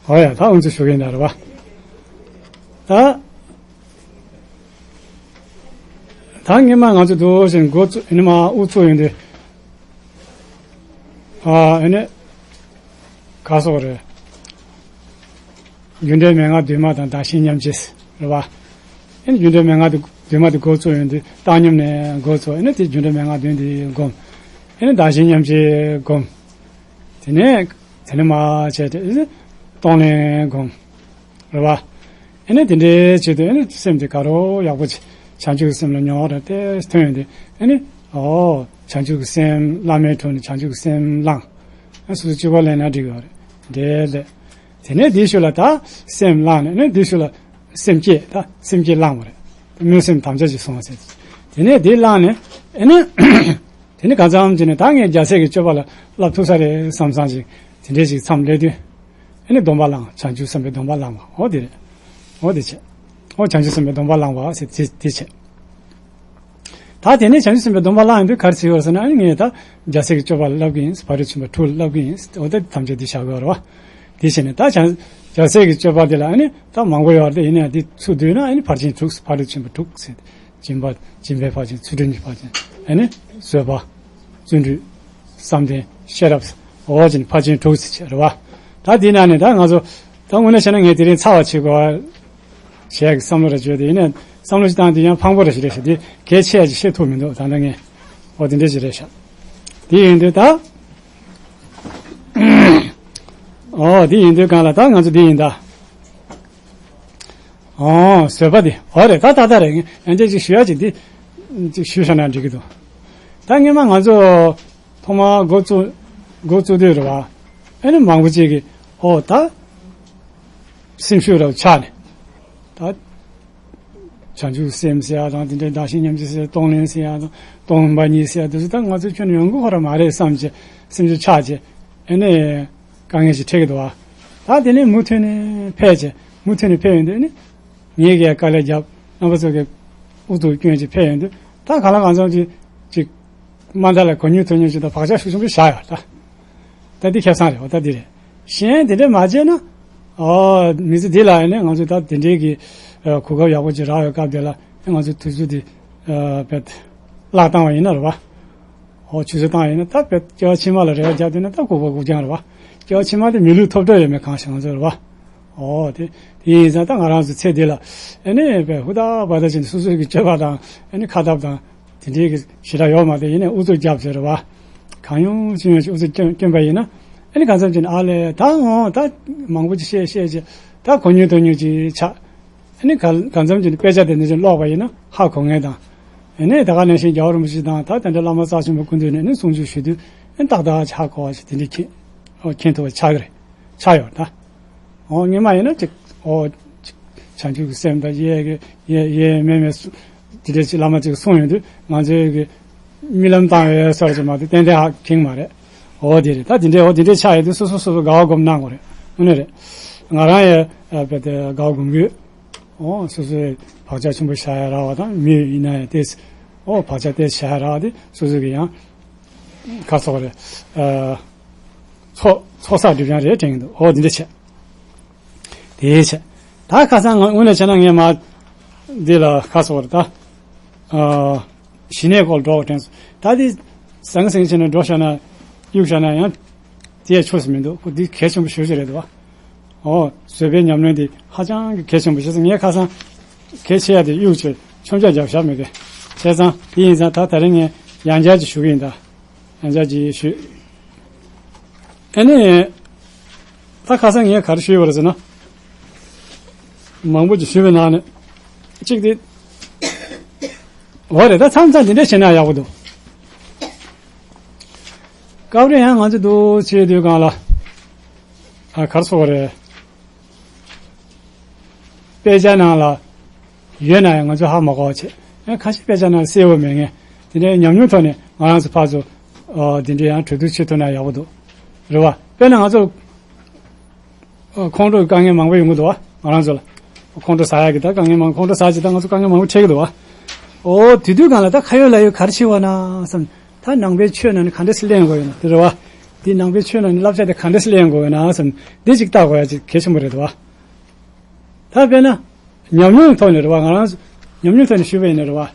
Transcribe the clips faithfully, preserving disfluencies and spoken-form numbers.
ཨོ་ཡ། ད་ཨུ་ཚུགས་ཞུ་གི་ཡིན་ད་རེད་བ། ད་ད་སྔོན་མ་ང་ཚོ་འདུག་ཟེར་འགོ་བཙུགས་ཡིན་ནི་མ་དབུ་ཚུགས་ཡོང་དུས། ཨ་ཨ་ནི་ག་སོགས་རེད། རྒྱུ་འབྲས་མན་ངག་བདུན་མ་དང་བདག་གཞན་མཉམ་བརྗེ་རེད་བ། ཨ་ནི་རྒྱུ་འབྲས་མན་ངག་དེ་བདུན་མ་དེ་འགོ་བཙུགས་ཡོང་དུས་བཏང་སྙོམས་ནས་འགོ་བཙུགས། ཨ་ནི་དེ་རྒྱུ་འབྲས་མན་ངག་བདུན་དེ་བསྒོམ། ཨ་ནི་བདག་གཞན་མཉམ་བརྗེ་བསྒོམ། དེ་ནས་དེ་ནས་མ་བྱས་ཏེ་གཏོང་ལེན་བསྒོམ། རེད་བ། ཨ་ནི་དེ་འདྲའི་ཆེད་དུ་ཨ་ནི་སེམས་དེ་དགའ་རབ་ཡག་པོ་བྱས། བྱང་ཆུབ་ཀྱི་སེམས་ལ་མྱོང་བ་དང་ཏོག་ཙམ་ཐོན་ཡོང་དུས་ཨ་ནི། ཨོ། བྱང་ཆུབ་ཀྱི་སེམས་བླ་མེད་འཁྲུངས་ནས་བྱང་ཆུབ་ཀྱི་སེམས་བླངས། ཨ་སོ་སོ་སྤྱོད་པ་ལེན་ན་འགྲིག་ཡོད་རེད། འདྲེ་ལས། དེ་ནས་དེའི་ཤུལ་ལ་ད་སེམས་བླངས་ནས་ཨ་ནི་དེའི་ཤུལ་ལ་སེམས་བསྐྱེད། ད་སེམས་བསྐྱེད་བླངས་པ་རེད། སྨོན་སེམས་དམ་བཅའ་ཞིག་སོང་བ་ཟེར། དེ་ནས་དེ་བླངས་ནས་ཨ་ནི། དེ་ནི་གང་འཚམ་ཅིག་ནས་ད་ངས་རྒྱལ་སྲས་ཀྱི་སྤྱོད་པ་ལ་བསླབ་ཐུབ་ས་རེད་བསམ་བསམ་ཅིག་དེ་འདྲས་ཞིག་མཚམས་སླེབས་དུས། ཨ་ནི་སྡོམ་པ་བླངས། བྱང་ཆུབ་སེམས་དཔའི་སྡོམ་པ་བླངས་པ། འོ་དེ་རེད། འོ་དེ་བྱས། འོ་བྱང་ཆུབ་སེམས་དཔའི་སྡོམ་པ་བླངས་པ་ཟེར་དེ་དེ་བྱས། ད་དེ་ནས་བྱང་ཆུབ་སེམས་དཔའི་སྡོམ་པ་བླངས་ཡོང་དུས་ག་རེ་བྱེད་ཀྱི་ཡོད་ཟེར་ན། ཨ་ནི་ངས་ད་རྒྱལ་སྲས་ཀྱི་སྤྱོད་པ་ལ་བསླབ་ཀྱི་ཡིན། ཕ་རོལ་ཏུ་ཕྱིན་པ་དྲུག་ལ་བསླབ་ཀྱི་ཡིན། འོ་ད་དམ་བཅའ་འདི་བཞག་དགོས་རེད་བ། དེ་བྱས་ནས་ད་བྱང་རྒྱལ་སྲས་ཀྱི་སྤྱོད་པ་འདི་ལ་ཨ་ནི་ད་མང་པོ་ཡོད་རེད། ཡིན་ནའང་འདི་ཚུར་བསྡུས་ན་ཨ་ནི་ཕར་ཕྱིན་དྲུག་ཕ་རོལ་ཏུ་ཕྱིན་པ་དྲུག་ཟེར། སྦྱིན་པ། སྦྱིན་པའི་ཕར་ཕྱིན། ཚུལ་ཁྲིམས་ཀྱི་ཕར་ཕྱིན། ཨ་ནི་བཟོད་པ། བརྩོན་འགྲུས། བསམ་གཏན། ཤེས་རབ། འོ་བྱས་ནས་ཕར་ཕྱིན་དྲུག་ཟེར་བྱས་རེད་བ། ད་འདི་ནང་ནས་ད་ང་ཚོ་ད་དངོས་གནས་བྱས་ན་ངས་དེ་རིང་ཚར་བ་བྱེད་དགོས་བྱས་ཀྱི་བསམ་བློ་ར་བརྗོད་དེ། ཡིན་ནའང་བསམ་བློ་ཞིག་བཏང་དུས་ཡང་ཕངས་པོ་ར་ཞིག་རེད་ཤག་དེ་གལ་ཆེ་ཡ་ཅིག་བཤད་ཐུབ་མི་འདུག་ད་ལྟ་ངས། འོ་དེ་འདྲ་ཞིག་རེད་ཤག་དེ་ཡིན་དུས་ད། འོ་དེ་ཡིན་དུས་གང་ལ་ད་ང་ཚོ་འདི་ཡིན་ད། ཨོ། བཟོད་པ་འདི། འོ་རེད། ད་ད་ད་རེད། ཡང་ཅིག་ཅིག་ཞུ་ཡ་ཅིག་འདི་ཅིག་ཞུས་བཞག་ན་འགྲིག་གི་འདུག་ད་སྔོན་མ་ང་ཚོ་ཐོག་མར་འགོ་བཙུགས། འགོ་བཙུགས་དུས་རེད་བ། ཨ་ནི་མང་པོ་ཅིག་གིས་ཨོ་ད་སེམས་ཤུགས་རབ་ཆག་ནས་ད་བྱང་ཆུབ་སེམས་ཟེར་ཡ་དང་། དེ་འདྲའི་བདག་གཞན་མཉམ་བརྗེ་ཟེར། གཏོང་ལེན་ཟེར་ཡ་དང་། སྟོང་པ་ཉིད་ཟེར་ཡ་དེ་ཚོ་ད་ང་ཚོ་ཁྱོན་ནས་ཡོང་གི་ཁོ་རང་མ་རེད་བསམ་བྱས། སེམས་ཤུགས་ཆག་བྱས། ཨ་ནི། དཀའ་ངལ་ཞིག་འཕྲད་ཀྱི་འདུག་བ། ད་དེ་ནས་མུ་མཐུད་ནས་ཕེབས་བྱས། མུ་མཐུད་ནས་ཕེབས་ཡོང་དུས་ནི། ངེད་ཀྱིས་དཀའ་ལས་བརྒྱབ། རྣམ་པ་ཚོ་གིས་དབུ་ཐུག་བསྐྱོན་བྱས་ཕེབས་ཡོང་དུས། ད་གང་ལ་གང་འཚམ་ཅིག་ཅིག་དམའ་མཐའ་ལ་གོ་ཉུང་དོ་ཉུང་ཅིག་དང་བག་ཆགས་ཤུགས་ཆེན་པོ་བཞག་ཡོད་ད། ད་འདི་ཁེ་བཟང་རེད་བ། ད་འདི་རེད། གཞན་དེ་འདྲ་མ་བྱས་ན། ཨོ། མི་ཚེ་འདི་ལ་ཡིན་ན་ང་ཚོ་ད་དེ་འདྲའི་གི་ཨ་གོ་སྐབས་ཡག་པོ་ཅིག་རག་ཡོད་སྐབས་དེ་ལ་ང་ཚོ་དུས་ཚོད་འདི་ཨ་བེད་བརླག་བཏང་བ་ཡིན་ན་རེད་བ། ཨོ། ཆུད་ཟོས་བཏང་ཡིན་ན། ད་དཔེ་སྐྱེ་བ་ཕྱི་མ་ལ་རེ་བ་བརྒྱབ་བསྡད་ན་ད་ལྐུགས་པ་ལྐུགས་རྐྱང་རེད་བ། སྐྱེ་བ་ཕྱི་མ་དེ་མི་ལུས་ཐོབ་གྲབས་ཡོད་མེད་གང་ཤེས་ང་ཚོ་རེད་བ། ཨོ། དེ་དེ་ཡིན་ཙང་ད་ང་རང་ཚོ་ཚེ་འདི་ལ་ཨ་ནི་དཔེ་ཧུར་ཐག་འབད་ཐག་བྱས་ནས་སོ་སོའི་གི་སྤྱོད་པ་དང་ཨ་ནི་ཁ་འཐབ་དང་དེ་འདྲའི་གི་ཞེ་དྲག་ཡོད་མ་རེད། ཡིན་ནའི་ཨུ་ཚུགས་རྒྱབ་བྱས་རེད་བ། གང་ཡོང་ཅི་ཡོང་ཅིག་ཨུ་ཚུགས་བསྐྱོན་བསྐྱོན་པ་ཡིན་ན། ཨ་ནི་གང་འཚམ་བྱས་ནས་ཨ་ལས་ད་འོང་ད་མང་པོ་ཅིག་བཤད་བཤད་བྱས། ད་གོ་ཉུང་དོ་ཉུང་ཅིག་ཆགས། ཨ་ནི་ག་གང་འཚམ་གྱི་དཔེ་ཆ་དེ་འདྲ་ཅིག་ཀློག་པ་ཡིན་ན་ཧ་གོ་མཁན་དང་། ཨ་ནི་ད་ག་ནང་བཞིན་རྒྱལ་བ་རིན་པོ་ཆེ་དང་ད་དེ་འདྲ་བླ་མ་རྩ་ཆེན་པོ་སྐུ་མདུན་ནས་ནི་གསུང་ཆོས་ཞུ་དུས་ཨ་ནི་ཏག་ཏག་ཧ་གོ་བ་ཞིག་དེ་འདྲ་མཁྱེན། ཨོ། མཁྱེན་ཐུབ་པ་ཆགས་ཀྱི་རེད། ཆགས་ཡོད་ད། ཨོ། སྔོན་མ་ཡིན་ན་ཅིག་ཨོ། ཅིག་བྱང་ཆུབ་ཀྱི་སེམས་དང་ཡེ་གེ་ཡེ་ཡེ་མེ་མེ་སུ་དེ་འདྲ་ཅིག་བླ་མ་ཅིག་གསུངས་ཡོང་དུས་ང་ཚོའི་གི་རྨི་ལམ་བཏང་བའི་སོར་ཅིག་མ་གཏོགས་ཏན་ཏན་ཧ་མཁྱེན་མ་རེད། ཨོ་དེ་རེད། ད་དེ་འདྲའི་ཨོ་དེ་འདྲའི་ཆགས་ཡོད་དུས་སོ་སོ་སོ་སོ་དགའ་བ་སྒོམ་གནང་དགོས་རེད། དངོས་གནས་རེད། ང་རང་ཡང་ཨ་དཔེ་དེ་དགའ་བ་སྒོམ་གི་ཡོད། ཨོ། སོ་སོའི་བག་ཆགས་ཆེན་པོ་བཞག་ཡ་རག་པ་དང་། མི་ཡིན་ན་ཡང་དེ། ཨོ། བག་ཆགས་དེ་བཞག་ཡ་རག་པ་དེ་སོ་སོ་གི་ཡང་ཁ་སོགས་རེད། ཨ། ཚོགས་ཚོགས་བསགས་སྒྲིབ་སྦྱང་རེད་དྲན་གྱི་འདུག་ཨོ་དེ་འདྲ་བྱས། དེ་བྱས། ད་ཁ་སང་ང་དངོས་གནས་བྱས་ན་ངས་མ་འདི་ལ་ཁ་སོགས་རེད་ད། ཨ། ཞི་གནས་སྐོར་འགྲོ་དྲན་སོང་། ད་འདི་ཟང་ཟིང་བྱས་ནས་འགྲོ་བཞག་ན་གཡུག་བཞག་ན་ཡང་དེ་ཡང་ཆོག་ས་མི་འདུག་ཁོ་འདི་གལ་ཆེན་པོ་ཞེ་པོ་ཅིག་རེད་འདུག་བ། ཨོ། བཟོད་པའི་ཉམས་ལེན་འདི་ཧ་ཅང་གི་གལ་ཆེན་པོ་ཞིག་ངས་ཁ་སང་གལ་ཆེ་ཡ་དེ་གཡུག་བྱས་མཆོང་རྒྱག་བརྒྱབ་བཞག་མེད་དེ། བྱས་ཙང་དེ་ཡིན་ཙང་ད་ད་རིང་ངས་ཡང་བསྐྱར་ཅིག་ཞུ་གི་ཡིན་ད། ཡང་བསྐྱར་ཅིག་ཞུ། ཨ་ནི། ད་ཁ་སང་ངས་ག་རེ་ཞུས་པ་རེད་ཟེར་ན། མང་པོ་ཅིག་ཞུས་པའི་ནང་ནས། གཅིག་དེ། འོ་རེད། ད་མཚམས་མཚམས་དེ་འདྲ་བྱས་ན་ཡག་པོ་འདུག་སྐབས་རེ་ཡང་ང་ཚོ་འདུག་བྱེད་དུས་སྒང་ལ། ཨ། ག་རེ་ཟེར་དགོས་རེད། དཔེ་ཆ་ནང་ལ་ཡོད་ན་ཡང་ང་ཚོས་ཧ་མ་གོ་བ་བྱས། ཡང་ཁ་ཤས་དཔེ་ཆ་ནང་གསལ་བོ་མེད་མཁན། དེ་འདྲའི་ཉམས་མྱོང་ཐོག་ནས་ང་རང་ཚོ་ཕར་ཚུར། ཨ། དེ་འདྲའི་ཡང་གྲོས་བསྡུར་བྱེད་ཐུབ་ན་ཡག་པོ་འདུག་རེད་བ། དཔེར་ན་ང་ཚོ། ཨ། ཁོང་ཁྲོ་དཀའ་ངལ་མང་པོ་ཡོང་གི་འདུག་བ། ང་རང་ཚོ་ལ། ཁོང་ཁྲོ་ཟ་ཡག་གི་ད་དཀའ་ངལ་མང་། ཁོང་ཁྲོ་ཟ་བྱས་ད་ང་ཚོ་དཀའ་ངལ་མང་པོ་འཕྲད་ཀྱི་འདུག་བ། ཨོ། དེ་དུས་སྒང་ལ་ད་ཁ་ཡོད་ལག་ཡོད་ག་རེ་བྱེད་དགོས་ན་བསམ། ད་ནང་པའི་ཆོས་ནང་ནས་ག་འདྲ་སེ་ལེན་དགོས་ཡོད་ན་དེ་རེད་བ། འདི་ནང་པའི་ཆོས་ནང་ནས་བསླབ་བྱ་དེ་ག་འདྲས་སེ་ལེན་དགོས་ཡོད་ན་བསམ། འདི་ཅིག་བལྟ་དགོས་ཡ་ཅིག་གལ་ཆེན་པོ་རེད་བ། ད་དཔེར་ན། ཉམས་མྱོང་ཐོག་ནས་རེད་བ། ང་རང་ཉམས་མྱོང་ཐོག་ནས་ཞུས་པ་ཡིན་ན་རེད་བ།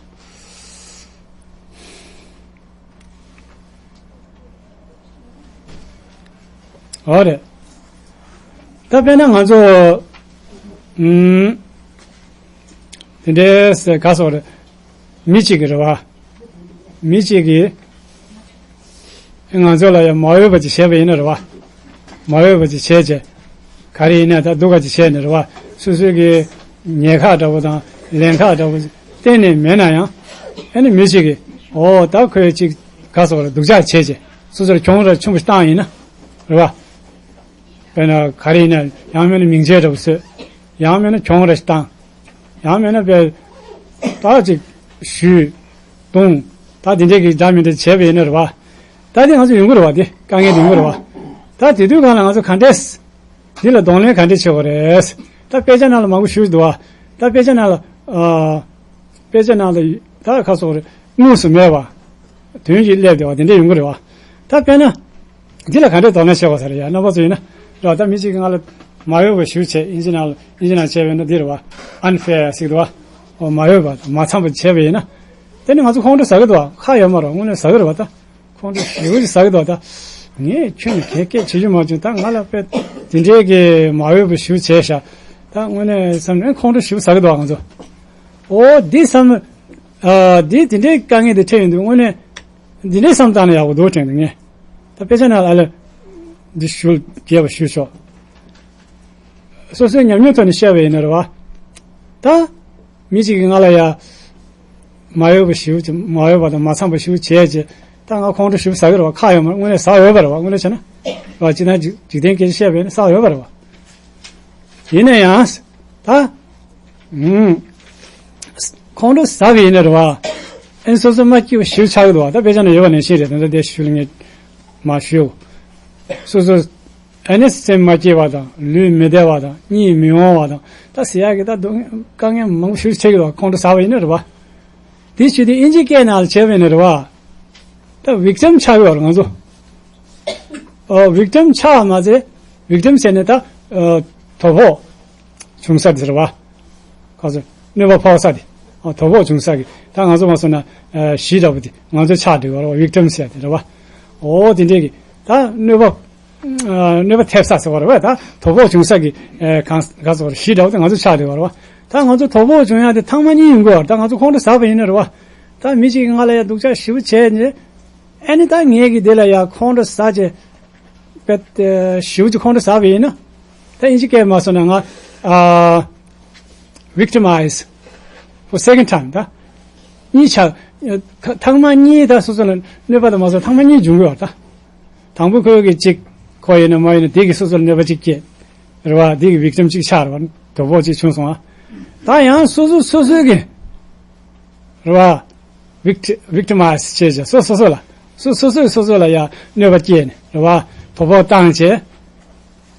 འོ་རེད། ད་དཔེར་ན་ང་ཚོ། ཨུམ། དེ་འདྲའི་ག་སོགས་རེད། མི་གཅིག་གིས་རེད་བ། མི་གཅིག་གིས་ང་ཚོ་ལ་ཡང་མ་འོས་པ་ཅིག་བྱས་པ་ཡིན་ན་རེད་བ། མ་འོས་པ་ཅིག་བྱས་རྗེས། ག་རེ་ཡིན་ན་ད་སྡུག་ག་ཅིག་བྱས་ནས་རེད་བ། སོ་སོའི་གི་ཉེན་ཁ་འདྲ་བོ་དང་ལན་ཁག་འདྲ་བོ་གཏན་ནས་མེད་ན་ཡང་། ཨ་ནི་མི་གཅིག་གིས་ཨོ་ད་ཁོས་ཅིག་ག་སོགས་རེད། སྡུག་ཅག་བྱས་རྗེས་སོ་སོར་གྱོང་ར་ཆེན་པོ་བཏང་ཡིན་ན་རེད་བ། དཔེར་ན་ག་རེ་ཡིན་ན་ཡང་མིན་ན་མིང་ཆད་འདྲ་བོ་བཟོས། ཡང་མིན་ན་གྱོང་ར་ཞིག་བཏང་། ཡང་མིན་ན་དཔེ་ད་ཅིག་གཞུས་བརྡུངས། ད་དེ་འདྲའི་གི་འདྲ་མི་འདྲ་བྱས་པ་ཡིན་ན་རེད་བ། ད་དེ་ང་ཚོ་ཡོང་གི་རེད་བ། དེ་དཀའ་ངལ་དེ་ཡོང་གི་རེད་བ། ད་དེ་དུས་སྒང་ལ་ང་ཚོ་ག་འདྲས། འདི་ལ་གདོང་ལེན་ག་འདྲས་བྱེད་དགོས་རེད། ད་དཔེ་ཆ་ནང་ལ་མང་པོ་ཞུས་འདུག་བ། ད་དཔེ་ཆ་ནང་ལ་ཨ། དཔེ་ཆ་ནང་ལ་ད་ག་སོགས་རེད། དངོས་སུ་མེད་པ། དོན་གྱིས་སླེབས་བསྡད་པ་དེ་འདྲས་ཡོང་གི་རེད་བ། ད་དཔེར་ན། འདི་ལ་ག་འདྲས་དོ་སྣང་བྱེད་དགོས་ས་རེད་ཡ། རྣམ་པ་ཚོ་ཡིན་ན། རེད་བ། ད་མི་གཅིག་གིས་ང་ལ་མ་འོས་པ་ཞིག་བྱས། ཨིན་ཇི་ནང་ལ་ཨིན་ཇི་ནང་བྱས་པ་ཡིན་ན་འདི་རེད་བ། unfair ཟེར་གི་འདུག་བ། འོ་མ་འོས་པ་དང་མ་འཚམས་པ་བྱས་པ་ཡིན་ན། དེ་ནི་ང་ཚོ་ཁོང་ཁྲོ་ཟ་གི་འདུག་བ། ཁག་ཡོད་མ་རེད། དངོས་གནས་ཟ་གི་རེད་བ་ད། ཁོང་ཁྲོ་ཞེ་པོ་ཅིག་ཟ་གི་འདུག་བ་ད། ངས་ཁྱོན་ནས་གས་སྐད་བྱེད་རྒྱུ་མ་བྱུང་། ད་ང་ལ་དཔེ་དེ་འདྲའི་གི་མ་འོས་པ་ཞིག་བྱས་ཤག་ད་དངོས་གནས་བསམ་ནས་ཁོང་ཁྲོ་ཞེ་པོ་ཟ་གི་འདུག་བ་ང་ཚོ། ཨོ་འདི་བསམ། ཨ། འདི་དེ་འདྲའི་དཀའ་ངལ་དེ་འཕྲད་ཡོང་དུས་དངོས་གནས། འདི་འདྲའི་བསམ་བཏང་ན་ཡག་པོ་འདུག་དྲན་འདུག་ངས། ད་དཔེ་ཆ་ནང་ལ་ཨ་ལ། འདི་ཞུ་རྒྱས་པ་ཞུས་ཆོག་སོ་སོའི་ཉམས་མྱོང་ཐོག་ནས་བཤད་པ་ཡིན་ན་རེད་བ། ད། མི་གཅིག་གིས་ང་ལ་ཡ། མ་འོས་པ་ཞིག་མ་འོས་པ་དང་མ་འཚམས་པ་ཞིག་བྱས་རྗེས། ད་ང་ཁོང་ཁྲོ་ཞིག་ཟ་གི་རེད་བ། ཁག་ཡོད་མ་རེད། དངོས་གནས་ཟ་འོས་པ་རེད་བ། དངོས་གནས་བྱས་ན། རེད་བ། སྤྱིར་བཏང་འཇིག་འཇིག་རྟེན་སྐད་ཆ་བཤད་པ་ཡིན་ན་ཟ་འོས་པ་རེད་བ། ཡིན་ན་ཡང་། ད། ཨུམ། ཁོང་ཁྲོ་ཟ་བ་ཡིན་ན་རེད་བ། ཨེ་སོ་སོ་མ་སྐྱིད་པ་ཞིག་ཆགས་ཀྱི་འདུག་བ། ད་དཔེ་ཆ་ནང་ཡོད་པ་ནང་བཞིན་རེད། ད་ལྟ་དེ་ཞུ་ལ་ངས་མ་ཞུ། སོ་སོ། ཨ་ནི་སེམས་མ་སྐྱིད་པ་དང་ལུས་མི་བདེ་བ་དང་གཉིད་མི་འོང་བ་དང་། ད་ཟེར་ཡག་གི་ད་སྡུག་དཀའ་ངལ་མང་པོ་ཞིག་ཆགས་ཀྱི་འདུག་བ། ཁོང་ཁྲོ་ཟ་བ་ཡིན་ན་རེད་བ། དེ་ཞུ་དུས་ཨིན་ཇི་སྐད་ནང་ལ་བྱས་པ་ཡིན་ན་རེད་བ། ད་victim་ཆགས་ཀྱི་ཡོད་རེད་ང་ཚོ། ཨོ་victim་ཆགས་མ་ཚད། victim་ཟེར་ནས་ད་ཨ་དོ་ཕོག་བྱུང་ས་དེ་རེད་བ། ཁ་སོ་གནོད་པ་ཕོག་ས་དེ། ཨ་དོ་ཕོག་བྱུང་ས་གི་ད་ང་ཚོ་མ་སོང་ན་ཨ་གཞི་འདྲ་པོ་དེ་ང་ཚོ་ཆགས་འགྲོ་གི་ཡོད་རེད་བ། victim་ཟེར་དེ་རེད་བ། ཨོ་དེ་འདྲས་གི་ད་གནོད་པ། ཨ་གནོད་པ་ཐེབས་ས་ཟེར་བ་རེད་བ། ད་དོ་ཕོག་བྱུང་ས་གི་ཨ་གང་ག་སོགས་རེད། གཞི་འདྲ་པོ་དེ་ང་ཚོ་ཆགས་འགྲོ་གི་ཡོད་རེད་བ། ད་ང་ཚོ་དོ་ཕོག་བྱུང་ཡག་དེ་ཐེངས་མ་གཉིས་ཡོང་གི་ཡོད་རེད། ད་ང་ཚོ་ཁོང་ཁྲོ་ཟ་བ་ཡིན་ན་རེད་བ། ད་མི་གཅིག་གིས་ང་ལ་ཡ་སྡུག་ཅག་ཞེ་པོ་བྱས་ནས། ཨ་ནི་ད་ངས་གི་དེ་ལ་ཡ་ཁོང་ཁྲོ་ཟ་བྱས། དཔེ་ཞེ་པོ་ཅིག་ཁོང་ཁྲོ་ཟ་བ་ཡིན་ན། ད་ཨིན་ཇི་སྐད་མ་སོང་ན་ང་ཨ་victimize for second time་ད། གཉིས་ཆགས། ཐེངས་མ་གཉིས་ད་སོ་སོ་ལ་གནོད་པ་དང་མ་སོང་། ཐེངས་མ་གཉིས་འབྱུང་གི་ཡོད་ད། དང་པོ་ཁོས་གི་གཅིག་ཁོ་ཡིན་ན་མ་ཡིན་ན་དེ་གི་སོ་སོ་ལ་གནོད་པ་གཅིག་སྐྱེས། རེད་བ། དེ་གི་victim་གཅིག་ཆགས་རེད་བ། དོ་ཕོག་གཅིག་བྱུང་སོང་ཨ། ད་ཡང་སོ་སོ་སོ་སོའི་གི་རེད་བ། victi- victimize་བྱས་བྱས་སོ་སོ་སོ་ལ། སོ་སོ་སོས་སོ་སོ་ལ་ཡ་གནོད་པ་སྐྱེལ་ནས་རེད་བ། དོ་ཕོག་བཏང་བྱས།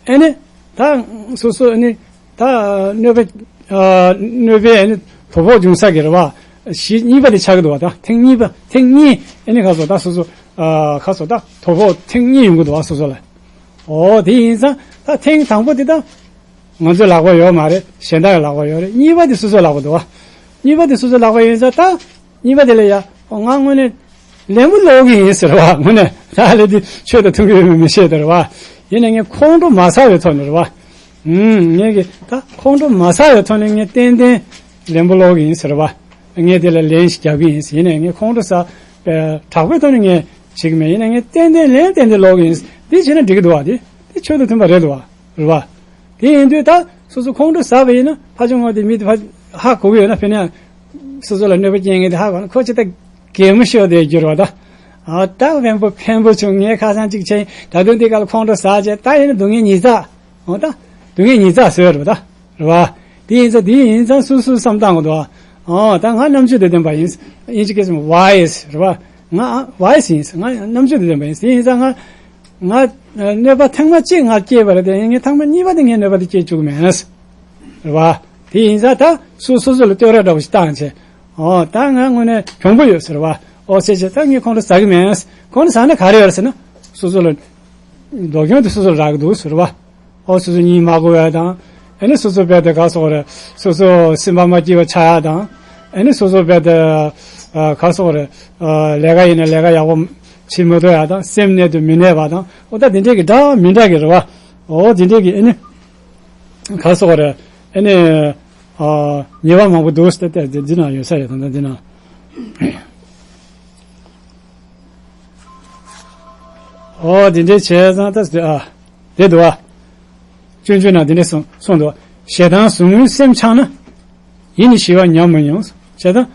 ཨ་ནི། ད་སོ་སོ་ཨ་ནི། ད་གནོད་པ། ཨ་གནོད་པའི་ཨ་ནི་དོ་ཕོག་འབྱུང་ས་གི་རེད་བ། གཞི་གཉིས་པ་དེ་ཆགས་ཀྱི་འདུག་བ། ད་ཐེངས་གཉིས་པ་ཐེངས་གཉིས་ཨ་ནི་ཁ་སོ་ད་སོ་སོ། ཨ་ཁ་སོ་ད་དོ་ཕོག་ཐེངས་གཉིས་ཡོང་གི་འདུག་བ་སོ་སོ་ལ། ཨོ་དེ་ཡིན་ཙང་ད་ཐེངས་དང་པོ་དེ་ད། ང་ཚོའི་ལག་པ་ཡོད་མ་རེད། གཞན་དག་གི་ལག་པ་ཡོད་རེད། གཉིས་པ་དེ་སོ་སོའི་ལག་པ་འདུག་བ། གཉིས་པ་དེ་སོ་སོའི་ལག་པ་ཡིན་ཙང་ད། གཉིས་པ་དེ་ལ་ཡ། ང་དངོས་གནས། ལན་པོ་སློག་གི་ཡིན་ཟེར་བ། དངོས་གནས་ད་ལས་དེ་ཆོས་དང་མཐུན་གི་ཡོད་མེད་མི་ཤེས་དེ་རེད་བ། ཡིན་ན་ངས་ཁོང་ཁྲོ་མ་ཟ་བའི་ཐོག་ནས་རེད་བ། ཨུམ། ངས་གི་ད་ཁོང་ཁྲོ་མ་ཟ་བའི་ཐོག་ནས་ངས་ཏན་ཏན་ལན་པོ་སློག་གི་ཡིན་ཟེར་བ། ངས་དེ་ལ་ལན་ཞིག་རྒྱག་གི་ཡིན། ཡིན་ན་ངས་ཁོང་ཁྲོ་ཟ། དྲག་པོའི་ཐོག་ནས་ངས་བྱེད་གི་མེད། ཡིན་ན་ངས་ཏན་ཏན་ལན་ཏན་ཏན་སློག་གི་ཡིན། དེ་བྱས་ན་འགྲིག་གི་འདུག་བ། དེ་དེ་ཆོས་དང་མཐུན་པ་རེད་འདུག་བ། རེད་བ། དེ་ཡིན་དུས་ད་སོ་སོ་ཁོང་ཁྲོ་ཟ་བ་ཡིན་ན་ཕ་ཆུང་ངོ་དེ་མི་དེ་ཕ་ཧ་གོ་གི་ཡོད་ན། ཕན་ཡང་སོ་སོ་ལ་གནོད་པ་སྐྱེལ་མཁན་དེ་ཧ་གོ་ན་ཁོ་ཅི་ད་གད་མོ་ཤོར་བསྡད་རྒྱུ་རེད་བ་ད། ཨ་ད་དབེན་པོ་ཕན་པོ་བྱུང་། ངས་ཁ་སང་གཅིག་བྱས་ད་དུང་དེ་ག་ལ་ཁོང་ཁྲོ་ཟ་བྱས། ད་ཡིན་ན་སྡུག་བསྔལ་ཉིས་བརྩེགས། འོ་ད་སྡུག་བསྔལ་ཉིས་བརྩེགས་བཟོས་རེད་བ་ད། རེད་བ། དེ་ཡིན་ཙང་དེ་ཡིན་ཙང་སོ་སོས་བསམ་བཏང་དགོས་འདུག་བ། འོ་ད་ང་རྣམ་དཔྱོད་དང་ལྡན་པ་ཡིན། ཨིན་ཇི་སྐད་ཆ་wise་རེད་བ། ང་wise་ཡིན། ང་རྣམ་དཔྱོད་དང་ལྡན་པ་ཡིན། དེ་ཡིན་ཙང་ང་། ང་གནོད་པ་ཐེངས་མ་གཅིག་ང་སྐྱེས་པ་རེད་དེ། ངས་ཐེངས་མ་གཉིས་པ་དེ་ངས་གནོད་པ་དེ་སྐྱེལ་བཅུག་གི་མེད། རེད་བ། དེ་ཡིན་ཙང་ད་སོ་སོ་སོ་ལ་བསྟོད་ར་འདྲ་བོ་ཞིག་བཏང་བྱས། ཨོ་ད་ང་དངོས་གནས་གྱོང་པོ་ཡོད་ཟེར་བ། ཨོ་ཟེར་བྱས་ད་ངས་ཁོང་ཁྲོ་ཟ་གི་མེད། ཁོང་ཁྲོ་ཟ་ན་ག་རེ་ཡོད་ཟེར་ན། སོ་སོ་ལ་ སྡུག་གྱོང་དེ་སོ་སོར་རག་གི་འདུག་ཟེར་བ། ཨོ་སོ་སོ་གཉིད་མ་ཁུག་ཡ་དང་། ཨ་ནི་སོ་སོ་རྦད་དེ་ག་སོག་རེད། སོ་སོ་སེམས་པ་མ་སྐྱིད་པ་ཆགས་ཡ་དང་། ཨ་ནི་སོ་སོ་རྦད་དེ་ག་སོག་རེད། ལས་ཀ་ཡིན་ན་ལས་ཀ་ཡག་པོ་བྱེད་མི་ཐུབ་ཡ་དང་། སེམས་གནས་དུ་མི་གནས་པ་དང་། ཨོ་ད་དེ་འདྲས་ཀྱི་འདྲ་མི་འདྲ་གི་རེད་བ། ཨོ་དེ་འདྲས་ཀྱི་ཨ་ནི་ག་སོག་རེད། ཨ་ནི་ཉེས་པ་མང་པོ་འདུག་ཟེར་ཏེ་འདི་ན་ཡོད་ས་ཡོད་དང་འདི་ན། ཨོ་དེ་འདྲས་བྱས་ཙང་ད་ཨ་དེ་འདུག་བ། སྤྱོད་འཇུག་ནང་དེ་འདྲས་གསུངས་གསུངས་འདུག་ཞེ་སྡང་ཟུག་རྔུའི་སེམས་འཆང་ན། ཡིད་ནི་ཞི་བར་ཉམས་མི་མྱོང་། ཞེ་སྡང་།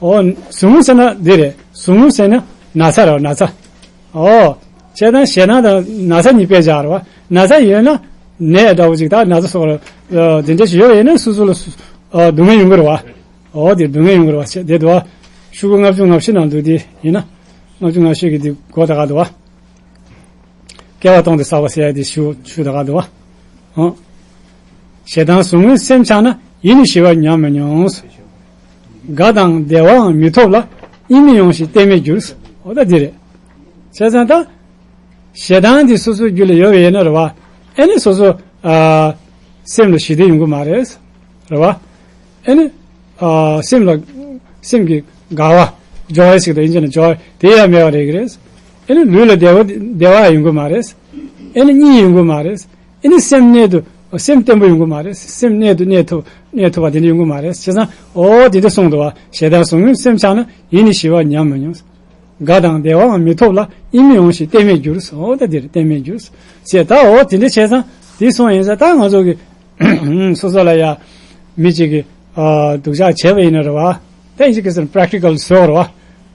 ཨོ་ཟུག་རྔུ་ཟེར་ན་འདི་རེད། ཟུག་རྔུ་ཟེར་ན་ན་ཚ་རེད་བ། ན་ཚ། ཨོ། ཞེ་སྡང་ཞེ་སྡང་དང་ན་ཚ་གཉིས་དཔེ་བཞག་རེད་བ། ན་ཚ་ཡོད་ན་ནད་འདྲ་བོ་ཅིག་ད་ན་ཚ་སོགས་རེད། དེ་འདྲ་ཞིག་ཡོད་པ་ཡིན་ན་སོ་སོ་ལ་སྡུག་བསྔལ་ཡོང་གི་རེད་བ། ཨོ་དེ་སྡུག་བསྔལ་ཡོང་གི་རེད་བ། ཞེས་དེ་འདུག་བ། ཤོག་གུ་ལྔ་བཅུ་ང་བཞི་ནང་འདུག་དེ་ཡིན་ན། ལྔ་བཅུ་ང་བཞི་གི་དེ་མགོ་ད་ག་འདུག་བ། སྐྱེ་བ་སྟོང་དུ་བསགས་པ་ཟེར་ཡ་དེ་ཞུ་ཞུ་ད་ག་འདུག་བ། ཨང་། ཞེ་སྡང་ཟུག་རྔུའི་སེམས་འཆང་ན་ཡིད་ནི་ཞི་བར་ཉམས་མི་མྱོང་། དགའ་དང་བདེ་བའང་མི་ཐོབ་ལ། གཉིད་མི་ཡོང་ཞིང་གཏན་མེད་འགྱུར། འོ་ད་འདི་རེད། བྱས་ཙང་ད། ཞེ་སྡང་འདི་སོ་སོའི་རྒྱུད་ལ་ཡོད་པ་ཡིན་ན་རེད་བ། ཨེ་ནི་སོ་སོ། ཨ། སེམས་ལ་ཞི་བདེ་ཡོང་གི་མ་རེད། རེད་བ། ཨེ་ནི། ཨ། སེམས་ལ། སེམས་ཀྱི་དགའ་བ། ཇོའི་ཟེར་གི་འདུག་དབྱིན་ཇི་ནས་ཇོའི་དེ་ཡང་མེད་པ་རེད་གི་རེད། ཨེ་ནི་ལུས་ལ་བདེ་བ་བདེ་བ་ཡོང་གི་མ་རེད། ཨེ་ནི་གཉིད་ཡོང་གི་མ་རེད། ཨེ་ནི་སེམས་གནད་དུ་སེམས་བརྟན་པོ་ཡོང་གི་མ་རེད། སེམས་གནད་དུ་གནས་ཐུབ་གནས་ཐུབ་པ་དེ་འདྲ་ཡོང་གི་མ་རེད། བྱས་ཙང་ཨོ་དེ་འདྲ་གསུངས་འདུག་བ། ཞེ་སྡང་ཟུག་རྔུའི་སེམས་འཆང་ན་ཡིད་ནི་ཞི་བར་ཉམས་མི་མྱོང་། དགའ་དང་བདེ་བའང་མི་ཐོབ་ལ། གཉིད་མི་ཡོང་ཞིང་གཏན་མེད་འགྱུར། འོ་ད་འདིར་གཏན་མེད་འགྱུར། ཞེས་ད་འོ་དེ་འདྲ་བྱས་ཙང་དེ་སོང་ཡིན་ཙང་ད་ང་ཚོ་གི་སོ་སོ་ལ་ཡ་མི་གཅིག་གིས་སྡུག་ཅག་བྱས་པ་ཡིན་ན་རེད་བ། ད་ཡིན་གཅིག་གིས་practical་བཟོས་པ་རེད་བ།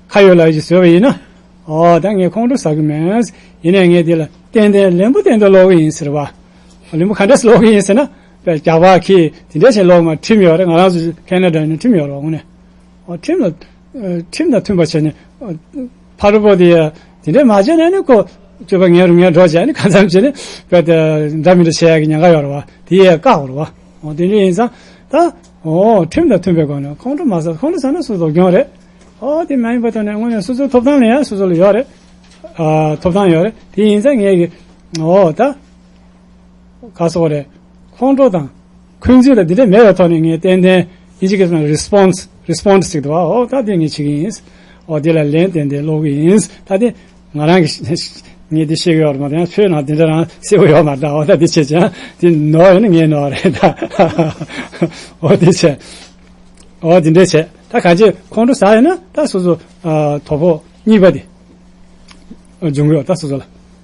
ཁ་ཡོད་ལག་ཡོད་ཅིག་བཟོས་པ་ཡིན་ན། འོ་ད་ངས་ཁོང་ཁྲོ་ཟ་གི་མེད། ཡིན་ནའི་ངས་དེ་ལ་ཏན་ཏན་ལན་པོ་ཏན་ཏན་སློག་གི་ཡིན་ཟེར་བ། ལན་པོ་ག་འདྲས་སློག་གི་ཡིན་ཟེར་ན། དཔེ་རྒྱག་པ་ཁྱི་དེ་འདྲས་བྱས་སློག་མ་ཁྲིམས་ཡོད་རེད། ང་རང་ཚོ་ཁེ་ན་ཌ་ནས་ཁྲིམས་ཡོད་རེད་བ་དངོས་གནས། འོ་ཁྲིམས་ལ། ཁྲིམས་དང་མཐུན་པ་བྱས་ནས། ཕ་རོལ་པོ་དེ་ཡ། དེ་འདྲས་མ་བྱས་ན་ནི་ཁོ། སྤྱོད་པ་ངན་རུ་ངན་འགྲོ་བྱས་ནི་གང་འཚམ་བྱས་ནི། དཔེ་དེ་འདྲ་མི་འདྲ་བྱེད་ཡ་གི་ཉེན་ཁ་ཡོད་རེད་བ། དེ་ཡ་བཀག་རེད་བ། འོ་དེ་འདྲས་ཡིན་ཙང་། ད། འོ་ཁྲིམས་དང་མཐུན་པའི་སྒོ་ནས་ཁོང་ཁྲོ་མ་ཟ། ཁོང་ཁྲོ་ཟ་ན་སོ་སོ་སྡུག་གྱོང་རེད། འོ་དེ་མ་ཡིན་པ་ཐོག་ནས་དངོས་གནས་སོ་སོའི་ཐོབ་ཐང་ལ་ཡང་སོ་སོ་ལ་ཡོད་རེད། ཨ། ཐོབ་ཐང་ཡོད་རེད། དེ་ཡིན་ཙང་ངས་གི། འོ་ད། ག་སོགས་རེད། ཁོང་ཁྲོ་དང་། འཁོན་འཛིན་ལ་འདི་འདྲ་མེད་པའི་ཐོག་ནས་ངས་ཏན་ཏན་ཡིན་གཅིག་གིས་response response ཟེར་འདུག་བ། འོ་ད་དེ་ངས་བྱེད་ཀྱི་ཡིན། འོ་དེ་ལ་ལན་ཏན་ཏན་སློག་གི་ཡིན། ད་དེ་ང་རང་གིས་ངས་འདི་ཤེས་ཀྱི་ཡོད་རེད་མ་གཏོགས་ཡང་ཆོས་ནང་དེ་འདྲ་རང་གསལ་པོ་ཡོད་མ་རེད། འོ་ད་འདི་བྱེད་ཀྱང་དེ་ནོར་ཡོད་ན་ངའི་ནོར་རེད་ད། འོ་དེ་བྱས། འོ་དེ་འདྲས་བྱས། ད་གང་ཅི་ཁོང་ཁྲོ་ཟ་ཡོད་ན་ད་སོ་སོ་དོ་ཕོག་གཉིས་པ་དེ། འབྱུང་གི་ཡོད་ད་སོ་སོ་ལ།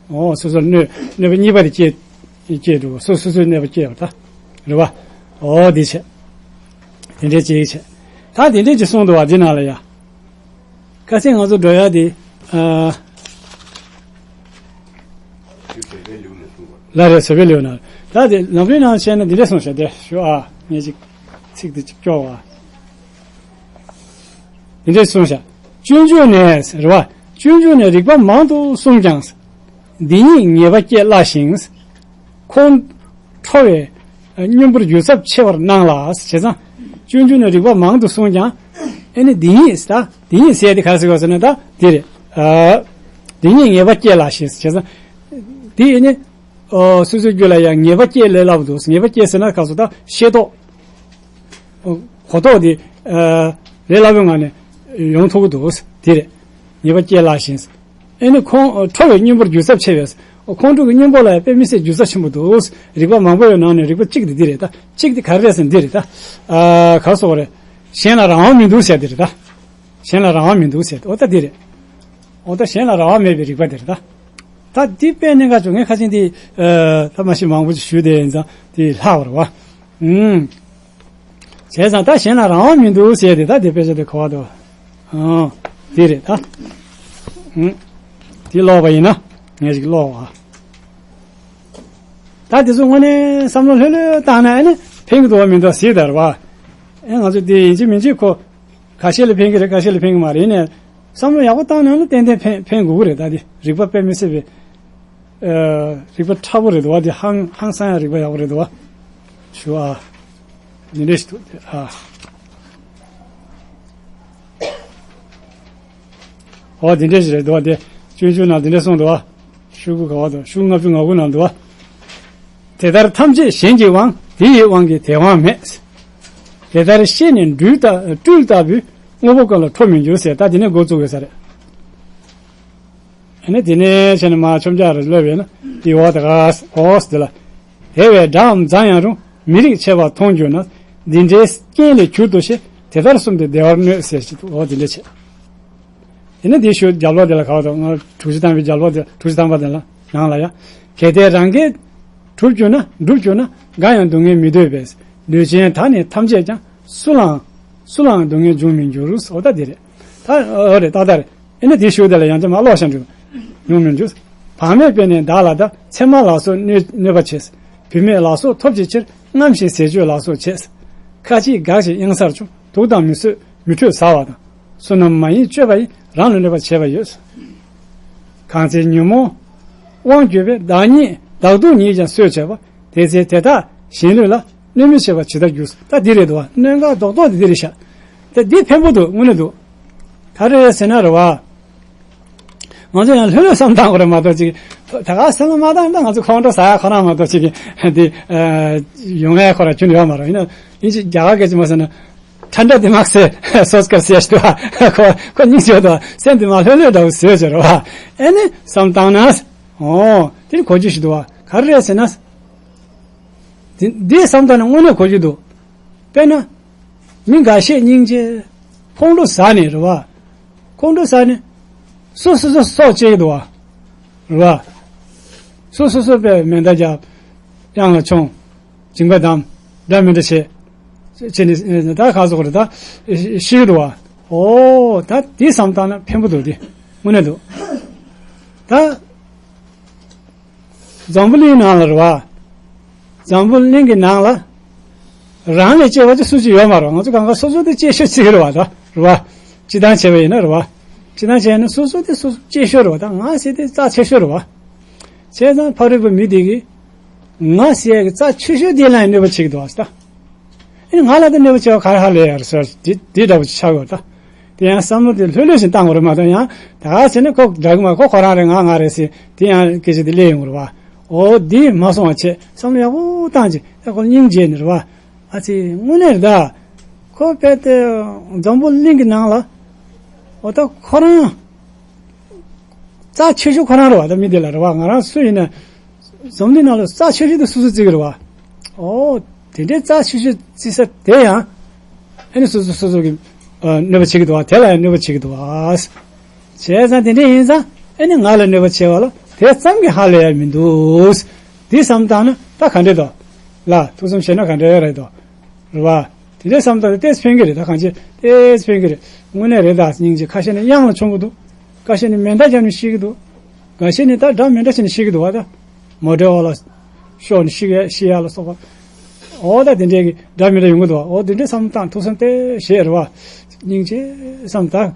འོ་སོ་སོ་ལ་གནོད་གནོད་པ་གཉིས་པ་དེ་སྐྱེ་སྐྱེ་འགྲོ་གི། སོ་སོ་སོའི་གནོད་པ་སྐྱེ་བ་ད། རེད་བ། འོ་དེ་བྱས། དེ་འདྲས་ཅིག་བྱས། ད་དེ་འདྲས་ཅིག་གསུངས་འདུག་བ་འདི་ནང་ལ་ཡ། ཁ་སང་ང་ཚོ་འགྲོ་ཡ་དེ། ཨ། ལ་རེ་བཟོད་པའི་ལེའུ་ན། ད་དེ་ལམ་རིམ་ནང་བཤད་ན་འདི་འདྲས་གསུངས་བཞག་དེ་ཞུ་ཨ། ངས་ཅིག་ཚིག་དེ་ཅིག་སྐྱོར་བ། འདི་འདྲས་གསུངས་བཞག་སྤྱོད་འཇུག་ནས་རེད་བ། སྤྱོད་འཇུག་ནས་རིགས་པ་མང་དུ་གསུངས་ཀྱང་། འདི་ཉིད་ངེས་པ་སྐྱེ་སླ་ཞིང་། ཁོང་ཁྲོ་བའི་གཉེན་པོར་འགྱུར་ཚབས་ཆེ་བར་སྣང་ལ། བྱས་ཙང་། སྤྱོད་འཇུག་ནས་རིགས་པ་མང་དུ་གསུངས་ཀྱང་། ཨེ་ནི་འདི་ཉིད་ད་འདི་ཉིད་ཟེར་དེ་ག་རེ་ཟེར་བ་ཟེར་ན་ད་འདི་རེད། ཨ། འདི་ཉིད་ངེས་པ་སྐྱེ་སླ་ཞིང་། བྱས་ཙང་། འདི་ཨེ་ནི། ཨོ། སོ་སོའི་རྒྱུད་ལ་ཡང་ངེས་པ་སྐྱེ་ལས་སླ་པོ་འདུག་ངེས་པ་སྐྱེ་ཟེར་ན་ག་སོ་ད་ཤེས་རྟོགས། ཨོ། གོ་རྟོགས་དེ། ཨ། ལས་སླ་པོའི་ངང་ནས་ཡོང་ཐུབ་ཀྱི་འདུག་དེ་རེད། ངེས་པ་སྐྱེ་སླ་ཞིང་། ཨེ་ནི་ཁོང་ཁྲོ་བའི་གཉེན་པོར་འགྱུར་ཚབས་ཆེ་བས། ཁོང་ཁྲོ་གི་གཉེན་པོ་ལ་དཔེ་མི་སྲིད་འགྱུར་ཚབས་ཆེན་པོ་འདུག་རིགས་པ་མང་པོ་ཡོད་ནང་ནས་རིགས་པ་གཅིག་དེ་འདི་རེད་ད། གཅིག་དེ་ག་རེ་རེད་ཟེར་ན་འདི་རེད་ད། ཨ། ག་སོགས་རེད། གཞན་ལ་རང་དབང་མི་འདུག་ཟེར་འདི་རེད་ད། གཞན་ལ་རང་དབང་མི་འདུག་ཟེར་འོ་ད་འདི་རེད། འོ་ད་གཞན་ལ་རང་དབང་མེད་པའི་རིགས་པ་འདི་རེད་ད། ད་འདི་དཔེ་གནད་འགག་བྱུང་། ངས་ཁ་ཆེན་འདི། ཨ། ད་མ་ཤེས་མང་པོ་ཞིག་ཞུས་དེ་ཡིན་ཙང་འདི་ལྷག་པ་རེད་བ། ཨུམ། བྱས་ཙང་ད་གཞན་ལ་རང་དབང་མི་འདུག་ཟེར་དེ་ད་དེ་དཔེ་ཆ་དེ་གོ་བ་དོ། ཨང་། དེ་རེད་ད། ཨུམ། དེ་ཀློག་པ་ཡིན་ན་ངས་ཅིག་ཀློག་པ། ད་དེ་ཚོ་དངོས་གནས་བསམ་བློ་ལྷོད་ལྷོད་བཏང་ན་ཨ་ནི་ཕན་གྱི་འདུག་བ་མི་འདུག་གཟིགས་དར་བ། ཨེ་ང་ཚོ་དེ་ཡིན་གཅིག་མིན་གཅིག་ཁོ། ཁ་ཤས་ལ་ཕན་གྱི་རེད། ཁ་ཤས་ལ་ཕན་གྱི་མ་རེད། ཡིན་ནའི་བསམ་བློ་ཡག་པོ་བཏང་ན་ནི་ཏན་ཏན་ཕན་ཕན་དགོས་ཀྱི་རེད། ད་དེ་རིགས་པ་དཔེ་མི་སྲིད་པའི། ཨ། རིགས་པ་ཕྲ་པོ་རེད་འདུག་བ། དེ་ཧང་ཧང་སང་ཡ་རིགས་པ་ཡག་པོ་རེད་འདུག་བ། ཞུ་ཨ། འདི་འདྲ་ཞིག་འདུག་དེ་ཨ། ཨོ་འདི་འདྲ་ཞིག་རེད་འདུག་བ། དེ་སྤྱོད་འཇུག་ནང་འདི་འདྲ་གསུངས་འདུག་བ། ཤོག་གུ་ག་བ་དང་ཤོག་གུ་ལྔ་བཅུ་ང་དགུ་ནང་འདུག་བ། དེ་ལྟར་ཐམས་ཅད་གཞན་གྱི་དབང་། དེ་ཡི་དབང་གིས་དེ་དབང་མེད། དེ་ལྟར་ཤེས་ནས་སྦྲུལ་ལྟ་སྦྲུལ་ལྟ་བུའི། དངོས་པོ་ཀུན་ལ་ཁྲོ་མི་འགྱུར་ཟེར། ད་དེ་ནས་འགོ་བཙུགས་དགོས་ས་རེད། ཨ་ནི་དེ་ནས་བྱས་ནས་མར་མཆོང་རྒྱག་རེ་སླེབས་པས་ན་དེ་འོག་དེ་ག་འོག་དེ་ལ། དེ་བས་དགྲའམ་མཛའ་ཡང་རུང་། མི་རིགས་ཆད་པ་མཐོང་གྱུར་ན། འདི་འདྲའི་རྐྱེན་ལས་གྱུར་ཏོ་ཞེས། དེ་ལྟར་གསུམ་དེ་བདེ་བར་གནོད་ཟེར་ཞེས་འོག་དེ་འདྲ་བྱས། དེ་ནས་འདི་ཞུ་རྒྱབ་ལོག་དེ་ལ་ག་བ་དང་ང་དྲུག་ཅུ་ཐམ་པའི་རྒྱབ་ལོག་དེ་དྲུག་ཅུ་ཐམ་པ་དེ་ལ་ནང་ལ་ཡ། གལ་ཏེ་རང་གིས་གྲུབ་གྱུར་ན། འགྲུབ་གྱུར་ན། འགའ་ཡང་སྡུག་བསྔལ་མི་འདོད་པས། ལུས་ཅན་ད་ནི་ཐམས་ཅད་ཀྱང་། སུ་ལའང་སུ་ལའང་སྡུག་བསྔལ་འབྱུང་མི་འགྱུར། འོ་ད་འདི་རེད། ད་འོ་རེད་ཏག་ཏག་རེད། ཨེ་ནི་དེ་ཞུ་དེ་ལ་ཡང་ཅི་མ་ཀློག་ཤ་འགྲུབ་མྱོང་མི་འགྱུར། བག་མེད་པས་ནི་བདག་ལ་ད། མཚན་མ་ལ་སོགས་གནོད་གནོད་པ་བྱེད། བུད་མེད་ལ་སོགས་ཐོབ་ཀྱི་ཕྱིར། རྔམ་ཞིང་ཟས་སྤྱོད་ལ་སོགས་བྱེད། ཁ་ཅིག་དགའ་ཞིང་གཡེང་སར་སྤྱོད། དུག་དང་མི་བཟོད་མི་འཕྲོད་ཟ་བ་དང་། བསོད་ནམས་མ་ཡིན་སྤྱོད་པ་ཡིས། རང་ལ་གནོད་པ་བྱེད་པ་ཡོད། གང་ཚེ་ཉོན་མོངས་དབང་གྱུར་པའི། བདག་ཉིད་བདག་སྡུག་ཉིད་ཀྱང་གསོད་བྱེད་པ། དེ་ཚེ་དེ་དག་གཞན་ལུས་ལ། གནོད་མི་བྱེད་པ་ཇི་ལྟར་འགྱུར། ད་འདི་རེད་འདུག་བ། གནད་འགག་རྡོག་རྡོག་དེ་འདི་རེད་ཤག་ད་འདི་ཕན་པོ་འདུག་དངོས་གནས་འདུག་ག་རེ་རེད་ཟེར་ན་རེད་བ། ང་ཚོ་ཡང་ལྷོད་ལྷོད་བསམ་བཏང་དགོས་རེད་མ་གཏོགས་ཅིག་ད་ག་སེམས་ལ་མ་བཏང་ན་ང་ཚོ་ཁོང་ཁྲོ་ཟ་ཡ་ཁོ་རང་མ་གཏོགས་ཅིག་འདི་ཡོང་ཡ་ཁོ་རང་རྒྱུན་ཡོད་མ་རེད། ཡིན་ན་ཡིན་ཅིག་རྒྱ་གར་སྐད་ཅིག་མ་ཟེར་ན། ཐན་ཏྲ་དི་མག་སེ་སོས་ཀར་སེ་ཞུ་བ། ཁོ་ཁོ་སྙིང་རྗེ་དོ། སེམས་དེ་མ་ལྷོད་ལྷོད་འདྲ་བོ་བཟོས་བྱས་རོ། ཨེ་ནི་བསམ་བཏང་ན། ཨོ་དེ་ནི་གོ་རྒྱུ་ཞིག་འདུག་བ། ག་རེ་རེད་ཟེར་ན། དེ་འདི་བསམ་བཏང་ན་དངོས་གནས་གོ་རྒྱུ་འདུག་དཔེར་ན། མི་འགའ་ཤས་སྙིང་རྗེ། ཁོང་ཁྲོ་ཟ་ནས་རེད་བ། ཁོང་ཁྲོ་ཟ་ནས། སོ་སོ་སོ་སྲོག་བཅད་ཀྱི་འདུག་བ། རེད་བ། སོ་སོ་སོ་པའི་མེ་མདའ་རྒྱབ། གཡང་ལ་མཆོང་། མཇིང་པ་བསྡམས། འདྲ་མི་འདྲ་བྱས། བྱས་ནས་ད་ག་ཟེར་དགོས་རེད་ད། ཤི་གི་འདུག་བ། ཨོ་ད་དེ་བསམ་བཏང་ན་ཕན་པོ་འདུག་དེ་དངོས་གནས་འདུག་ད་འཛམ་བུ་གླིང་ནང་ལ་རེད་བ། འཛམ་བུ་གླིང་གི་ནང་ལ་རང་ལས་གཅེས་པ་ཅིག་སུ་ཅིག་ཡོད་མ་རེད། ང་ཚོ་གང་ག་སོ་སོ་དེ་གཅེས་ཤོས་ཅིག་རེད་བ། ད་རེད་བ། སྤྱི་བཏང་བྱས་པ་ཡིན་ན་རེད་བ། སྤྱི་བཏང་བྱས་ན་སོ་སོ་དེ་སོ་སོ་གཅེས་ཤོས་རེད་བ། ད་ང་ཟེར་དེ་རྩ་ཆེ་ཤོས་རེད་བ། བྱས་ཙང་ཕ་རོལ་པོ་མི་དེ་གིས། ང་ཟེར་ཡ་གི་རྩ་ཆེ་ཤོས་དེ་ལ་ཡང་གནོད་པ་བྱེད་ཀྱི་འདུག་བ་ད། ཨེ་ང་ལ་དེ་གནོད་པ་བྱེད་པ་ག་རེ་ཧ་ལས་ཡ་རེད་ཟེར་དེ་དེ་འདྲ་པོ་ཆགས་ཡོད་ད། དེ་ཡང་བསམ་བློ་དེ་ལྷོད་ལྷོད་ཞིག་བཏང་དགོས་རེད་མ་གཏོགས་ཡང་ད་ག་ཟེར་ན་ཁོ་འདྲ་གི་མ་ཁོ་ཁོ་རང་རེད་ང་ང་རེད་ཟེར་དེ་ཡང་སྐད་ཆ་དེ་སླེབས་ཡོང་གི་རེད་བ། འོ་དེ་མ་སོང་བ་བྱས་བསམ་བློ་ཡག་པོ་བཏང་ཅིག་ད་ཁོ་སྙིང་རྗེ་ནི་རེད་བ། ཨ་ཙི་དངོས་གནས་རེད་ད། ཁོ་དཔེ་དེ་འཛམ་བུ་གླིང་གི་ནང་ལ་འོ་ད་ཁོ་རང་རྩ་ཆེ་ཤོས་ཁོ་རང་རེད་བ། ད་མི་དེ་ལ་རེད་བ། ང་རང་སུ་ཡིན་ན། འཛམ་གླིང་ནང་ལ་རྩ་ཆེ་ཤོས་དེ་སོ་སོ་བརྩི་གི་རེད་བ། ཨོ། དེ་འདྲའི་རྩ་ཆེ་ཤོས་བརྩི་ས་དེ་ཡང་། ཨ་ནི་སོ་སོ་སོ་སོ་གི་ཨ་གནོད་པ་བྱེད་ཀྱི་འདུག་བ། དེ་ལ་ཡང་གནོད་པ་བྱེད་ཀྱི་འདུག་བ། བྱས་ཙང་དེ་འདྲ་ཡིན་ཙང་ཨ་ནི་ང་ལ་གནོད་པ་བྱེད་པ་ལ་དེ་ཙམ་གྱིས་ཧ་ལས་ཡ་མི་འདུག་འདི་བསམ་བཏང་ན་ད་ག་འདྲ་འདུག་ལ་ཐུགས་བསམ་བཞེས་ན་ག་འདྲ་ཡོད་རེད་དོ། རེད་བ། དེ་འདྲའི་བསམ་བཏང་ན་ཏོག་ཙམ་ཕན་གྱི་རེད། ད་གང་ཅི་ཏོག་ཙམ་ཕན་གྱི་རེད། དངོས་གནས་རེད། ད་སྙིང་རྗེ་ཁ་ཤས་ནི་གཡང་ལ་མཆོང་གི་འདུག་ཁ་ཤས་ནི་མེ་མདའ་བརྒྱབ་ནས་ཤི་གི་འདུག་འགའ་ཤས་ནི་ད་འདྲ་མི་འདྲ་བྱས་ནས་ཤི་གི་འདུག་བ། ད་མོ་ཊའི་འོག་ལ་ཤོར་ནས་ཤི་གི་ཤི་ཡ་ལ་སོགས་པ། འོ་ད་དེ་འདྲའི་གི་འདྲ་མི་འདྲ་ཡོང་གི་འདུག་བ། འོ་དེ་འདྲའི་བསམ་བཏང་ཐུགས་བསམ་དེ་བཞེས་རེད་བ། སྙིང་རྗེ་བསམ་ད།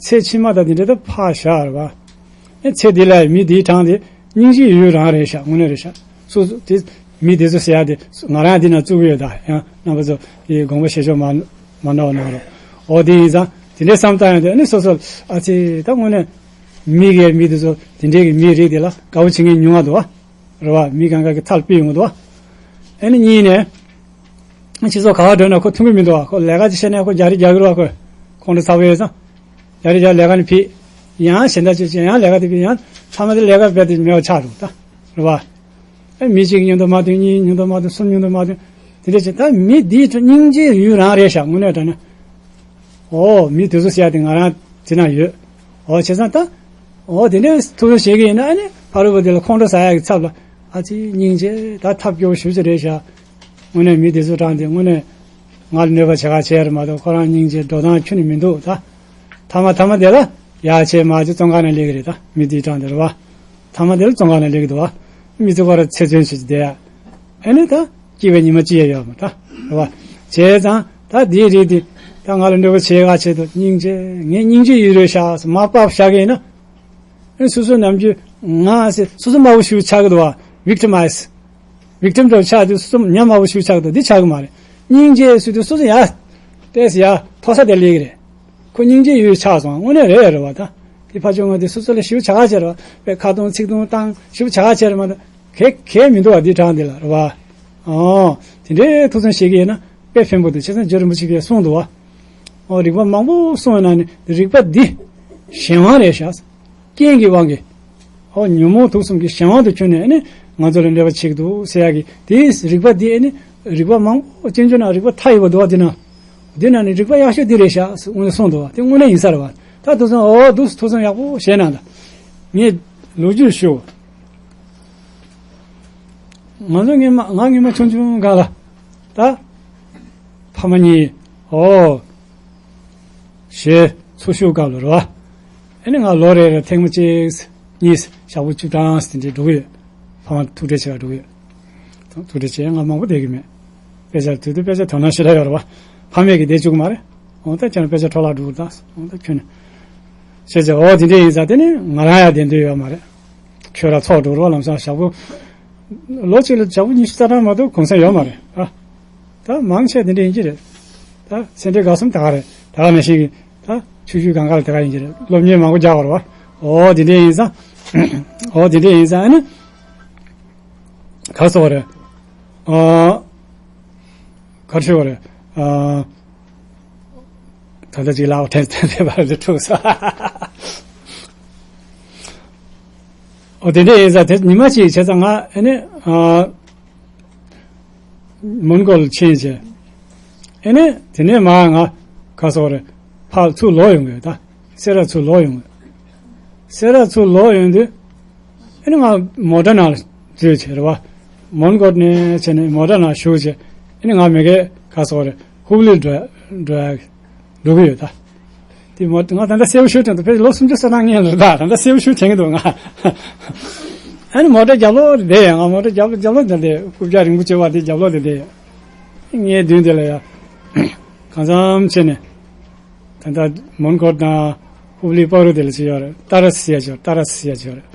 ཚེ་ཕྱི་མ་དང་དེ་འདྲ་ད་ཕར་བཞག་རེད་བ། ཨེ་ཚེ་འདི་ལ་མི་འདིའི་གྲངས་དེ་སྙིང་རྗེ་ཡོད་རང་རེད་ཤག་དངོས་གནས་རེད་ཤག་སོ་སོ་དེ་མི་དེ་ཚོ་ཟེར་ཡ་དེ་ང་རང་འདི་ན་བཙུགས་ཡོད། ད་ཡང་རྣམ་པ་ཚོ་ཡི་དགོངས་པ་བཞེས་ཕྱོགས་མ་མ་འདྲ་བ་གནང་རོགས། འོ་དེ་ཡིན་ཙང་དེ་འདྲའི་བསམ་བཏང་ཡང་དེ་ཨ་ནི་སོ་སོ་ཨ་ཙི་ད་དངོས་གནས་མི་གའི་མི་དེ་ཚོ་དེ་འདྲའི་གི་མི་རིགས་དེ་ལ་དགའ་བོ་བྱེད་མཁན་ཉུང་བ་འདུག་བ། རེད་བ། མི་གང་ག་གི་ཐལ་པི་ཡོང་གི་འདུག་བ། ཨ་ནི་གཉིས་ནས། སྤྱི་ཚོགས་ག་བ་འགྲོ་ན་ཁོ་མཐུན་གི་མི་འདུག་བ། ཁོ་ལས་ཀ་ཅིག་བྱས་ན་ཁོ་རྒྱ་རི་རྒྱག་གི་རེད་བ། ཁོ་ཁོང་ཁྲོ་ཚ་བོ་ཡོད་ཙང་། རྒྱ་རི་རྒྱག་ལས་ཀ་ནི་ཕིག་ཡང་གཞན་དག་ཅིག་བྱས་ཡང་ལས་ཀ་དེ་ཕིག་ཡང་ཐ་མ་དེ་ལས་ཀ་རྦད་དེ་མེད་པ་ཆགས་འགྲོ་ད། རེད་བ། ཨེ་མི་གཅིག་མཉམ་དུ་མ་ཐོན། གཉིས་མཉམ་དུ་མ་ཐོན། གསུམ་མཉམ་དུ་མ་ཐོན། དེ་འདྲ་བྱས་ད་མི་འདིའི་སྙིང་རྗེ་ཡུལ་རང་རེད་ཤག་དངོས་གནས་དྲང་གནས། ཨོ་མི་དེ་ཚོ་ཟེར་ཡ་དེ་ང་རང་དེ་ན་ཡོད། ཨོ་བྱས་ཙང་ད། ཨོ་དེ་འདྲའི་ཐུགས་བསམ་བཞེས་གི་ཡིན་ན་ཨ་ནི་ཕ་རོལ་པོ་དེ་ལ་ཁོང་ཁྲོ་ཟ་ཡ་གི་ཚབ་ལ་ཨ་ཙི་སྙིང་རྗེ་ད་ཐབས་སྐྱོ་བོ་ཞེ་པོ་ཅིག་རེད་ཤག་དངོས་གནས་མི་དེ་ཚོ་དྲང་དེ་དངོས་གནས་ང་ལ་གནོད་པ་བྱེད་ག་བྱས་རེད་མ་གཏོགས་ཁོ་རང་སྙིང་རྗེ་འགྲོ་སྟངས་ཁྱོན་ནས་མི་འདུག་ད་ཐ་མ་ཐ་མ་དེ་ལ་ཡ་བྱས་མ་བྱས་བཙོན་ཁང་ནང་སླེབས་གི་རེད། ད་མི་དེའི་གྲངས་དེ་རེད་བ། ཐ་མ་དེ་ལ་བཙོན་ཁང་ནང་སླེབས་གི་འདུག་བ། མི་ཚོ་ཁོ་ར་ཚེ་བཙོན་བྱེད་ཀྱི་བསྡད་ཡ། ཨ་ནི་ད་སྐྱིད་པའི་ཉི་མ་ཅི་ཡང་ཡོད་མ་ད་རེད་བ། བྱས་ཙང་ད་དེའི་རིགས་དེ་ད་ང་ལ་གནོད་པ་བྱེད་ག་བྱེད་དོ་སྙིང་རྗེ་ངས་སྙིང་རྗེ་ཡོད་རེད་ཤག་མ་དཔའ་བཞག་གི་ཡིན་ན། ཨ་ནི་སོ་སོ་ནམ་རྒྱུན་ང་ཟེར་སོ་སོ་དམའ་བོ་ཞིག་ཆགས་གི་འདུག་བ། ཝིག་ཊི་མའི་ཛི། ཝིག་ཊི་མ་འདྲ་བོ་ཆགས་དུས་སོ་སོ་ཉམས་དམའ་བོ་ཞིག་ཆགས་འདུག་འདི་ཆགས་གི་མ་རེད། སྙིང་རྗེ་ཟེར་དུས་སོ་སོ་ཡ། ཏེས་ཡ་མཐོ་ས་དེ་སླེབས་གི་རེད། ཁོ་སྙིང་རྗེ་ཡོད་ཆགས་སོང་དངོས་གནས་རེད་རེད་བ་ད། དེ་ཕར་ཕྱོགས་ངོས་དེ་སོ་སོ་ལ་ཞིབ་ཆ་ག་བྱས་རེད་བ། དཔེ་ཁ་གཏོང་ཚིག་གཏོང་བཏང་ཞིབ་ཆ་ག་བྱས་རེད་མ་གཏོགས་གལ་གལ་མི་འདུག་བ། དེ་དྲང་དེ་ལ་རེད་བ། ཨོ། དེ་འདྲའི་ཐུགས་བསམ་བཞེས་ཀྱི་ཡིན་ན་དཔེ་ཕན་པོ་འདུག་བྱས་ཙང་རྗེ་རིན་པོ་ཆེ་གིས་གསུངས་འདུག་བ། ཨོ། རིགས་པ་མང་པོ་གསུངས་ཡོད་ན་ནི་རིགས་པ་འདི་གཞན་དབང་རེད་ཤག་རྐྱེན་གྱི་དབང་གིས། ཨོ། ཉོན་མོངས་དུག་གསུམ་གྱི་གཞན་དབང་དུ་གྱུར་ནས་ནི་ང་ཚོ་ལ་གནོད་པ་བྱེད་ཀྱི་འདུག་ཟེར་ཡག་གི་དེའི་རིགས་པ་འདི་ནི་རིགས་པ་མང་པོ་སྤྱོད་འཇུག་ནང་རིགས་པ་མཐའ་ཡས་པ་འདུག་བ། འདི་ན། འདི་ན་ནི་རིགས་པ་ཡག་ཤོས་འདི་རེད་ཤག་ཟེར་དངོས་གནས་གསུངས་འདུག་བ། དེ་དངོས་གནས་ཡིན་ས་རེད་བ། ད་ཐུགས་བསམ། ཨོ། འདུག་ཐུགས་བསམ་ཡག་པོ་བཞེས་གནང་དང་། ངས་ལོ་རྒྱུས་ཞུ། ང་ཚོ་སྔོན་མ་ང་སྔོན་མ་ཆུང་ཆུང་སྒང་ལ་ད་ཕ་མ་གཉིས། ཨོ། ཞེས་འཚོ་བཞུགས་སྐབས་ལ་རེད་བ། ཨ་ནི་ང་ལོ་རེ་རེ་ཐེངས་མ་གཅིག་གཉིས་ཞག་པོ་བཅུ་གྲངས་དེ་འདྲའི་འགྲོ་གི་ཡོད། ཕ་མ་ཐུག་འཕྲད་བྱེད་ག་འགྲོ་གི་ཡོད། ཐུག་འཕྲད་བྱེད་ང་མང་པོ་བསྡད་ཀྱི་མེད། དཔེ་ཆ་དུས་དུས་དཔེ་ཆ་དོ་སྣང་ཞེ་དྲག་ཡོད་རེད་བ། ཕ་མས་ཀྱིས་བསྡད་བཅུག་གི་མ་རེད། འོ་ད་ཁྱོད་རང་དཔེ་ཆ་འཕྲོ་བརླག་འགྲོ་གི་རེད་ད། འོ་ད་ཁྱོད་ནི། བྱས་ཙང་འོ་དེ་འདྲ་ཡིན་ཙང་དེ་ནི་ང་རང་ཡང་བསྡད་འདོད་ཡོད་མ་རེད། ཁྱོད་རང་ཚོགས་འགྲོ་རོགས། ལམ་སང་ཞག་པོ། ལོ་གཅིག་ལ་ཞག་པོ་ཉི་ཤུ་རྩ་གྲངས་མ་གཏོགས་གུང་སེང་ཡོད་མ་རེད་ཨ། ད་མང་ཆེ་དེ་འདྲ་ཡིན་གྱི་རེད། ད་སེ་འབྲས་དགའ་གསུམ་དེ་ག་རེད། དེ་ག་ནང་བཞིན་གྱི་ད་ཆུ་ཤུར་སྒང་ག་ལ་དེ་ག་ཡིན་གྱི་རེད། སློབ་གཉེར་མང་པོ་རྒྱག་པ་རེད་བ། འོ་དེ་འདྲ་ཡིན་ཙང་། འོ་དེ་འདྲ་ཡིན་ཙང་ཨ་ནི། ག་རེ་ཟེར་བ་རེད། ཨ། ག་རེ་ཟེར་བ་རེད། ཨ། ད་ལྟ་ཅིག་ལབ་དྲན་དྲན་པ་རེད་འཁྲུག་སོང་། ཨོ་དེ་འདྲ་ཡིན་ཙང་དེ་ཉི་མ་གཅིག་བྱས་ཙང་ང་ཨ་ནི་ཨ། མོན་གྷོ་ལ་ཕྱིན་བྱས། ཨ་ནི་དེ་ནས་མར་ང་ག་རེ་ཟེར་བ་རེད། ཕར་ཚུར་ལོག་ཡོང་གི་ཡོད་ད། སེ་ར་ཚུར་ལོག་ཡོང་གི། སེ་ར་ཚུར་ལོག་ཡོང་དུས། ཨ་ནི་ང་མོ་ཊ་ནང་ལ་འཛུལ་བྱས་རེད་བ། མོན་གྷོ་ནས་བྱས་ནས་མོ་ཊ་ནང་ཞུགས་བྱས། ཨ་ནི་ང་མ་གིར་ག་རེ་ཟེར་བ་རེད། ཧུབ་ལི་འགྲོ་འགྲོ་འགྲོ་གི་ཡོད་ད། དེ་མོ་ང་ད་ལྟ་གསལ་པོ་ཞུ་དྲན་འདུག་ཕལ་ཆེར་ལོ་སུམ་ཅུ་སོ་ནང་སྔོན་ལ་རེད་ད། ད་ལྟ་གསལ་པོ་ཞུ་དྲན་གྱི་འདུག་ང་། ཨ་ནི་མོ་ཊ་རྒྱབ་ལོགས་རེད་ཡ། ང་མོ་ཊ་རྒྱབ་ལོགས་རྒྱབ་ལོགས་དེ་རེད། རྐུབ་བཀྱག་རིང་པོ་བྱས་པ་དེ་རྒྱབ་ལོགས་དེ་རེད། ངའི་མདུན་དེ་ལ་ཡ། གང་འཚམ་བྱས་ནས། ད་ལྟ་མོན་གྷོ་དང་ཧུབ་ལི་བར་དུ་དེ་ལ་ཅི་ཡོད་རེད། ཏ་ར་སི་ཟེར་ཡ་ཅིག་ཡོད་རེད། ཏ་ར་སི་ཟེར་ཡ་ཅིག་ཡོད་རེད།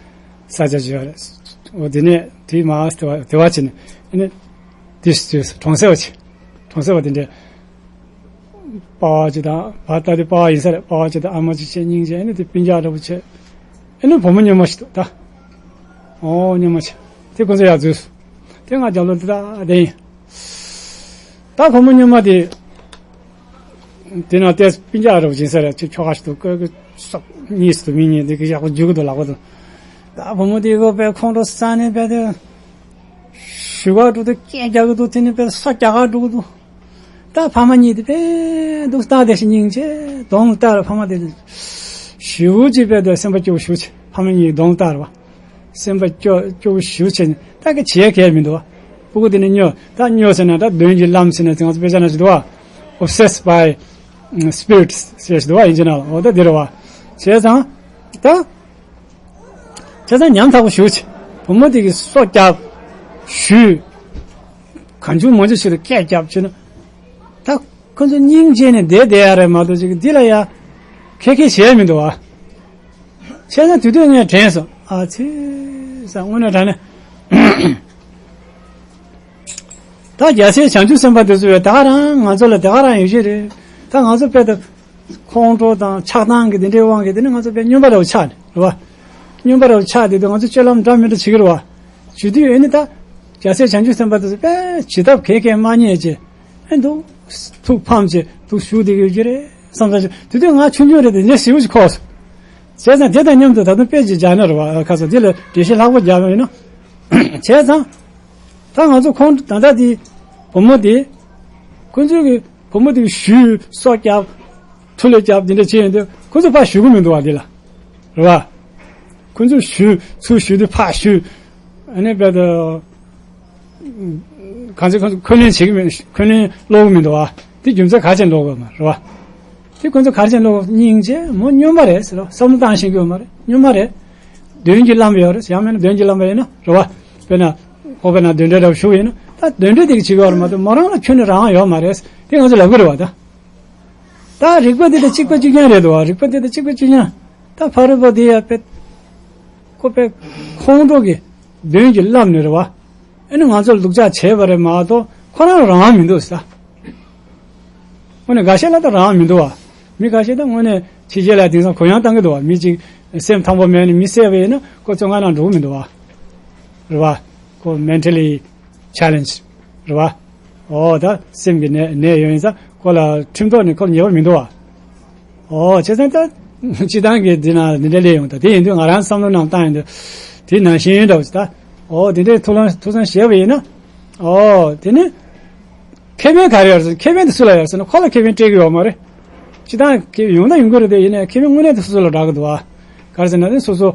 ས་ཆ་ཅིག་ཡོད་རེད། འོ་དེ་ནས་དེའི་མར་དེ་བ་དེ་བ་བྱས་ནས་ཨ་ནི། དེ་དེ་གྲོང་གསེབ་པ་ཅིག་གྲོང་གསེབ་པ་དེ་འདྲས། པ་ཕ་ཅིག་དང་། ཕ་ད་དེ་པ་ཕ་ཡིན་ས་རེད། པ་ཕ་ཅིག་དང་ཨ་མ་ཅིག་བྱས། སྙིང་རྗེ། ཨ་ནི་དེ་སྤུན་ཀྱག་འདྲ་པོ་བྱས། ཨ་ནི་བུ་མོ་སྨྱོན་མ་ཞིག་འདུག་ད། ཨོ་སྨྱོན་མ་ཅིག་དེ་ཁོ་ཚོ་ཡར་འཛུལ་སོང་། དེ་ང་རྒྱབ་ལོགས་དེ་ད་བསྡད་ཡིན། ད་བུ་མོ་སྨྱོན་མ་དེ། དེ་ན་ཏོག་ཙམ་སྤུན་ཀྱག་འདྲ་པོ་ཅིག་ཡིན་ས་རེད། ཅིག་ཁྱོ་ག་ཞིག་འདུག་ཀ་ཀ་སོག་གཉིས་སུ་མི་གཉིས་འདི་གི་ཡག་པོ་རྒྱུག་གི་འདུག་ལབ་གི་འདུག་ད་བུ་མོ་དེ་གོ་པའི་ཁོང་ཁྲོ་ཟ་ནས་པའི་དེ། ཞུ་ག་འགྲོ་དུས་སྐད་རྒྱག་གི་འདུག་དེ་ནས་པའི་སོ་རྒྱག་ག་འགྲོ་གི་འདུག་ད་ཕ་མ་གཉིས་དེ་པའི་འདུག་ལྟ་དེ་ཞིག་སྙིང་རྗེ་གདོང་ལྟར་ཕ་མ་དེ་ཞེ་པོ་ཅིག་པའི་དེ་སེམས་པ་སྐྱོ་བོ་ཞེ་པོ་ཅིག་ཕ་མ་གཉིས་གདོང་ལྟར་བ། སེམས་པ་སྐྱོ་སྐྱོ་བོ་ཞེ་པོ་བྱས་ནས་ད་ག་བྱེད་གལ་མི་འདུག་བ། སྤུ་གུ་དེ་ནི་སྨྱོ། ད་སྨྱོ་ཟེར་ན་ད་གདོན་གྱིས་བརླམས་ཟེར་ན་ཚིག་ང་ཚོ་དཔེ་ཆ་ནང་ཞིག་འདུག་བ། Obsessed by spirits ཟེར་ཞིག་འདུག་བ། ཡིན་གཅིག་ནང་ལ། འོ་ད་འདི་རེད་བ། བྱས་ཙང་ད། བྱས་ཙང་ཉམ་ཐག་པོ་ཞེ་པོ་ཅིག་བུ་མོ་དེ་གིས་སོ་རྒྱབ། ཞུས། གང་བྱུང་མང་བྱུང་ཞིག་ལ་སྐད་རྒྱབ་བྱས་ན། ད་ཁོ་ཚོ་སྙིང་རྗེ་ནས་བསྡད་བསྡད་ཡ་རེད་མ་གཏོགས་ཅིག་འདི་ལ་ཡ། ཁེ་ཁེ་བྱས་མི་འདུག་བ། བྱས་ཙང་དེ་དུས་ངས་དྲན་སོང་། ཨ་ཙི། ས་དངོས་གནས་དྲང་གནས། ད་རྒྱལ་སྲས་བྱང་ཆུབ་སེམས་དཔའ་དེ་ཚོ་ཡོད་ད་ག་རང་ང་ཚོ་ལ་ད་ག་རང་ཡོད་ཀྱི་རེད། ད་ང་ཚོ་དཔེ་ད་ཁོང་ཁྲོ་དང་ཆགས་སྡང་གི་དེ་འདྲའི་དབང་གིས་དེ་ནི་ང་ཚོ་དཔེ་སྨྱོན་པ་འདྲ་བོ་ཆགས་ནས་རེད་བ། སྨྱོན་པ་འདྲ་བོ་ཆགས་དེ་དུས་ང་ཚོ་སྤྱོད་ལམ་འདྲ་མི་འདྲ་བྱེད་ཀྱི་རེད་བ། བྱེད་དུས་ཨེ་ནི་ད་རྒྱལ་སྲས་བྱང་ཆུབ་སེམས་དཔའ་དེ་ཚོ་དཔེ་བྱེད་ཐབས་ག་གས་མ་རྙེད་ཅེས། ཨེ་འདུག་ཐུགས་ཕམ་བྱས་འདུག་ཞུ་བསྡད་ཀྱི་ཡོད་ཀྱི་རེད་བསམ་བསམ་བྱས། དེ་དུས་ང་ཆུང་ཆུང་རེད་དེ་ནས་ཞེ་པོ་ཅིག་ཁོག་སོང་། བྱས་ཙང་དེ་དང་མཉམ་དུ་ད་དུང་དཔེ་ཅིག་སྦྱར་ན་རེད་བ། ཁ་སང་དེ་ལ་འགྲེལ་བཤད་ལྷག་པོ་རྒྱག་ཡོང་ཡིན་ན། བྱས་ཙང་། ད་ང་ཚོ་ཁོང་ད་ལྟ་དེ་བུ་མོ་དེ། ཁོ་ཚོས་གི་བུ་མོ་དེ་གི་ཞུས་སོ་རྒྱབ། ཐུ་ལེ་རྒྱབ་དེ་འདྲ་བྱས་ཡོང་དུས་ཁོ་ཚོ་ཕར་ཞུ་གི་མི་འདུག་བ་དེ་ལ། རེད་བ། ཁོ་ཚོ་ཞུ་ཚུར་ཞུ་དུས་ཕར་ཞུ། ཨ་ནི་དཔེ་ད། གང་ཚེ་ཁོ་ཚོ་འཁོན་ལན་བྱེད་ཀྱི་མེད། འཁོན་ལན་སློག་གི་མི་འདུག་བ། དེ་རྒྱུ་མཚན་ག་རེ་བྱས་སློག་གི་ཡོད་མ་རེད་བ། དེ་ཁོ་ཚོ་ག་རེ་བྱས་སློག་སྙིང་རྗེ་མོ་སྨྱོན་པ་རེད་ཟེར་བ་བསམ་བློ་བཏང་ཤེས་ཀྱི་ཡོད་མ་རེད། སྨྱོན་པ་རེད། གདོན་གྱིས་བརླམས་ཡོད་རེད། ཡང་མིན་ན་གདོན་གྱིས་བརླམས་པ་ཡིན་ན་རེད་བ། དཔེར་ན། ཁོ་དཔེར་ན་གདོན་འདྲེ་འདྲ་བོ་ཞུགས་ཡིན་ན་ད་གདོན་འདྲེ་དེ་གིས་བྱེད་ཀྱི་ཡོད་རེད་མ་གཏོགས་མོ་རང་ལ་ཁྱོན་ནས་རང་དབང་ཡོད་མ་རེད། དེ་ང་ཚོ་ལབ་ཀྱི་རེད་བ་ད། ད་རིགས་པ་འདི་དང་གཅིག་པ་གཅིག་རྐྱང་རེད་འདུག་བ། རིགས་པ་འདི་དང་གཅིག་པ་གཅིག་རྐྱང་། ད་ཕ་རོལ་པོ་འདི་ཡ་དཔེ། ཁོ་དཔེ་ཁོང་ཁྲོ་གིས་གདོན་གྱིས་བརླམས་ནས་རེད་བ། ཨ་ནི་ང་ཚོར་སྡུག་ཅག་བྱས་པ་རེད་མ་གཏོགས་ཁོ་རང་རང་དབང་མི་འདུག་ཟེར། དངོས་གནས་འགའ་ཤས་ལ་ད་རང་དབང་མི་འདུག་བ། མི་འགའ་ཤས་ད་དངོས་གནས་ཕྱི་རྒྱལ་ལ་དེང་སང་གུ་ཡངས་བཏང་གི་འདུག་བ། མི་གཅིག་ སེམས་ཐང་པོ་མེད་ནས་མི་བསད་པ་ཡིན་ན་ཁོ་བཙོན་ཁང་ནང་འགྲོ་གི་མི་འདུག་བ། རེད་བ། ཁོ་mentally challenge རེད་བ། འོ་ད་སེམས་ཀྱི་ནད་ནད་ཡོད་ཡིན་ཙང་ཁོ་ལ་ཁྲིམས་ཐོག་ནས་ཁོ་ལ་ཉེས་པ་མི་འདུག་བ། ཨོ་བྱས་ཙང་ད་སྤྱི་བཏང་གི་འདི་ན་འདི་འདྲ་ལས་ཡོང་ད་དེ་ཡིན་དུས་ང་རང་བསམ་བློ་ནང་བཏང་ཡིན་དུས་དེ་ནང་བཞིན་འདྲ་བོ་ཞིག་ད་ཨོ་དེ་འདྲའི་ཐུགས་ལ་ཐུགས་བསམ་བཞེས་པ་ཡིན་ན་ཨོ་དེ་ནི་ཁེ་ཕན་ག་རེ་ཡོད་རེད་ཟེར་ན་ཁེ་ཕན་དེ་སུ་ལ་ཡོད་ཟེར་ན་ཁོ་ལ་ཁེ་ཕན་སྤྲད་ཀྱི་ཡོད་མ་རེད། སྤྱི་བཏང་གི་ཡོང་ད་ཡོང་གི་རེད་དེ་ཡིན་ནའི་ཁེ་ཕན་དངོས་གནས་དེ་སོ་སོ་ལ་བསྒྲག་གི་འདུག་ཨ། ག་རེ་ཟེར་ན་དེ་སོ་སོ།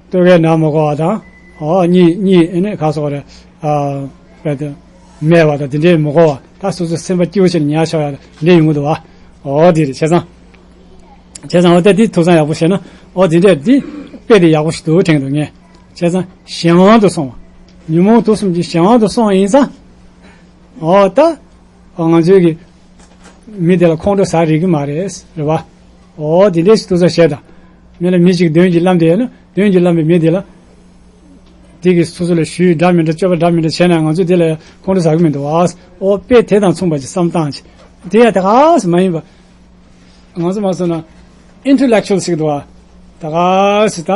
ལྟོ་གོས་ནང་མ་གོ་བ་དང་། ཨོ་གཉིད་གཉིད་ཨེ་ནས་ག་སོགས་རེད། ཨ། རྦད་དེ། སྨྲས་པ་དང་དེ་འདྲའི་མ་གོ་བ་ད་སོ་སོའི་སེམས་པ་སྐྱིད་པོ་བྱས་ནས་ཉལ་ཆོག་ཡ་དེ་འདྲའི་ཡོང་གི་འདུག་བ། ཨོ་དེ་རེད་བྱས་ཙང་། བྱས་ཙང་ཨོ་ད་དེ་ཐུགས་བསམ་ཡག་པོ་བཞེས་ན་ཨོ་དེ་འདྲས་དེ་དཔེ་དེ་ཡག་པོ་ཞིག་འདུག་དྲན་གི་འདུག་ངས། བྱས་ཙང་གཞན་དབང་དུ་སོང་བ། ཉོན་མོངས་དུག་གསུམ་གྱི་གཞན་དབང་དུ་སོང་བ་ཡིན་ཙང་། ཨོ་ད། ང་ཚོའི་གི་མི་དེ་ལ་ཁོང་ཁྲོ་ཟ་རིགས་ཀྱི་མ་རེད། རེད་བ། ཨོ་དེ་འདྲས་ཞིག་ཐུགས་བསམ་བཞེས་དང་། མི་ལ་མི་གཅིག་གདོན་གྱིས་བརླམས་བསྡད་ཡོད་ན་གདོན་གྱིས་བརླམས་པའི་མི་དེ་ལ། དེ་གི་སོ་སོ་ལ་ཞུས་འདྲ་མི་འདྲ་སྤྱོད་པ་འདྲ་མི་འདྲ་བྱས་ན་ང་ཚོས་དེ་ལ་ཁོང་ཁྲོ་ཟ་གི་མི་འདུག་ཨ། ཨོ་དཔེ་དེ་དང་མཚུངས་པ་ཅིག་བསམ་སྟངས་ཅིག་དེ་ཡང་དེ་ག་སུ་མ་ཡིན་པ། ང་ཚོ་མ་སོང་ན་intellectual་ཞིག་འདུག་ཨ། དེ་ག་སུ་ད།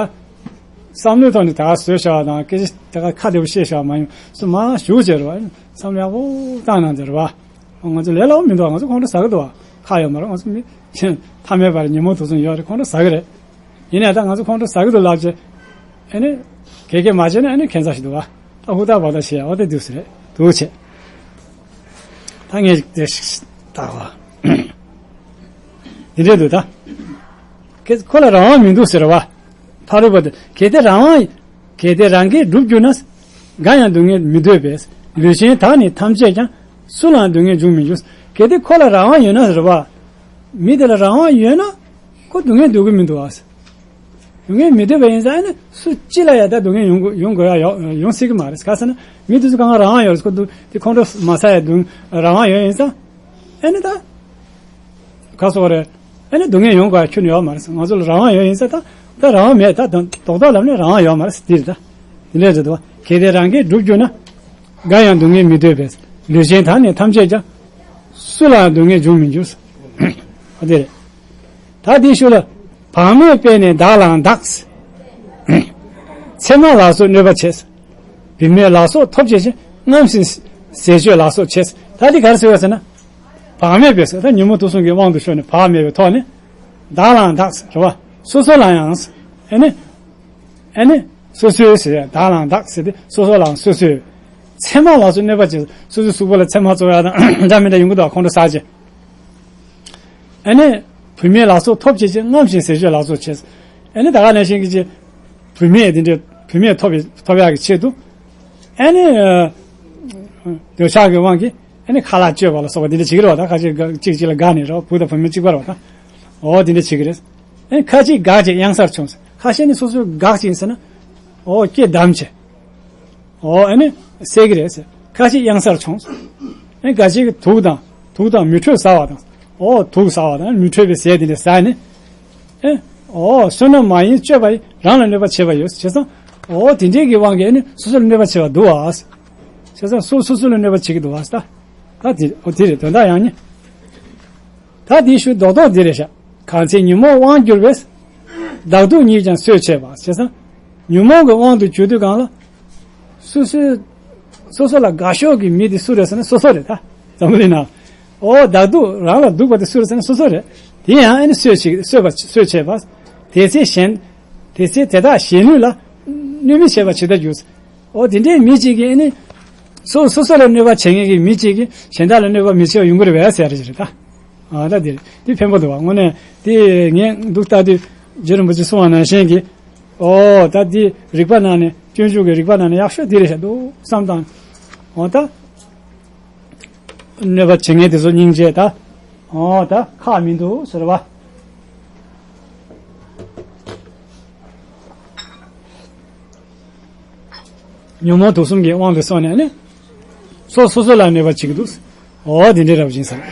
བསམ་བློའི་ཐོག་ནས་དེ་ག་བཟོས་བཞག་པ་དང་སྐད་ཆ་དེ་ག་ཁ་བདེ་པོ་བཤད་བཞག་མ་ཡིན་སུ་མ་ཞུགས་བྱས་རེད་བ། བསམ་ཡག་པོ་བཏང་གནང་བྱས་རེད་བ། ང་ཚོ་ལས་སླ་པོ་མི་འདུག་ང་ཚོ་ཁོང་ཁྲོ་ཟ་གི་འདུག་བ། ཁག་ཡོད་མ་རེད། ང་ཚོ་མི་ཆེན་ཐ་མལ་པ་རེད། ཉོན་མོངས་དུག་གསུམ་ཡོད་རེད། ཁོང་ཁྲོ་ཟ་གི་རེད། ཡིན་ནའི་ད་ང་ཚོ་ཁོང་ཁྲོ་ཟ་གི་འདུག་ལབ་བྱས། ཨ་ནི། གེ་གེ་མ་བྱས་ན་ཨ་ནི་ཁྱད་མཚར་ཞིག་འདུག་བ། ད་ཧུར་ཐག་འབད་ཐག་བྱེད་ཡ་འོ་དེ་འདུག་ཟེར་རེད་འདུག་བྱས། ད་ངས་དེ་ཞིག་ད་བ། དེ་འདྲས་འདུག་ད། ཁོ་ལ་རང་དབང་མི་འདུག་ཟེར་བ། ཕ་རོལ་པོ་དེ་གལ་ཏེ་རང་དབང་། གལ་ཏེ་རང་གིས་བསྒྲུབ་གྱུར་ན། འགའ་ཡང་སྡུག་བསྔལ་མི་འདོད་པས། ལུས་ཅན་དག་ནི་ཐམས་ཅད་ཀྱང་། སུ་ལའང་སྡུག་བསྔལ་འབྱུང་མི་འགྱུར། གལ་ཏེ་ཁོ་ལ་རང་དབང་ཡོད་ན་ཟེར་བ། མི་དེ་ལ་རང་དབང་ཡོད་ན། ཁོ་སྡུག་བསྔལ་འདོད་ཀྱི་མི་འདུག་ཨ། སྡུག་བསྔལ་མི་འདོད་པ་ཡིན་ཙང་ཨ་ནི་སུ་གཅིག་ལ་ཡང་ད་སྡུག་བསྔལ་ཡོང་དགོས་ཡོང་དགོས་ཡ་ཡོང་ཡོང་སྲིད་ཀྱི་མ་རེད། ག་ཟེར་ན་མི་དེ་ཚོ་གང་ག་རང་དབང་ཡོད་རེད། ཁོ་དེ་ཁོང་ཁྲོ་མ་ཟ་ཡ་སྡུག་རང་དབང་ཡོད་ཡིན་ཙང་ཨ་ནི་ད་ག་སོགས་རེད། ཨ་ནི་སྡུག་བསྔལ་ཡོང་དགོས་ཡ་ཁྱོན་ནས་ཡོད་མ་རེད། ང་ཚོ་ལ་རང་དབང་ཡོད་ཡིན་ཙང་ད་ད་རང་དབང་མེད། ད་རྡོག་རྡོག་ལབ་ནས་རང་དབང་ཡོད་མ་རེད། འདི་རེད་ད། དེ་འདྲས་རེད་དོ། གལ་ཏེ་རང་གིས་བསྒྲུབ་གྱུར་ན། འགའ་ཡང་སྡུག་བསྔལ་མི་འདོད་པས། ལུས་ཅན་དག་ནི་ཐམས་ཅད་ཀྱང་། སུ་ལའང་སྡུག་བསྔལ་འབྱུང་མི་འགྱུར། ཨ་དེ་རེད། ད་དེའི་ཤུལ་ལ། བག་མེད་པས་ནི་བདག་ལའང་བདག་མཚན་མ་ལ་སོགས་གནོད་པ་བྱེད། བུད་མེད་ལ་སོགས་ཐོབ་བྱེད་ཅིང་། རྔམ་ཞིང་ཟས་སྤྱོད་ལ་སོགས་བྱེད། ད་དེ་ག་རེ་ཟེར་བ་ཟེར་ན། བག་མེད་པས་ཟེར་ད་ཉོན་མོངས་དུག་གསུམ་གྱི་དབང་དུ་ཤོར་ནས་བག་མེད་པའི་ཐོག་ནས། བདག་ལའང་བདག་ཟེར་བ། སོ་སོ་ལ་ཡང་ཟེར། ཨ་ནི། ཨ་ནི། སོ་སོའི་ཟེར་བདག་ལའང་བདག་ཟེར་ཏེ་སོ་སོ་ལའང་སོ་སོའི། མཚན་མ་ལ་སོགས་གནོད་པ་བྱེད། སོ་སོའི་གཟུགས་པོ་ལ་མཚན་མ་ཚོར་ཡ་དང་འདྲ་མི་འདྲ་ཡོང་གི་འདུག་ཁོང་ཁྲོ་ཟ་བྱས། ཨ་ནི། བུད་མེད་ལ་སོགས་ཐོབ་བྱེད་ཅིང་། རྔམ་ཞིང་ཟས་སྤྱོད་ལ་སོགས་བྱེད། ཨ་ནི་ད་ག་ནང་བཞིན་གྱི་ཅིག་བུད་མེད་དེ་འདྲའི་བུད་མེད་ཐོབ་པའི་ཐོབ་ཡག་གི་ཆེད་དུ། ཨ་ནི། འདོད་ཆགས་ཀྱི་དབང་གིས་ཨ་ནི་ཁ་ལག་སྤྱོད་པ་ལ་སོགས་པ་དེ་འདྲ་བྱེད་ཀྱི་རེད་བ། ད་ཁ་ཅིག་གཅིག་གཅིག་ལ་དགའ་ནས་རེད་བ། བུ་དང་བུད་མེད་གཅིག་པ་རེད་བ་ད། འོ་དེ་འདྲ་བྱེད་ཀྱི་རེད། ཨ་ནི་ཁ་ཅིག་དགག་བྱས་གཡང་སར་མཆོངས། ཁ་ཤས་ནི་སོ་སོའི་དགག་བྱས་ཟེར་ན། འོ་སྐྱེ་བསྡམས་བྱས། ཨོ་ཨ་ནི་བསད་ཀྱི་རེད་ཟེར། ཁ་ཅིག་གཡང་སར་མཆོངས། ཨ་ཁ་ཅིག་གིས་དུག་དང་དུག་དང་མི་འཕྲོད་ཟ་བ་དང་། ཨོ་དུག་ཟ་བ་དང་མི་འཕྲོད་པའི་ཟས་དེ་འདྲ་ཟ་ནས། ཨེ་ཨོ་བསོད་ནམས་མ་ཡིན་སྤྱོད་པ་ཡིས་རང་ལ་གནོད་པ་བྱེད་པ་ཡོད་བྱས་ཙང་། ཨོ་དེ་འདྲའི་གི་དབང་གིས་ཨ་ནི་སོ་སོ་ལ་གནོད་པ་བྱེད་པ་འདུག་བ། བྱས་ཙང་སོ་སོ་སོ་ལ་གནོད་པ་བྱེད་ཀྱི་འདུག་བ། ད་ད་དེ་ཨོ་དེ་རེད་དོན་དག་ཡང་ནི། ད་དེའི་ཤུལ་རྡོག་རྡོག་འདི་རེད་ཤག་གང་ཚེ་ཉོན་མོངས་དབང་གྱུར་པས། བདག་སྡུག་ཉིད་ཀྱང་གསོད་བྱེད་པ། བྱས་ཙང་། ཉོན་མོངས་ཀྱི་དབང་དུ་གྱུར་དུས་གང་ལ། སོ་སོའི། སོ་སོ་ལ་དགའ་ཤོས་ཀྱི་མི་དེ་སུ་རེད་ཟེར་ན་སོ་སོ་རེད་ད། འཛམ་བུ་གླིང་ན། ཨོ་བདག་སྡུག་རང་ལ་སྡུག་པ་དེ་སུ་རེད་ཟེར་ན་སོ་སོ་རེད། དེ་ཡང་ཨ་ནི་གསོད་བྱེད་གསོད་པ་གསོད་བྱེད་པ། དེ་ཚེ་གཞན། དེ་ཚེ་དེ་དག་གཞན་ལུས་ལ། གནོད་མི་བྱེད་པ་ཇི་ལྟར་འགྱུར། ཨོ་དེ་འདྲའི་མི་གཅིག་གིས་ནི། སོ་སོ་སོ་ལ་གནོད་པ་བྱེད་མཁན་གྱི་མི་གཅིག་གིས་གཞན་དག་ལ་གནོད་པ་མི་བྱེད་པ་ཡོང་གི་རེད་པས་ཟེར་རེད་ད། ཨ་ད་དེ་དེ་ཕན་པོ་འདུག་བ། དངོས་གནས་དེ་ངས་འདུག་ལྟ་དུས་རྗེ་རིན་པོ་ཆེ་གསུང་བ་ནང་བཞིན་གྱི། ཨོ་ད་དེ་རིག་པ་ནང་ནས་སྤྱོད་འཇུག་གི་རིག་པ་ནང་ནས་ཡག་ཤོས་དེ་རེད་ཤག་འདུག་བསམ་དང་། ཨོ་ད། གནོད་པ་བྱེད་མཁན་དེ་ཚོ་སྙིང་རྗེ་ད། ཨོ་ད་ཁག་མི་འདུག་ཟེར་བ། ཉོན་མོངས་དུག་གསུམ་གྱི་དབང་དུ་སོང་ནས་ནི། སོ་སོ་སོ་ལ་གནོད་པ་བྱེད་ཀྱི་འདུག་ཨོ་དེ་འདྲའི་རབ་ཅིང་ཟེར།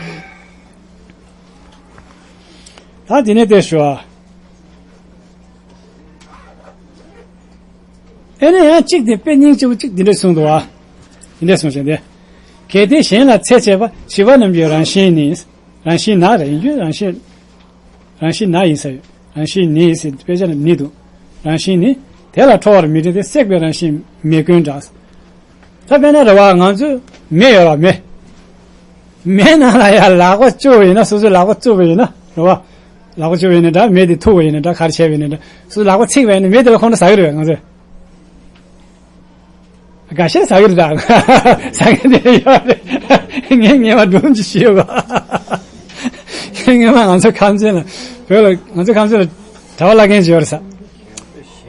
ད་དེ་ནས་དེ་ཞུ་བ། ཨེ་ནས་ཡང་གཅིག་དེ་དཔེ་སྙིང་རྗེ་པོ་གཅིག་དེ་འདྲ་གསུངས་འདུག་བ། དེ་འདྲ་གསུངས་ཤིང་དེ། གལ་ཏེ་གཞན་ལ་འཚེ་བྱེད་པ། བྱིས་པ་རྣམས་ཀྱི་རང་བཞིན་ནི། རང་བཞིན་ན་རེད་ཡིན་རྒྱུ་རང་བཞིན། རང་བཞིན་ན་ཡིན་ས་ཡོད། རང་བཞིན་ནི་ཟེར་དཔེ་ཆ་ལ་ནི་འདུག་རང་བཞིན་ནི། དེ་ལ་ཁྲོ་བར་མི་རིགས་ཏེ། བསྲེགས་པའི་རང་བཞིན་མེ་ཀུན་འདྲ། ད་དཔེར་ན་རེད་བ། ང་ཚོས་མེ་ཡོད་ར། མེ། མེ་ནང་ལ་ཡ་ལག་པ་བཅུག་པ་ཡིན་ན། སོ་སོའི་ལག་པ་བཅུག་པ་ཡིན་ན་རེད་བ། ལག་པ་བཅུག་པ་ཡིན་ན་འདྲ། མེ་དེ་ཐུག་པ་ཡིན་ན་འདྲ། ག་རེ་བྱས་པ་ཡིན་ན་འདྲ། སོ་སོའི་ལག་པ་ཚིག་པ་ཡིན་ན་མེ་དེ་ལ་ཁོང་ཁྲོ་ཟ་གི་རེད་བས་ང་ཚོས། འགའ་ཤས་ཟ་གི་རེད་ད། ཟ་གི་འདི་ཡོད་རེད། ངས་ངས་མ་སྒྲུང་ཅིག་ཞུས་པ། ངས་མ་ང་ཚོ་ཁམས་ཚན་ལ། བོད་ལ་ང་ཚོ་ཁམས་ཚན་ལ་གྲྭ་པ་བླ་རྒན་ཅིག་ཡོད་རེད་ས།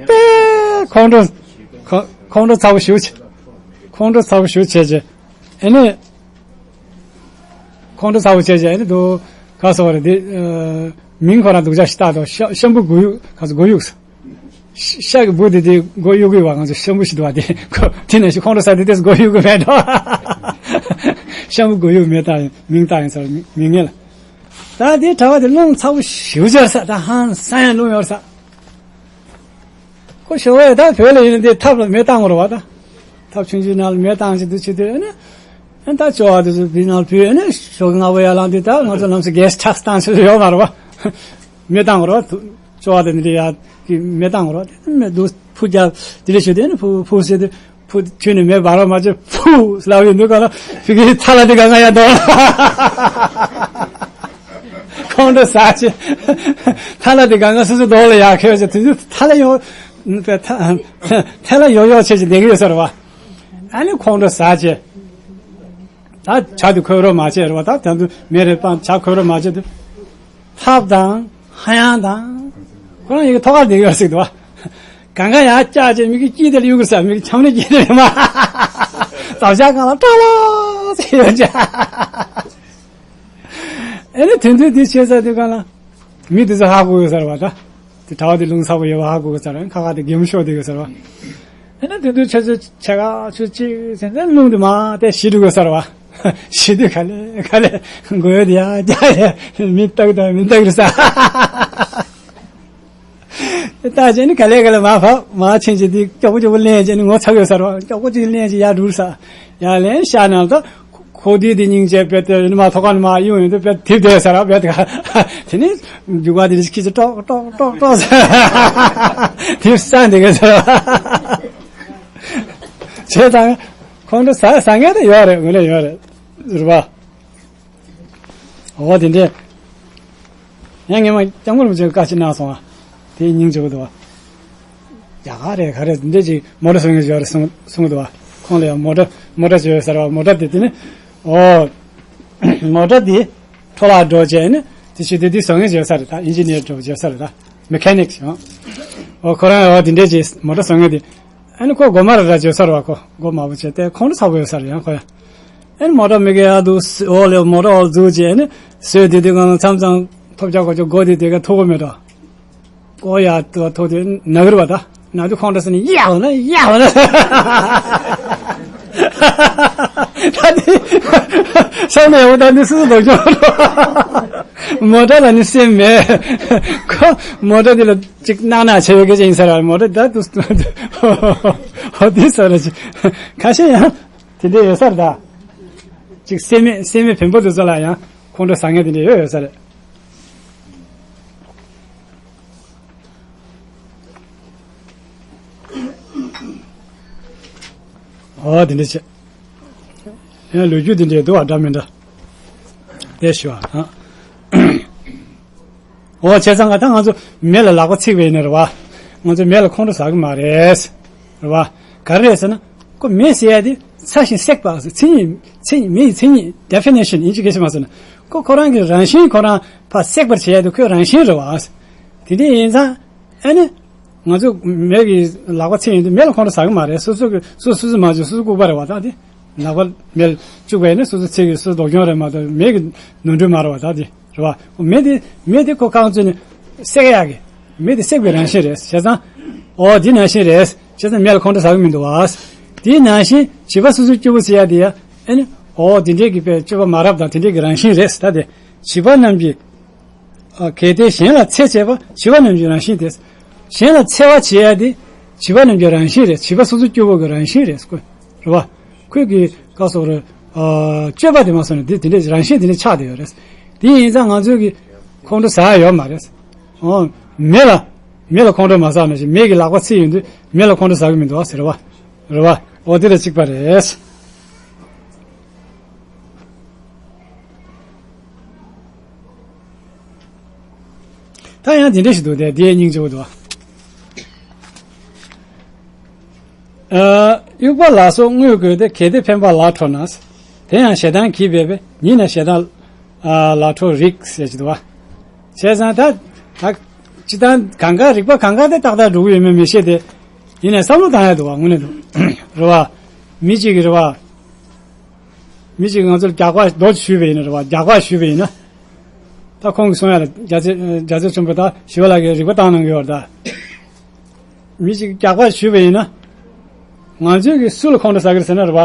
དཔེ་ཁོང་ཁྲོ་ཁོ- ཁོང་ཁྲོ་ཚ་པོ་ཞེ་པོ་བྱས། ཁོང་ཁྲོ་ཚ་པོ་ཞེ་པོ་བྱས་བྱས། ཨ་ནི་ཁོང་ཁྲོ་ཚ་པོ་བྱས་བྱས། ཨ་ནི་འདུག་ག་སོགས་རེད་དེ། ཨ། མིང་ཁོ་རང་སྡུག་ཅག་ཞིག་བཏགས་འདུག་ཤ- ཤམ་བུ་མགོ་གཡུག་ག་ཚོད་མགོ་གཡུག་ས། ཤ- ཤ་གི་འབུ་དེ་དེ་མགོ་གཡུག་གི་བ། ང་ཚོ་ཤམ་བུ་ཞིག་འདུག་བ། དེ་ཁོ་དེ་ནས་ཤི་ཁོང་ཁྲོ་ཟ་དེ་དེས་མགོ་གཡུག་གི་མེད་འགྲོ། ཤམ་བུ་མགོ་གཡུག་མེད་ད་མིང་བཏགས་ཡིན་ས་རེད། མིང་ངེས་ལ། ད་དེ་གྲྭ་པ་དེ་རླུང་ཚ་པོ་ཞེ་པོ་ཅིག་ཡོད་རེད་ས། ད་ཧང་སང་ཡང་རླུང་ཡོད་རེད་ས། ཁོ་ཞོགས་པ་ད་བོད་ལ་ཡིན་ན་དེ་ཐབ་ལ་མེ་བཏང་དགོས་རེད་བ། ད་ཐབ་ཆུང་ཆུང་ནང་ལ་མེ་བཏང་བྱས་འདུག་བྱས་དུས་ཨ་ནི། ཨ་ད་ཅོག་དེ་ཚོ་དེ་ནང་ལ་བུད། ཨ་ནི་ཞོགས་ཀྱི་སྔ་པོ་ཡར་ལངས་དུས་ད་ང་ཚོ་ལམ་སེང་གེ་སི་ཊི་ཧའུ་སི་བཏང་ཆོག་ཡོད་མ་རེད་བ། མེ་བཏང་དགོས་རེད་བ། ཅོག་དེ་འདི་ཡར་གི་མེ་བཏང་དགོས་རེད་བ། དེ་མེ་འདུག་ཕུ་རྒྱབ་དེ་འདྲ་བྱས་དུས་ཨ་ནི་ཕུ་ཕུ་བྱས་དུས། ཕུ་ཁྱོད་ནི་མེ་འབར་བ་མ་བྱེད་ཕུ་ལབ་ཡོང་དུས་ག་ལ་ཕི་གི་ཐ་ལ་དེ་གང་ག་ཡར་འདོར། ཁོང་ཁྲོ་ཟ་བྱས། ཐ་ལ་དེ་གང་ག་སོ་སོའི་རྡོག་ལ་ཡར་འཁོར་བྱས། དེ་ཚོ་ཐ་ལ་ཡོང་ཐ་ཐ་ལ་ཡོང་ཡོང་བྱས་བྱས་བསྡད་ཀྱི་ཡོད་ས་རེད་བ། ཨ་ནི་ཁོང་ཁྲོ་ཟ་བྱས། ད་ཇ་དེ་འཁོལ་རོགས་མ་བྱས་རེད་བ། ད་དེ་ཚོ་མེ་རེ་སྤང་ཇ་འཁོལ་རོགས་མ་བྱས་དུས། ཐབ་དང་ཧ་ཡང་དང་། ཁོ་རང་ཡི་གེ་ཐོག་ཁར་བསྡད་ཡོད་ཟིག་འདུག་བ། གང་ག་ཡར་བཀྱག་བྱས་མི་གི་དཀྱིལ་དེར་གཡུག་གི་ས། མི་གི་ཆམ་ནས་དཀྱིལ་དེར་མ། རྩམ་ཤ་གང་ལ་ཀྲ་ལ་ཟེར་ཡོད་ཅག་ཨེ་ནི་དེ་དུས་དེ་བྱས་ས་དུས་གང་ལ། མི་དེ་ཚོ་ཧ་གོ་ཡོད་ས་རེད་བ། ད་དེ་གྲྭ་པ་དེ་རླུང་ཚ་པོ་ཡོད་པ་ཧ་གོ་གི་ས་རེད། ཁ་ཁ་དེ་གད་མོ་ཤོར་བསྡད་ཡོད་ས་རེད་བ། ཨེ་ན་དེ་དུས་ཆུ་ཚོད་ཕྱེད་ཀ་ཆུ་གཅིག་ཟིན་ཙང་རླུང་དེ་མར་དེ་ཞི་འགྲོ་གི་ས་རེད་བ། ཞི་དུས་ག་ལེ་ག་ལེ་མགོ་ཡོད་ཡ་རྒྱ་ཡ་མི་རྟག་དང་མི་རྟག་རེད་ས། ད་བྱས་ནི་ག་ལེ་ག་ལེ་མར་བབས། མར་ཕྱིན་བྱས་དེ་སྐྱོག་པོ་སྐྱོག་པོ་ལེན་བྱས་ནི་ངོ་ཚ་གི་ཡོད་ས་རེད་བ། སྐྱོག་པོ་གཅིག་ལེན་བྱས་ཡར་འགྲོ་ས། ཡར་ལེན་ཤ་ནང་ད། ཁོ་དེ་དེ་སྙིང་རྗེ་དཔེ་དེ་ནི་མ་ཐོག་ཁ་ནི་མ་གཡུག་ཡོང་དུས་དཔེ་དེབ་དེ་ས་ར་དཔེ་དེ་ག་དེ་ནི་རྒྱུག་པ་དེ་ནི་ཁྱི་ཚོ་ཀྲོག་ཀྲོག་ཀྲོག་ཀྲོག་ས་དེ་ས་འདི་ག་ས་ར་བྱས་དང་ཁོང་ཚོ་ཟ་ཟ་མཁན་དེ་ཡོད་རེད། དངོས་གནས་ཡོད་རེད་ཟེར་བ། འོ་དེ་འདྲས། ཡང་ངས་མ་སྐྱབས་མགོན་རིན་པོ་ཆེ་བཀའ་ཅིག་གནང་སོང་ཨ། དེའི་སྙིང་རྗེ་པོ་འདུག་བ། ཡག་ག་རེད་ག་རེད་འདི་འདྲས་ཅིག་མོ་ཊ་བཟོ་མཁན་ཅིག་ཡོད་རེད་གསུང་གསུང་གི་འདུག་བ། ཁོང་ལ་ཡང་མོ་ཊ་མོ་ཊ་ཅིག་ཡོད་ས་རེད་བ། མོ་ཊ་དེ་དེ་ནི། ཨོ། མོ་ཊ་དེ་འཕྲོ་བརླག་འགྲོ་བྱས་ནི་དེ་ཤི་དེ་དེ་བཟོ་མཁན་ཅིག་ཡོད་ས་རེད། ད་ཨིན་ཇི་ནི་ཡར་འགྲོ་བྱས་ས་རེད། ད་མེ་ཁ་ནིག་ཅིག་ཨོ། ཁོ་རང་ཨོ་དེ་འདྲས་ཅིག་མོ་ཊ་བཟོ་མཁན་དེ། ཨ་ནི་ཁོ་མགོ་མ་ར་ར་བྱས་ས་རེད་བ། ཁོ་མགོ་མང་པོ་བྱས་ཏེ་ཁོང་ཁྲོ་ཚ་པོ་ཡོད་ས་རེད་ཡང་ཁོ་ཡང་། ཨེ་མོ་ཊ་མི་གེ་ཡ་དུ་འོ་ལེ་མོ་ཊ་འོ་འཛུགས་བྱས་ནི་བཟོས་དེ་དུས་གང་མཚམས་མཚམས་ཐོབ་ཆག་གོ་ཆོ་སྒོ་དེ་དེ་ག་ཐུག་གོ་མེད་དོ། ཀོ་ཡ་དུ་ཐོག་དེ་ན་གི་རུ་བ་ད་ན་དུ་ཁོང་ཁྲོ་ཟ་ནི་ཡ་བ་ན་ཡ་བ་ན། ད་དེ་ས་ནས་འོ་ད་ནི་སུ་སུ་དོག་ཆོག་མོ་ཊ་ལ་ནི་སེམས་མེད་ཁོ་མོ་ཊ་དེ་ལ་ཅིག་གནག་གནག་བྱས་ཡོད་གི་ཅིག་ཡིན་ས་ར་མོ་ཊ་ད་དུ་ཧོ་དེ་ས་ར་ཅིག་ཁ་ཤས་ཡང་། དེ་འདྲ་ཡོད་ས་རེད་ད། ཅིག་སེམས་མེད་སེམས་མེད་བེམ་པོ་དེ་ཚོ་ལ་ཡང་ཁོང་ཁྲོ་ཟ་མཁན་དེ་འདྲ་ཡོད་ཡོད་ས་རེད། ཨོ་དེ་འདྲ་བྱས། ཡང་ལོ་རྒྱུས་དེ་འདྲ་འདུག་བ་འདྲ་མི་འདྲ། དེ་ཞུ་བ་ཨ། འོ་བྱས་ཙང་ང་ད་ང་ཚོ་མེ་ལ་ལག་པ་ཚིག་པ་ཡིན་ན་རེད་བ། ང་ཚོ་མེ་ལ་ཁོང་ཁྲོ་ཟ་གི་མ་རེད། རེད་བ། ག་རེ་རེད་ཟེར་ན། ཁོ་མེ་ཟེར་ཡ་དེ་ཚ་ཞིང་བསྲེགས་པ་ཟེར་མཚན་ཉིད་མཚན་ཉིད་མེ་ཡི་མཚན་ཉིད་definition་ཡིན་གཅིག་གལ་ཆེ་མ་ཟེར་ན། ཁོ་ཁོ་རང་གི་རང་བཞིན་ཁོ་རང་ཕར་བསྲེགས་པར་བྱེད་ཡ་དེ་ཁོའི་རང་བཞིན་རེད་བ། དེ་འདྲ་ཡིན་ཙང་ཨ་ནི། ང་ཚོ་མེ་གི་ལག་པ་ཚིག་ཡོང་དུས་མེ་ལ་ཁོང་ཁྲོ་ཟ་གི་མ་རེད། སོ་སོ་གི་སོ་སོ་སོ་མ་བྱུང་སོ་སོ་ལྐུགས་པ་རེད་བ་ད་དེ། ལག་པ་མེ་ལ་བཅུག་པ་ཡིན་ན་སོ་སོ་ཚིག་གི་སོ་སོ་སྡུག་གྱོང་རེད་མ་གཏོགས་མེ་གི་ནོར་འཁྲུལ་མ་རེད་བ་ད་དེ་རེད་བ། མེ་དེ་མེ་དེ་ཁོ་རྐང་བཙུགས་ནས་བསྲེག་ཡག་གི་མེ་དེ་བསྲེག་པའི་རང་བཞིན་རེད་བྱས་ཙང་། ཨོ་དེ་ནང་བཞིན་རེད་བྱས་ཙང་མེ་ལ་ཁོང་ཁྲོ་ཟ་གི་མི་འདུག་བ། དེ་ནང་བཞིན་བྱིས་པ་སོ་སོའི་སྐྱོ་པོ་ཟེར་ཡག་དེ་ཡ་ཨ་ནི་ཨོ་དེ་འདྲས་ཀྱི་པའི་སྤྱོད་པ་མ་རབས་དང་དེ་འདྲས་ཀྱི་རང་བཞིན་རེད་ད་དེ། བྱིས་པ་རྣམས་ཀྱི། ཨ། གལ་ཏེ་གཞན་ལ་འཚེ་བྱེད་པ་བྱིས་པ་རྣམས་ཀྱི་རང་བཞིན་ཏེ། གཞན་ལ་འཚེ་བ་བྱེད་ཡ་དེ་བྱིས་པ་རྣམས་ཀྱི་རང་བཞིན་རེད། བྱིས་པ་སོ་སོ་སྐྱོ་པོ་གི་རང་བཞིན་རེད་ཁོ། རེད་བ། ཁོས་ཀྱི་ག་སོགས་རེད། ཨ། སྤྱོད་པ་དེ་མ་སོང་ནས་དེ་དེ་འདྲའི་རང་བཞིན་དེ་འདྲ་ཆགས་བསྡད་ཡོད་རེད། དེ་ཡིན་ཙང་ང་ཚོས་ཀྱི་ཁོང་ཁྲོ་ཟ་ཡ་ཡོད་མ་རེད། ཨོ། མེ་ལ། མེ་ལ་ཁོང་ཁྲོ་མ་ཟ་ནང་བཞིན་མེ་གི་ལག་པ་ཚིག་ཡོང་དུས་མེ་ལ་ཁོང་ཁྲོ་ཟ་གི་མི་འདུག་ཟེར་བ། རེད་བ། འོ་དེ་ལ་གཅིག་པ་རེད། ད་ཡང་དེ་འདྲ་ཞིག་འདུག་སྟེ་དེའི་སྙིང་རྗེ་བོ་འདུག་བ། ཨ། དབྱུག་པ་ལ་སོགས་དངོས་བཀོལ་ཏེ། གལ་ཏེ་འཕེན་པ་ལ་ཁྲོ་ན། དེ་ཡང་ཞེ་སྡང་གིས་སྦད་པས། ཉིད་ནི་ཞེ་སྡང་ལ་ཁྲོ་རིགས་ཟེར་གྱི་འདུག་བ། བྱས་ཙང་ད། ད། སྤྱིར་བཏང་གང་ག་རིགས་པ་གང་ག་དེ་ཏག་ཏག་འགྲོ་གི་ཡོད་མེད་མི་ཤེས་ཏེ། ཡིན་ནའི་བསམ་བློ་བཏང་ཡ་འདུག་བ་དངོས་གནས་འདུག་རེད་བ། མི་གཅིག་གིས་རེད་བ། མི་གཅིག་གིས་ང་ཚོར་རྒྱགས་པ་རྡོ་གཞུས་པ་ཡིན་ན་རེད་བ། རྒྱགས་པ་གཞུས་པ་ཡིན་ན། ད་ཁོང་གིས་གསུང་ཡ་ལ་རྒྱལ་སྲས་རྒྱལ་སྲས་ཆེན་པོ་ད་ཞི་བ་ལྷ་གིས་རིགས་པ་བཏང་གནང་གི་ཡོད་རེད་ད། མི་གཅིག་རྒྱགས་པ་གཞུས་པ་ཡིན་ན། ང་ཚོས་ཀྱིས་སུ་ལ་ཁོང་ཁྲོ་ཟ་གི་རེད་ཟེར་ན་རེད་བ།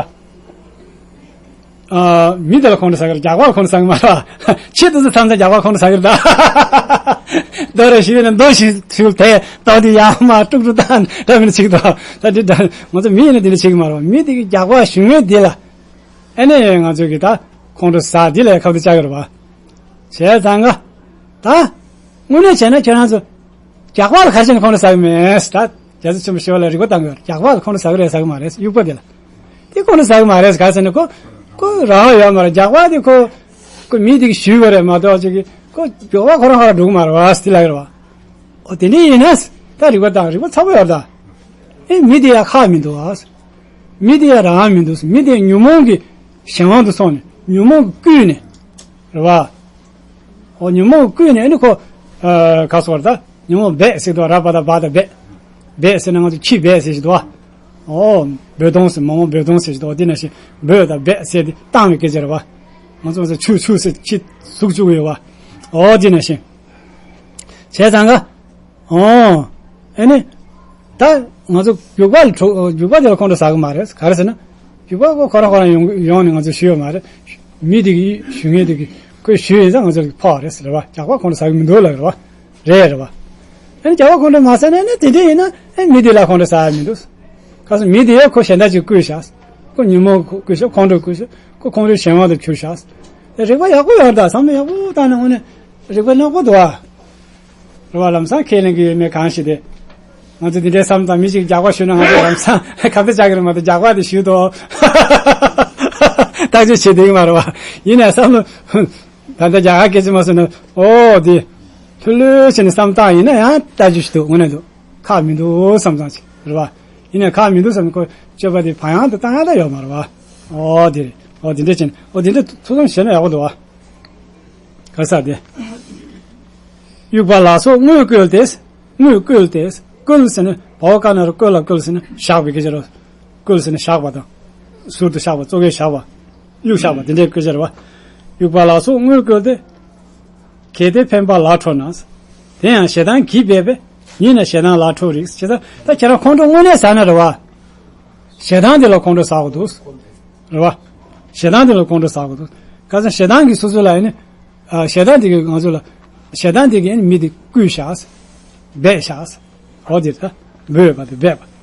ཨ། མི་དེ་ལ་ཁོང་ཁྲོ་ཟ་གི་རེད། རྒྱགས་པ་ལ་ཁོང་ཁྲོ་ཟ་གི་མ་རེད་བ། ཁྱེད་དེ་ཚོ་ཚང་ཚང་རྒྱགས་པ་ལ་ཁོང་ཁྲོ་ཟ་གི་རེད་ད། རྡོ་རེ་གཞུས་ན་རྡོ་ཞིག་ཚུལ་དེ་ཏོག་དེ་ཡར་མར་དཀྲུག་དཀྲུག་བཏང་འདྲ་མི་འདྲ་ཅིག་འདུག་ད་འདི་འདྲ་ང་ཚོ་མི་ཡིན་ན་འདི་འདྲ་བྱེད་ཀྱི་མ་རེད་བ། མི་དེ་གི་རྒྱགས་པ་གཞུ་ངེས་དེ་ལ། ཨ་ནི་ང་ཚོས་ཀྱིས་ད་ཁོང་ཁྲོ་ཟ་དེ་ལ་ཁ་བརྡ་བྱ་གི་རེད་བ། བྱས་ཙང་ག་ད། དངོས་གནས་བྱས་ན་ཁྱེད་རང་ཚོ། རྒྱགས་པ་ལ་ག་རེ་བྱས་ནས་ཁོང་ཁྲོ་ཟ་གི་མེད། ད། རྒྱལ་སྲས་ཆེན་པོ་ཞི་བ་ལྷས་རིགས་པ་བཏང་གི་ཡོད་རེད། རྒྱགས་པ་ལ་ཁོང་ཁྲོ་ཟ་གི་རེད་ཟ་གི་མ་རེད། དབྱུག་པ་དེ་ལ། དེ་ཁོང་ཁྲོ་ཟ་གི་མ་རེད། ག་རེ་ཟེར་ན་ཁོ། ཁོ་རང་དབང་ཡོད་མ་རེད། རྒྱགས་པ་དེ་ཁོ། ཁོ་མི་དེ་གིས་གཞུས་པ་རེད་མ་གཏོགས་ཅིག་གིས་ཁོ་རྒྱགས་པ་ཁོ་རང་ཁོ་རང་འགྲོ་གི་མ་རེད་བ། དེ་ལ་ཡོད་རེད་བ། འོ་དེ་འདྲ་ཡིན་ན། ད་རིགས་པ་བཏང་རིགས་པ་ཚ་པོ་ཡོད་རེད་ད། ཨེ་མི་དེ་ཡ་ཁག་མི་འདུག་བ། མི་དེ་ཡ་རང་དབང་མི་འདུག་མི་དེ་ཉོན་མོངས་ཀྱི་གཞན་དབང་དུ་སོང་ནས་ཉོན་མོངས་ཀྱིས་བསྐུལ་ནས། རེད་བ། འོ་ཉོན་མོངས་ཀྱིས་བསྐུལ་ནས་ཨ་ནི་ཁོ། ཨ། ག་སོགས་རེད་ད། ཉོན་མོངས་སྦད་ཟེར་དུས་ར་བ་ད་བ་ད་སྦད། སྦད་ཟེར་ན་ང་ཚོ་ཁྱི་སྦད་ཟེར་ཞིག་འདུག་བ། འོ། རྦོད་གཏོང་ཟེར་མ་འོངས་རྦོད་གཏོང་ཟེར་ཞིག་འདུག་འོ་དེ་ནང་བཞིན་རྦོད་དང་སྦད་ཟེར་དེ་བཏང་བའི་སྐད་ཆ་རེད་བ། ང་ཚོ་ང་ཚོ་ཆུ་ཆུ་ཟེར་ཁྱི་ཟུག་བཅུག་ཡོད་བ། འོ་དེ་ནང་བཞིན། བྱས་ཙང་ག་འོ། ཨ་ནི། ད་ང་ཚོ་རྒྱུག་པ་ལ་འགྲོ་རྒྱུག་པ་དེ་ལ་ཁོང་ཁྲོ་ཟ་གི་མ་རེད། ག་རེ་ཟེར་ན། རྒྱུག་པ་ཁོ་ཁོ་རང་ཁོ་རང་ཡོང་ཡོང་ནས་ང་ཚོ་གཞུས་ཡོད་མ་རེད། མི་དེ་གིས་གཞུ་མཁན་དེ་གིས་ཁོས་གཞུས་ཡིན་ཙང་ང་ཚོ་ཕོག་རེད་ཟེར་བ། རྒྱགས་པ་ཁོང་ཁྲོ་ཟ་གི་མི་འདུག་ལབ་རེད་བ། རེད་རེད་བ། ཨ་ནི་རྒྱགས་པ་ཁོང་ཁྲོ་མ་ཟ་ན་ནི་དེ་འདྲ་ཡིན་ན་ཨ་མི་དེ་ལ་ཁོང་ཁྲོ་ཟ་ཡ་མི་འདུག་ག་ཚོད་མི་དེ་ཡ་ཁོ་གཞན་དག་ཅིག་བསྐུལ་བཞག་ཁོ་ཉོན་མོངས་བསྐུལ་བཞག་ཁོང་ཁྲོ་བསྐུལ་བཞག་ཁོ་ཁོང་ཁྲོའི་གཞན་དབང་དུ་གྱུར་བཞག་རིགས་པ་ཡག་པོ་ཡོད་ད། བསམ་བློ་ཡག་པོ་བཏང་ན་དངོས་གནས་རིགས་པ་རྣོ་པོ་འདུག་ཨ། རེད་བ། ལམ་སང་ཁས་ལེན་གྱི་ཡོད་མེད་གང་ཤེས་ཏེ། ང་ཚོ་འདི་འདྲའི་བསམ་དང་མི་ཞིག་རྒྱགས་པ་ཞུས་ན་ང་ཚོ་ལམ་སང་ཁ་བརྡ་བྱ་གི་རེད་མ་གཏོགས་རྒྱགས་པ་དེ་ཞུས་ཏོ། ཐག་གཅོད་བྱེད་བསྡད་ཀྱི་མ་རེད་བ། ཡིན་ནའི་བསམ་བློ། ད་ལྟ་རྒྱ་གར་སྐད་ཆ་མ་སོང་ན་ཨོ་དེ། ལྷོད་ལྷོད་བྱས་ནས་བསམ་བཏང་ཡིན་ན་ཡང་ལྟ་རྒྱུ་ཞིག་འདུག་དངོས་གནས་འདུག་ཁག་མི་འདུག་བསམ་ཙང་ཞིག་རེད་བ། ཡིན་ནའི་ཁག་མི་འདུག་བསམ་ནས་ཁོ་སྤྱོད་པ་དེ་བག་ཡངས་དུ་བཏང་ཡ་ད་ཡོད་མ་རེད་བ། ཨོ་དེ་རེད། ཨོ་དེ་འདྲ་བྱས་ནས་ཨོ་དེ་འདྲ་ཐུགས་བསམ་བཞེས་ན་ཡག་པོ་འདུག་བ། ག་ས་དེ། དབྱུག་པ་ལ་སོགས་དངོས་བཀོལ་ཏེ། དངོས་བཀོལ་ཏེ། བཀོལ་ཟེར་ན་བའོ་ཀ་ན་རོ་བཀོལ་ལ་བཀོལ་ཟེར་ན་བཞག་པའི་སྐད་ཆ་རེད། བཀོལ་ཟེར་ན་བཞག་པ་དང་། ཟུར་དུ་བཞག་པ། བཙོ་གས་བཞག་པ། གཡུག་བཞག་པ་དེ་འདྲའི་སྐད་ཆ་རེད་བ། དབྱུག་པ་ལ་སོགས་དངོས་བཀོལ་ཏེ། གལ་ཏེ་འཕེན་པ་ལ་ཁྲོ་ན། དེ་ཡང་ཞེ་སྡང་གིས་སྦད་པས། ཉིད་ནི་ཞེ་སྡང་ལ་ཁྲོ་རིགས། བྱས་ཙང་ད་ཁྱེད་རང་ཁོང་ཁྲོ་དངོས་གནས་ཟ་ན་རེད་བ། ཞེ་སྡང་དེ་ལ་ཁོང་ཁྲོ་ཟ་དགོས་འདུག་རེད་བ། ཞེ་སྡང་དེ་ལ་ཁོང་ཁྲོ་ཟ་དགོས་འདུག་ག་ཚོད་ཞེ་སྡང་གིས་སོ་སོ་ལ་ཡིན་ནི། ཨ། ཞེ་སྡང་དེ་གིས་ང་ཚོ་ལ། ཞེ་སྡང་དེ་གིས་མི་དེ་བསྐུལ་བཞག་སྦད་བཞག་འོ་དེ་ད། འབོད་པ་དེ་སྦད་པ།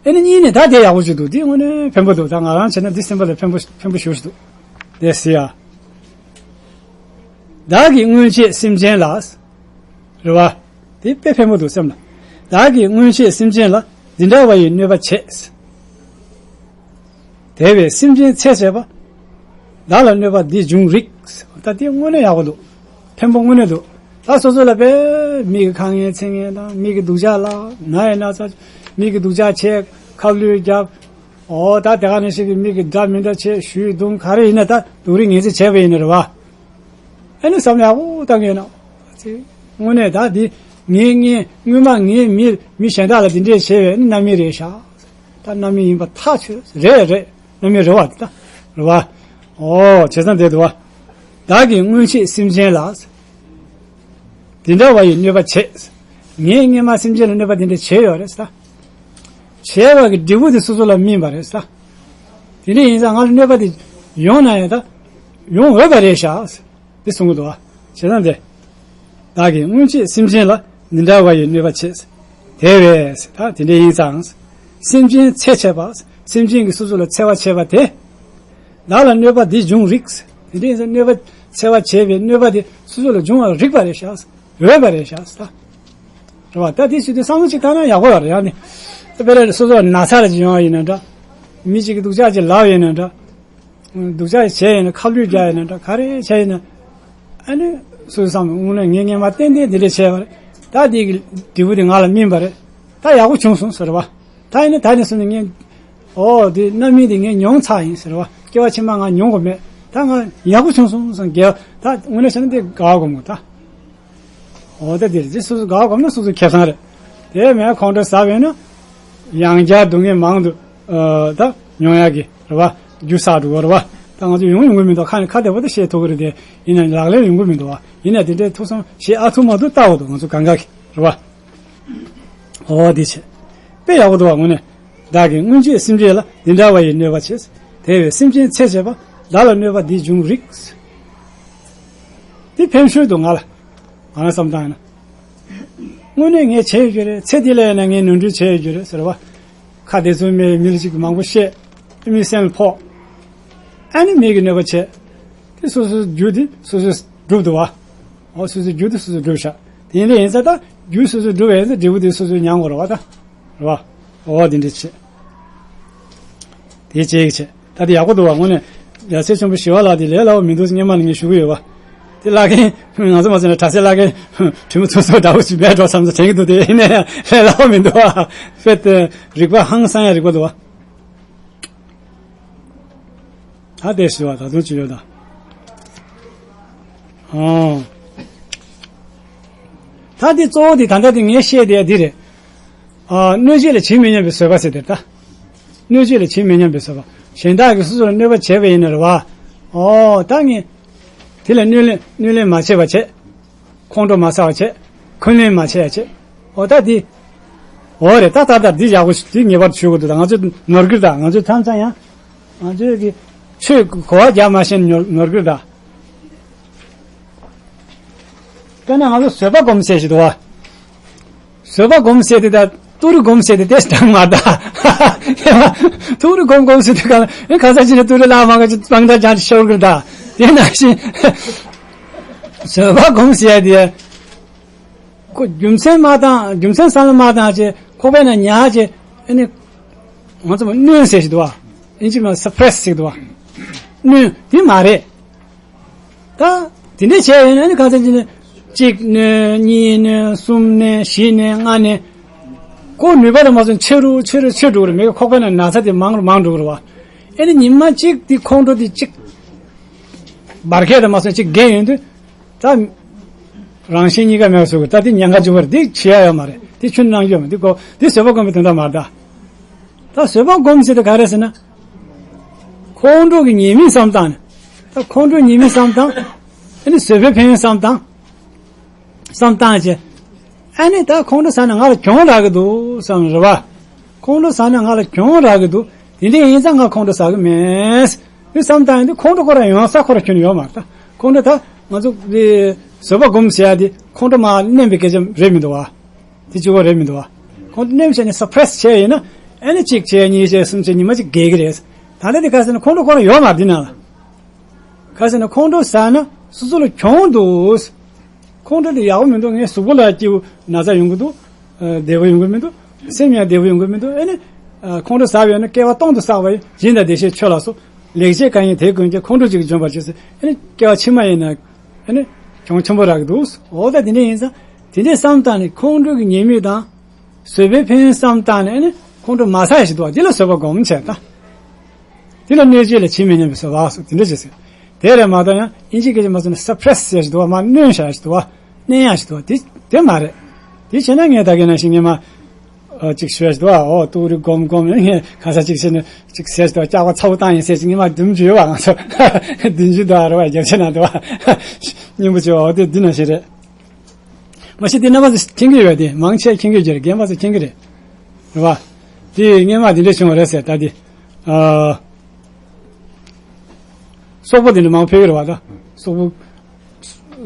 ཨེ་ནི་གཉིས་ནས་ད་དེ་ཡག་པོ་ཅིག་འདུག་འདི་དངོས་གནས་ཕན་པོ་འདུག་ད་ང་རང་བྱས་ན་འདི་སེམས་པ་ལ་ཕན་པོ་ཕན་པོ་ཞེ་པོ་ཅིག་འདུག་དེ་ཟེར་ཡ། བདག་གིས་སྔོན་ཆད་སེམས་ཅན་ལ། རེད་བ། དེ་དཔེ་ཕན་པོ་འདུག་སེམས་ལ། བདག་གིས་སྔོན་ཆད་སེམས་ཅན་ལ་འདི་འདྲ་བ་ཡི་གནོད་པ་བྱས། དེ་བས་སེམས་ཅན་འཚེ་བྱེད་པ། བདག་ལ་གནོད་པ་འདི་འབྱུང་རིགས། ད་དེ་དངོས་གནས་ཡག་པོ་འདུག་ཕན་པོ་དངོས་གནས་འདུག་ད་སོ་སོ་ལ་དཔེ་མི་གི་ཁ་ངན་ཚིག་ངན་དང་མི་གི་སྡུག་ཅག་ལབ། ན་ཡི་ན་ཚ། མི་གི་སྡུག་ཅག་བྱས། ཁ་བསླུས་བརྒྱབ། འོ་ད་དེ་ག་ནང་བཞིན་གྱི་མི་གི་འདྲ་མི་འདྲ་བྱས། གཞུས་བརྡུངས། ག་རེ་ཡིན་ན་ད་སྡུག་རུས་ངན་ཚིག་བྱས་པ་ཡིན་ན་རེད་བ། ཨ་ནི་བསམ་བློ་ཡག་པོ་བཏང་གི་ཡོད་ན། དངོས་གནས་ད་འདི་ངའི་ངའི་སྔོན་མ་ངའི་མི་མི་གཞན་དག་ལ་འདི་འདྲས་བྱས་པའི་ཨ་ནི་རྣམ་སྨིན་རེད་ཤག་ད་རྣམ་སྨིན་ཡིན་པ་ཐག་ཆོད་རེད། རེད། རྣམ་སྨིན་རེད་བ། འདི་ད་རེད་བ། ཨོ་བྱས་ཙང་དེ་འདུག་བ། བདག་གིས་སྔོན་ཆད་སེམས་ཅན་ལ། འདི་འདྲ་བ་ཡི་གནོད་པ་བྱས། ངས་སྔོན་མ་སེམས་ཅན་ལ་གནོད་པ་འདི་འདྲ་བྱས་ཡོད་རེད་ཟེར། བྱས་པ་གི་འབྲས་བུ་དེ་སོ་སོ་ལ་སྨིན་པ་རེད་ཟེར། དེ་འདྲ་ཡིན་ཙང་ང་ལ་གནོད་པ་དེ་ཡོང་ན་ཡང་ད་ཡོང་འོས་པ་རེད་ཤག་དེ་གསུང་གི་འདུག་བ། བྱས་ཙང་དེ། བདག་གིས་སྔོན་ཆད་སེམས་ཅན་ལ་འདི་འདྲ་བ་ཡི་གནོད་པ་བྱས། དེ་བས་ད་དེ་འདྲ་ཡིན་ཙང་། སེམས་ཅན་འཚེ་བྱེད་པ། སེམས་ཅན་གྱིས་སོ་སོ་ལ་འཚེ་བ་བྱེད་པ་དེ། བདག་ལ་གནོད་པ་འདི་འབྱུང་རིགས། དེ་འདྲ་ཡིན་ཙང་གནོད་པ་ འཚེ་བ་བྱས་པའི་གནོད་པ་དེ་སོ་སོ་ལ་འབྱུང་བར་རིགས་པ་རེད་ཤག་འོས་པ་རེད་ཤག་རེད་བ། ད་དེ་ཞུ་དུས་བསམ་བློ་ཅིག་བཏང་ན་ཡག་པོ་ཡོད་རེད་ཡང་ནི། དཔེར་ན་སོ་སོ་ན་ཚ་ལ་ཅིག་ཡོང་བ་ཡིན་ན་འདྲ། མི་གཅིག་གིས་སྡུག་ཅག་ཅིག་ལབ་ཡིན་ན་འདྲ། སྡུག་ཅག་བྱས་ཡིན་ན། ཁ་བསླུས་རྒྱག་ཡིན་ན་འདྲ། ག་རེ་བྱས་ཡིན་ན། ཨ་ནི་སོ་སོ་བསམ་དངོས་གནས་ངས་སྔོན་མ་ཏན་ཏན་འདི་འདྲ་བྱས་པ་རེད། ད་འདི་གི་འབྲས་བུ་འདི་ང་ལ་སྨིན་པ་རེད། ད་ཡག་པོ་བྱུང་སོང་ཟེར་བ། ད་ཡིན་ན་ད་ནས་བཟུང་ནས་ངས། ཨོ་འདི་རྣམ་སྨིན་འདི་ངས་མྱོང་ཚར་ཡིན་ཟེར་བ། སྐྱེ་བ་ཕྱི་མ་ང་མྱོང་དགོས་མེད། ད་ང་ཡག་པོ་བྱུང་སོང་ཟེར་དགེ་བ། ད་དངོས་གནས་བྱས་ན་འདི་དགའ་བ་སྒོམ་དགོས་ད། འོ་ད་འདིར་འདི་སོ་སོ་དགའ་བ་སྒོམ་ན་སོ་སོ་ཁེ་བཟང་རེད། དེ་མེད་ཁོང་ཁྲོ་ཟ་བས་ན། ཡང་བསྐྱར་སྡུག་བསྔལ་མང་དུ་ཨ་ད་མྱོང་ཡག་གི་རེད་བ། རྒྱུ་བསགས་འགྲོ་གི་རེད་བ། ད་ང་ཚོ་ཡོང་ཡོང་གི་མི་འདུག་ཁ་ནས་ཁ་བདེ་པོ་ད་བཤད་ཐུབ་ཀྱི་རེད་དེ། ཡིན་ན་ལག་ལེན་ཡོང་གི་མི་འདུག་བ། ཡིན་ན་དེ་འདྲའི་ཐུགས་བསམ་བཞེས་ཨ་ཐུབ་མ་ཐུབ་ལྟ་བ་འདུག་ང་ཚོ་གང་ག་གི་རེད་བ། འོ་དེ་བྱས། དཔེ་ཡག་པོ་འདུག་བ་དངོས་གནས། བདག་གིས་སྔོན་ཆད་སེམས་ཅན་ལ་འདི་འདྲ་བ་ཡི་གནོད་པ་བྱས། དེ་བས་སེམས་ཅན་འཚེ་བྱེད་པ། བདག་ལ་གནོད་པ་འདི་འབྱུང་རིགས། འདི་ཕན་ཤོས་འདུག་ང་ལ། ང་ལ་བསམ་བཏང་ཡིན་ན། དངོས་གནས་ངས་བྱས་ཡོད་རྒྱུ་རེད། ཚེ་འདི་ལ་ཡིན་ན་ངས་ནོར་འཁྲུལ་བྱས་ཡོད་རྒྱུ་རེད་ཟེར་བ། ཁ་བདེ་ཚོད་མེད་མི་ལ་ཅིག་མང་པོ་བཤད། མི་སེམས་ལ་ཕོག་ཨ་ནི་མི་གི་གནོད་པ་བྱས། དེ་སོ་སོའི་རྒྱུ་དེ་སོ་སོས་སྒྲུབ་འདུག་བ། འོ་སོ་སོའི་རྒྱུ་དེ་སོ་སོས་སྒྲུབ་ཤག་དེ་འདྲ་ཡིན་ཙང་ད་རྒྱུ་སོ་སོས་སྒྲུབ་པ་ཡིན་ཙང་འབྲས་བུ་དེ་སོ་སོས་མྱང་དགོས་རེད་བ་ད། རེད་བ། འོ་དེ་འདྲ་བྱས། དེ་བྱས་ཀྱི་བྱས། ད་དེ་ཡག་པོ་འདུག་བ་དངོས་གནས། རྒྱལ་སྲས་ཆེན་པོ་ཞི་བ་ལྷ་དེ་ལས་སླ་བོ་མི་འདུག་སྔོན་མ་ནས་ངས་ཞུ་གི་ཡོད་བ། དེ་བླ་རྒན་ང་ཚོ་མ་ཟེར་ན་གྲྭ་སའི་བླ་རྒན་དྲི་མ་ཚུར་ཚུར་འདྲ་བོ་ཞིག་མེད་འགྲོ་བསམ་ཚུལ་དྲན་གྱི་འདུག་དེ་ཡིན་ནའི་ལས་སླ་བོ་མི་འདུག་བ། དཔེ་དེ་རིག་པ་ཧང་སང་ཡ་རིག་པ་འདུག་བ། ད་དེ་ཞུ་བ་ད་དུང་ཅི་ཡོད་ད། ཨོ། ད་དེ་གཙོ་བོ་དེ་ད་ལྟ་དེ་ངས་བཤད་དེ་འདི་རེད། ཨ་གནོད་བྱེད་ལ་ཇི་མི་སྙམ་པའི་བཟོད་པ་ཟེར་དེ་ད། གནོད་བྱེད་ལ་ཇི་མི་སྙམ་པའི་བཟོད་པ། གཞན་དག་གིས་སོ་སོར་གནོད་པ་བྱས་པ་ཡིན་ན་རེད་བ། ཨོ་ད་ངས། དེ་ལ་གནོད་ལན་གནོད་ལན་མ་བྱས་པ་བྱས། ཁོང་ཁྲོ་མ་ཟ་བ་བྱས། འཁོན་ལན་མ་བྱས་ཡ་བྱས། ཨོ་ད་འདི། འོ་རེད་ད་ད་ད་འདི་ཡག་པོ་ཞིག་འདི་ངེས་པར་དུ་ཞུ་དགོས་འདུག་ད་ང་ཚོས་ནོར་གྱི་རེད་ད་ང་ཚོས་མཚམས་མཚམས་ཡང་། ང་ཚོས་ཀྱི་ཆོས་གོ་བ་རྒྱག་མ་ཤེས་ནོར་ནོར་གྱི་རེད་ད། དཔེར་ན་ང་ཚོ་བཟོད་པ་སྒོམ་ཟེར་ཞིག་འདུག་བ། བཟོད་པ་སྒོམ་ཟེར་དེ་ད་ཏུ་རུ་སྒོམ་ཟེར་དེ་དེ་སྟངས་མ་ད། ཏུ་རུ་སྒོམ་སྒོམ་ཟེར་དེ་ག་ལ་ཨེ་ག་ས་ཅི་ནས་ཏུ་རུ་ལ་མ་ག་ཅི་སྤང་ད་ཅང་ཅི་ཤོར་གི་ད། དེ་ནང་བཞིན་བཟོད་པ་སྒོམ་ཟེར་དེ། ཁོ་རྒྱུ་མཚན་མ་བཏང་རྒྱུ་མཚན་བསམ་བློ་མ་བཏང་བྱས་ཁོག་པའི་ནང་ཉར་བྱས་ཨེ་ནི། ང་ཚོ་གནོན་ཟེར་ཞིག་འདུག་བ། ཨིན་ཇི་མ་སབ་པྲེ་སི་ཟེར་གི་འདུག་བ། གནོན་དེ་མ་རེད། ད། དེ་འདྲས་བྱས་ཡོད་ན་ནི་ག་ཚོད་ཅིག་ནི། གཅིག་ནོན་གཉིས་ནོན་གསུམ་ནོན་བཞི་ནོན་ལྔ་ནོན། ཁོ་ནུས་པ་དང་མ་སོན་ཆེ་རུ་ཆེ་རུ་ཆེ་འགྲོ་གི་རེད་མེད་ཁོག་པའི་ནང་ན་ཚ་དེ་མང་རུ་མང་འགྲོ་གི་རེད་བ། ཨེ་ནི་ཉི་མ་གཅིག་དེ་ཁོང་ཁྲོ་དེ་གཅིག་འབར་གས་དང་མ་སོན་གཅིག་རྒས་ཡོང་དུས། ད། རང་གཞན་གཉིས་ཀ་མེད་པ་བཟོ་དགོས་ད་དེ་ཉེན་ཁ་བཅུག་པ་རེད་དེ་བྱེད་ཡ་ཡོད་མ་རེད་དེ་ཁྱོད་གནང་རྒྱུ་ཡོད་མ་རེད་དེ་གོ་དེ་བཟོད་པ་སྒོམ་པའི་དོན་དག་མ་རེད་ད། ད་བཟོད་པ་སྒོམ་ཟེར་དེ་ག་རེ་ཟེར་ན། ཁོང་ཁྲོ་གི་ཉེས་དམིགས་བསམ་སྟངས་ནི། ད་ཁོང་ཁྲོ་ཉེས་དམིགས་བསམ་སྟངས། ཨ་ནི་བཟོད་པའི་ཕན་ཡོན་བསམ་སྟངས། བསམ་སྟངས་བྱས། ཨ་ནི་ད་ཁོང་ཁྲོ་ཟ་ན་ང་ལ་གྱོང་རག་གི་འདུག་བསམ་རེད་བ། ཁོང་ཁྲོ་ཟ་ན་ང་ལ་གྱོང་རག་གི་འདུག་དེ་འདྲ་ཡིན་ཙང་ང་ཁོང་ཁྲོ་ཟ་གི་མེད། དེ་བསམ་སྟངས་ཡིན་དུས་ཁོང་ཁྲོ་ཁོ་རང་ཡོང་ས་ཁོ་རང་ཁྱོན་ནས་ཡོད་མ་རེད་ད། ཁོང་ཁྲོ་ད་ང་ཚོ་དེ་བཟོད་པ་སྒོམ་ཟེར་ཡ་དེ་ཁོང་ཁྲོ་མར་མནན་པའི་སྐད་ཆ་རེད་མི་འདུག་བ། དེ་གཅིག་པོ་རེད་མི་འདུག་བ། ཁོང་ཁྲོ་མནན་བྱས་ནས་སབ་པྲེ་སི་བྱས་ཡིན་ན་ཨ་ནི་གཅིག་བྱས་གཉིས་བྱས་གསུམ་བྱས་ཉི་མ་གཅིག་རྒས་གི་རེད། ད་ལྟ་དེ་ག་ཟེར་ན་ཁོང་ཁྲོ་ཁོ་རང་ཡོད་མ་རེད་འདི་ནང་ལ། ག་ཟེར་ན་ཁོང་ཁྲོ་ཟ་ན་སོ་སོ་ལ་གྱོང་འདུག་ཁོང་ཁྲོ་དེ་ཡག་པོ་མི་འདུག་ངའི་གཟུགས་པོ་ལ་སྐྱིད་པོ་ན་ཚ་ཡོང་གི་འདུག་ཨ་བདེ་པོ་ཡོང་གི་མི་འདུག་སེམས་ཡང་བདེ་པོ་ཡོང་གི་མི་འདུག་ཨ་ནི། ཨ་ཁོང་ཁྲོ་ཟ་བས་ན་སྐྱེ་བ་སྟོང་དུ་བསགས་པ་ཡི་སྦྱིན་དང་བདེ་གཤེགས་མཆོད་ལ་སོགས་ལེགས་སྤྱད་གང་ཡིན་དེ་ཀུན་གྱིས་ཁོང་ཁྲོ་གཅིག་འཇོམས་པར་བྱེད་ཟེར་ཨ་ནི་སྐྱེ་བ་ཕྱི་མ་ཡིན་ན་ཨ་ནི་གྱོང་ཆེན་པོ་རག་གི་འདུག་འོ་ད་དེ་འདྲ་ཡིན་ཙང་དེ་འདྲའི་བསམ་སྟངས་ནི་ཁོང་ཁྲོ་གི་ཉེས་དམིགས་དང་བཟོད་པའི་ཕན་ཡོན་བསམ་སྟངས་ནི་ཨ་ནི་ཁོང་ཁྲོ་མ་ཟ་ཡ་ཞིག་འདུག་བ་འདི་ལ་བཟོད་པ་སྒོམ་བྱས་ད། དེ་ལ་གནོད་བྱེད་ལ་ཇི་མི་སྙམ་པའི་བཟོད་པ་སོགས་དེ་འདྲ་བྱེད་ཟེར། དེ་རེད་མ་གཏོགས་ཡང་ཨིན་ཇི་སྐད་ཆ་མ་ཟེར་ན་སབ་པྲེ་སི་ཟེར་ཞིག་འདུག་བ་མར་གནོན་བཞག་ཞིག་འདུག་བ། གནོན་ཡག་ཞིག་འདུག་བ་དེ་དེ་མ་རེད། དེ་བྱས་ན་ངས་ད་གིན་ནང་བཞིན་ངས་མ། ཨ་ཅིག་ཞུ་ཡ་ཞིག་འདུག་བ་འོ་ཏུ་རི་སྒོམ་སྒོམ་ངས་ག་ས་ཅིག་བྱས་ནས་ཅིག་ཟེར་ཞིག་འདུག་བ་སྐྱག་པ་ཚ་བོ་བཏང་ཡིན་ཟེར་ཞིག་ངས་མ་བདུན་ཅུ་ཡོད་བ་ང་ཚོ་བདུན་ཅུ་འདུག་བ་རེད་བ་རྒྱབ་ཆེ་ན་འདུག་བ། སྙིང་པོ་བྱེད་བ་འོ་དེ་འདི་ནང་བཞིན་རེད། མ་གཞི་དེ་རྣམ་པ་ཚོ་མཁྱེན་གྱི་ཡོད་དེ་མང་ཆེ་མཁྱེན་གྱི་ཡོད་རེད་རྒན་པ་ཚོ་མཁྱེན་གྱི་རེད། རེད་བ། དེ་སྔས་མ་དེ་འདྲས་བྱུང་བ་རེད་ཟེར་ད་དེ། ཨ། སོག་པོ་དེ་འདྲས་མང་ཕེབས་ཀྱི་རེད་བ་ད། སོག་པོ།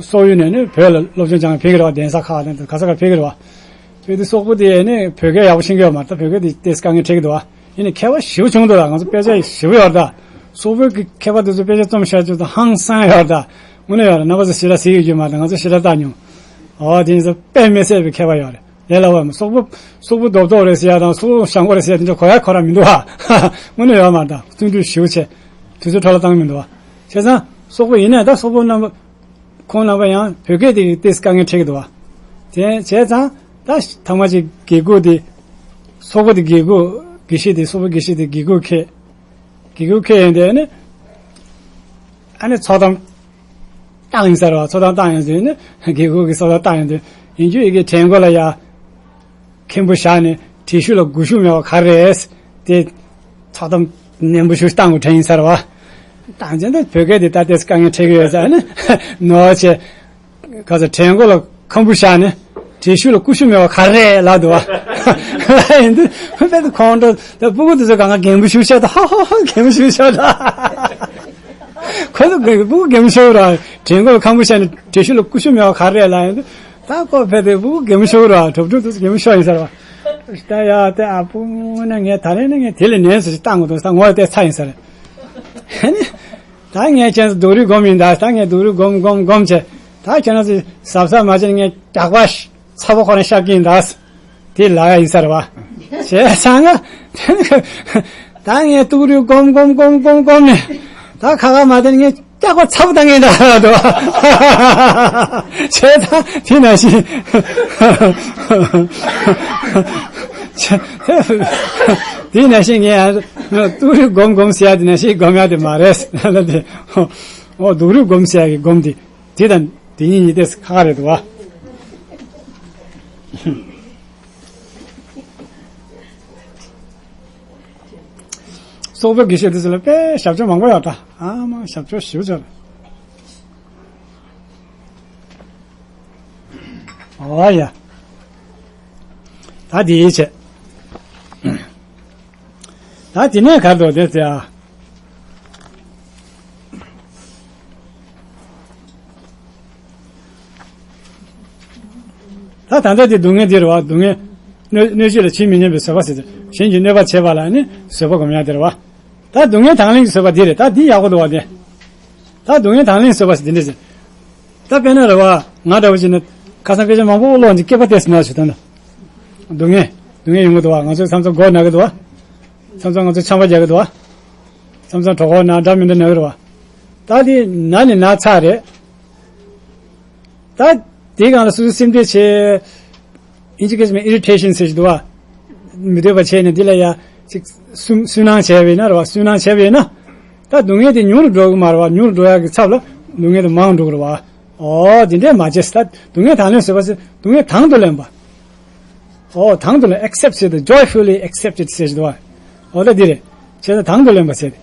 སོག་ཡུལ་ནས་ནི་བོད་ལ་སློབ་སྦྱོང་སྦྱང་ཕེབས་ཀྱི་རེད་བ་གདན་ས་ཁག་དང་ག་ས་ག་ཕེབས་ཀྱི་རེད་བ། ཕེབས་དུས་སོག་པོ་དེ་ནི་བོད་སྐད་ཡག་པོ་ཤེས་ཀྱི་ཡོད་མ་རེད་ད་བོད་སྐད་དེ་ཏོག་ཙམ་དཀའ་ངལ་འཕྲད་ཀྱི་འདུག་བ། ཡིན་ནའི་མཁས་པ་ཞེ་པོ་བྱུང་འདུག་ད་ང་ཚོ་དཔེ་ཆ་ཞེ་པོ་ཡོད་རེད་ད། སོག་པོའི་གི་མཁས་པ་དེ་ཚོ་དཔེ་ཆ་རྩོམ་བཞག་རྒྱུ་དང་ཧང་སང་ཡོད་རེད་ད། དངོས་གནས་ཡོད་རེད། རྣམ་པ་ཚོ་ཞེ་དྲག་གཟིགས་ཡོད་རྒྱུ་མ་རེད། ང་ཚོ་ཞེ་དྲག་བལྟ་མྱོང་། ཨོ་དེ་ཡིན་ཙང་དཔེ་མི་སྲིད་པའི་ཁྱད་པར་ཡོད་རེད། ལས་སླ་བོ་མ་སོག་པོ་སོག་པོ་རྡོབ་རྡོབ་རེད་ཟེར་ཡ་དང་སོག་པོ་ཞང་པོ་རེད་ཟེར་ཡ་དེ་འདྲ་གོ་ཡ་ཁོ་རང་མི་འདུག་ཨ། དངོས་གནས་ཡོད་མ་རེད། ད་བརྩོན་འགྲུས་ཞེ་པོ་བྱས་དུས་ཚོད་འཕྲོ་བརླག་བཏང་གི་མི་འདུག་ཨ། བྱས་ཙང་སོག་པོ་ཡིན་ནའི་ད་སོག་པོ་རྣམ་པ་ཁོང་རྣམ་པ་ཡང་བོད་སྐད་དེ་ཏོག་ཙམ་དཀའ་ངལ་འཕྲད་ཀྱི་འདུག་ཨ། དེ་བྱས་ཙང་ད་ཐ་མ་ཅིག་དགེ་སྐོས་དེ་སོག་པོ་དེ་དགེ་སྐོས་དགེ་བཤེས་དེ་སོག་པོ་དགེ་བཤེས་དེ་དགེ་སྐོས་ཁེ། དགེ་སྐོས་ཁེ་ཡིན་དེ་ནི་ཨ་ནི་ཚོགས་གཏམ་བཏང་ཡིན་ས་རེད་བ། ཚོགས་གཏམ་བཏང་ཡིན་དུས་ནི་དགེ་སྐོས་ཀྱི་ཚོགས་གཏམ་བཏང་ཡིན་དུས་ཡིན་རྒྱུ་ཡི་གེ་དྲན་གོ་ལ་ཡ་མཁན་པོ་བཞག་ནས་དྲི་ཤུལ་ལ་སྒུལ་ཤུགས་མེད་པ་ག་རེ་རེད་དེ་ཚོགས་གཏམ་ནན་པོ་ཞིག་བཏང་དགོས་དྲན་ཡིན་ས་རེད་བ། བཏང་ཅན་དུ་བོད་སྐད་དེ་ད་ལྟའི་དཀའ་ངལ་འཕྲད་ཀྱི་ཡོད་ས་ནི་ནོར་བྱས། ག་ཚོད་དྲན་གོ་ལ་ཁམ་བུ་བཞག་ནས་དྲི་ཤུལ་ལ་ཀུ་ཤུ་མེད་པ་ག་རེ་ལབ་འདུག་བ། ཡིན་དུས་དཔེ་དུ་ཁོང་ཁྲོ་ད་སྤུ་གུ་དེ་ཚོ་གང་ག་གད་མོ་ཤུགས་ཤ་ད་ཧ་ཧ་ཧ་གད་མོ་ཤུགས་ཤ་ད། ཁོ་ཚོ་གད་སྤུ་གུ་གད་མོ་ཤོར་ར་དྲན་གོ་ལ་ཁམ་བུ་བཞག་ནས་དྲི་ཤུལ་ལ་ཀུ་ཤུ་མེད་པ་ག་རེ་ལབ་ཡིན་དུས་ད་ཁོ་དཔེ་དེ་སྤུ་གུ་གད་མོ་ཤོར་ར་གྲོགས་གྲོགས་དེ་ཚོ་གད་མོ་ཤོར་ཡིན་ས་ར་བ། ད་ཡ་དེ་ཨ་སྤུ་གུ་ན་ངས་ད་རེས་ན་ངས་དེ་ལས་ནན་སུ་ཞིག་བཏང་དགོས་འདུག་ད་ངོ་དེ་ཚ་ཡིན་ས་རེད། ཨ་ནི། ད་ངས་ཁྱེད་ཚོ་སྡུག་རུས་སྒོམ་ཡིན་ད། ད་ངས་སྡུག་རུས་སྒོམ་སྒོམ་སྒོམ་བྱས། ད་ཁྱེད་རང་ཚོས་གཟབ་གཟབ་མ་བྱས་ན་ངས་སྐྲག་པ་ཚ་པོ་ཁོ་ན་ཤར་གྱིན་ད། དེ་ལབ་ཡ་ཡིན་ས་རེད་བ། བྱས་ཙང་ང་ད་ངས་སྡུག་རུས་སྒོམ་སྒོམ་སྒོམ་སྒོམ་སྒོམ་ནས་ད་ཁ་ཁ་མ་བསྡད་ན་ངས་སྐྲག་པ་ཚ་པོ་བཏང་གིན་ད་དོ། བྱས་ཙང་དེ་ནང་བཞིན། དེ་ནང་བཞིན་ངས་ཡང་སྡུག་རུས་སྒོམ་སྒོམ་ཟེར་ཡ་དེ་ནང་བཞིན་སྒོམ་ཡ་དེ་མ་རེད་ལ་དེ། ཨོ་སྡུག་རུས་སྒོམ་ཟེར་ཡ་གི་སྒོམ་དེ་དེ་དང་དེ་གཉིས་གཉིས་དེ་ཁག་ཁག་རེད་འདུག་བ། སོག་པོའི་དགེ་བཤེས་དེ་ཚོ་ལ་དཔེ་ཞབས་ཕྱི་མང་པོ་ཡོད་ད། ཨ་མ་ཞབས་ཕྱི་ཞེ་པོ་ཅིག་རེད། ཨོ་ཡ། ད་དེའི་ཆེད། ད་དེ་ནས་ག་རེ་འདུག་དེ་ཟེར་ཨ། ད་ད་ལྟ་དེ་སྡུག་བསྔལ་འདི་རེད་བ། སྡུག་བསྔལ། གནོད་གནོད་བྱེད་ལ་ཇི་སྙེད་མཉམ་པའི་བཟོད་པ་ཟེར་ཏེ་གཞན་གྱིས་གནོད་པ་བྱས་པ་ལ་ནི་བཟོད་པ་སྒོམ་ཡ་དེ་རེད་བ། ད་སྡུག་བསྔལ་དང་ལེན་གྱི་བཟོད་པ་འདི་རེད། ད་འདི་ཡག་པོ་འདུག་བ་དེ། ད་སྡུག་བསྔལ་དང་ལེན་བཟོད་པ་ཟེར་དེ་འདྲ་ཟེར། ད་དཔེར་ན་རེད་བ། ང་འདྲ་བོ་ཅིག་ནི་ཁ་སང་སྐད་ཆ་མང་པོ་ཀློག་འདི་སྐེད་པ་ཏོག་ཙམ་ན་ཞུ་དོན་ན། སྡུག་བསྔལ། སྡུག་བསྔལ་ཡོང་གི་འདུག་བ། ང་ཚོ་མཚམས་མཚམས་མགོ་ན་གི་འདུག་བ། མཚམས་མཚམས་ང་ཚོ་ཆམ་པ་རྒྱག་གི་འདུག་བ། མཚམས་མཚམས་གྲོད་ཁོག་ན་འདྲ་མི་འདྲ་ན་གི་རེད་བ། ད་དེ་ན་ནི་ན་ཚར་རེད། ད་དེའི་སྒང་ལ་སོ་སོའི་སེམས་ཁྲལ་བྱེད། ཨིན་ཇི་སྐད་ཆ་མ་ཨི་རི་ཊེ་ཤན་ཟེར་གྱི་འདུག་བ། མི་འདོད་པ་བྱས་ནས་འདི་ལ་ཡ་ཅིག་སུན་སུན་སྣང་བྱས་པ་ཡིན་ན་རེད་བ། སུན་སྣང་བྱས་པ་ཡིན་ན། ད་སྡུག་བསྔལ་དེ་ཉུང་རུ་འགྲོ་གི་མ་རེད་བ། ཉུང་རུ་འགྲོ་ཡག་གི་ཚབ་ལ་སྡུག་བསྔལ་དེ་མང་འགྲོ་གི་རེད་བ། ཨོ་དེ་འདྲས་མ་བྱེད། ད་སྡུག་བསྔལ་དང་ལེན་བཟོད་པ་ཟེར་སྡུག་བསྔལ་དང་དུ་ལེན་པ། ཨོ་དང་དུ་ལེན། ཨེག་སེབ་ཊི་ཟེར་དུས་ཇོའི་ཕུལ་ལི་ཨེག་སེབ་ཊི་ཌི་ཟེར་གྱི་འདུག་བ། ཨོ་ད་འདི་རེད། བྱས་ཙང་དང་དུ་ལེན་པ་ཟེར་ཏེ།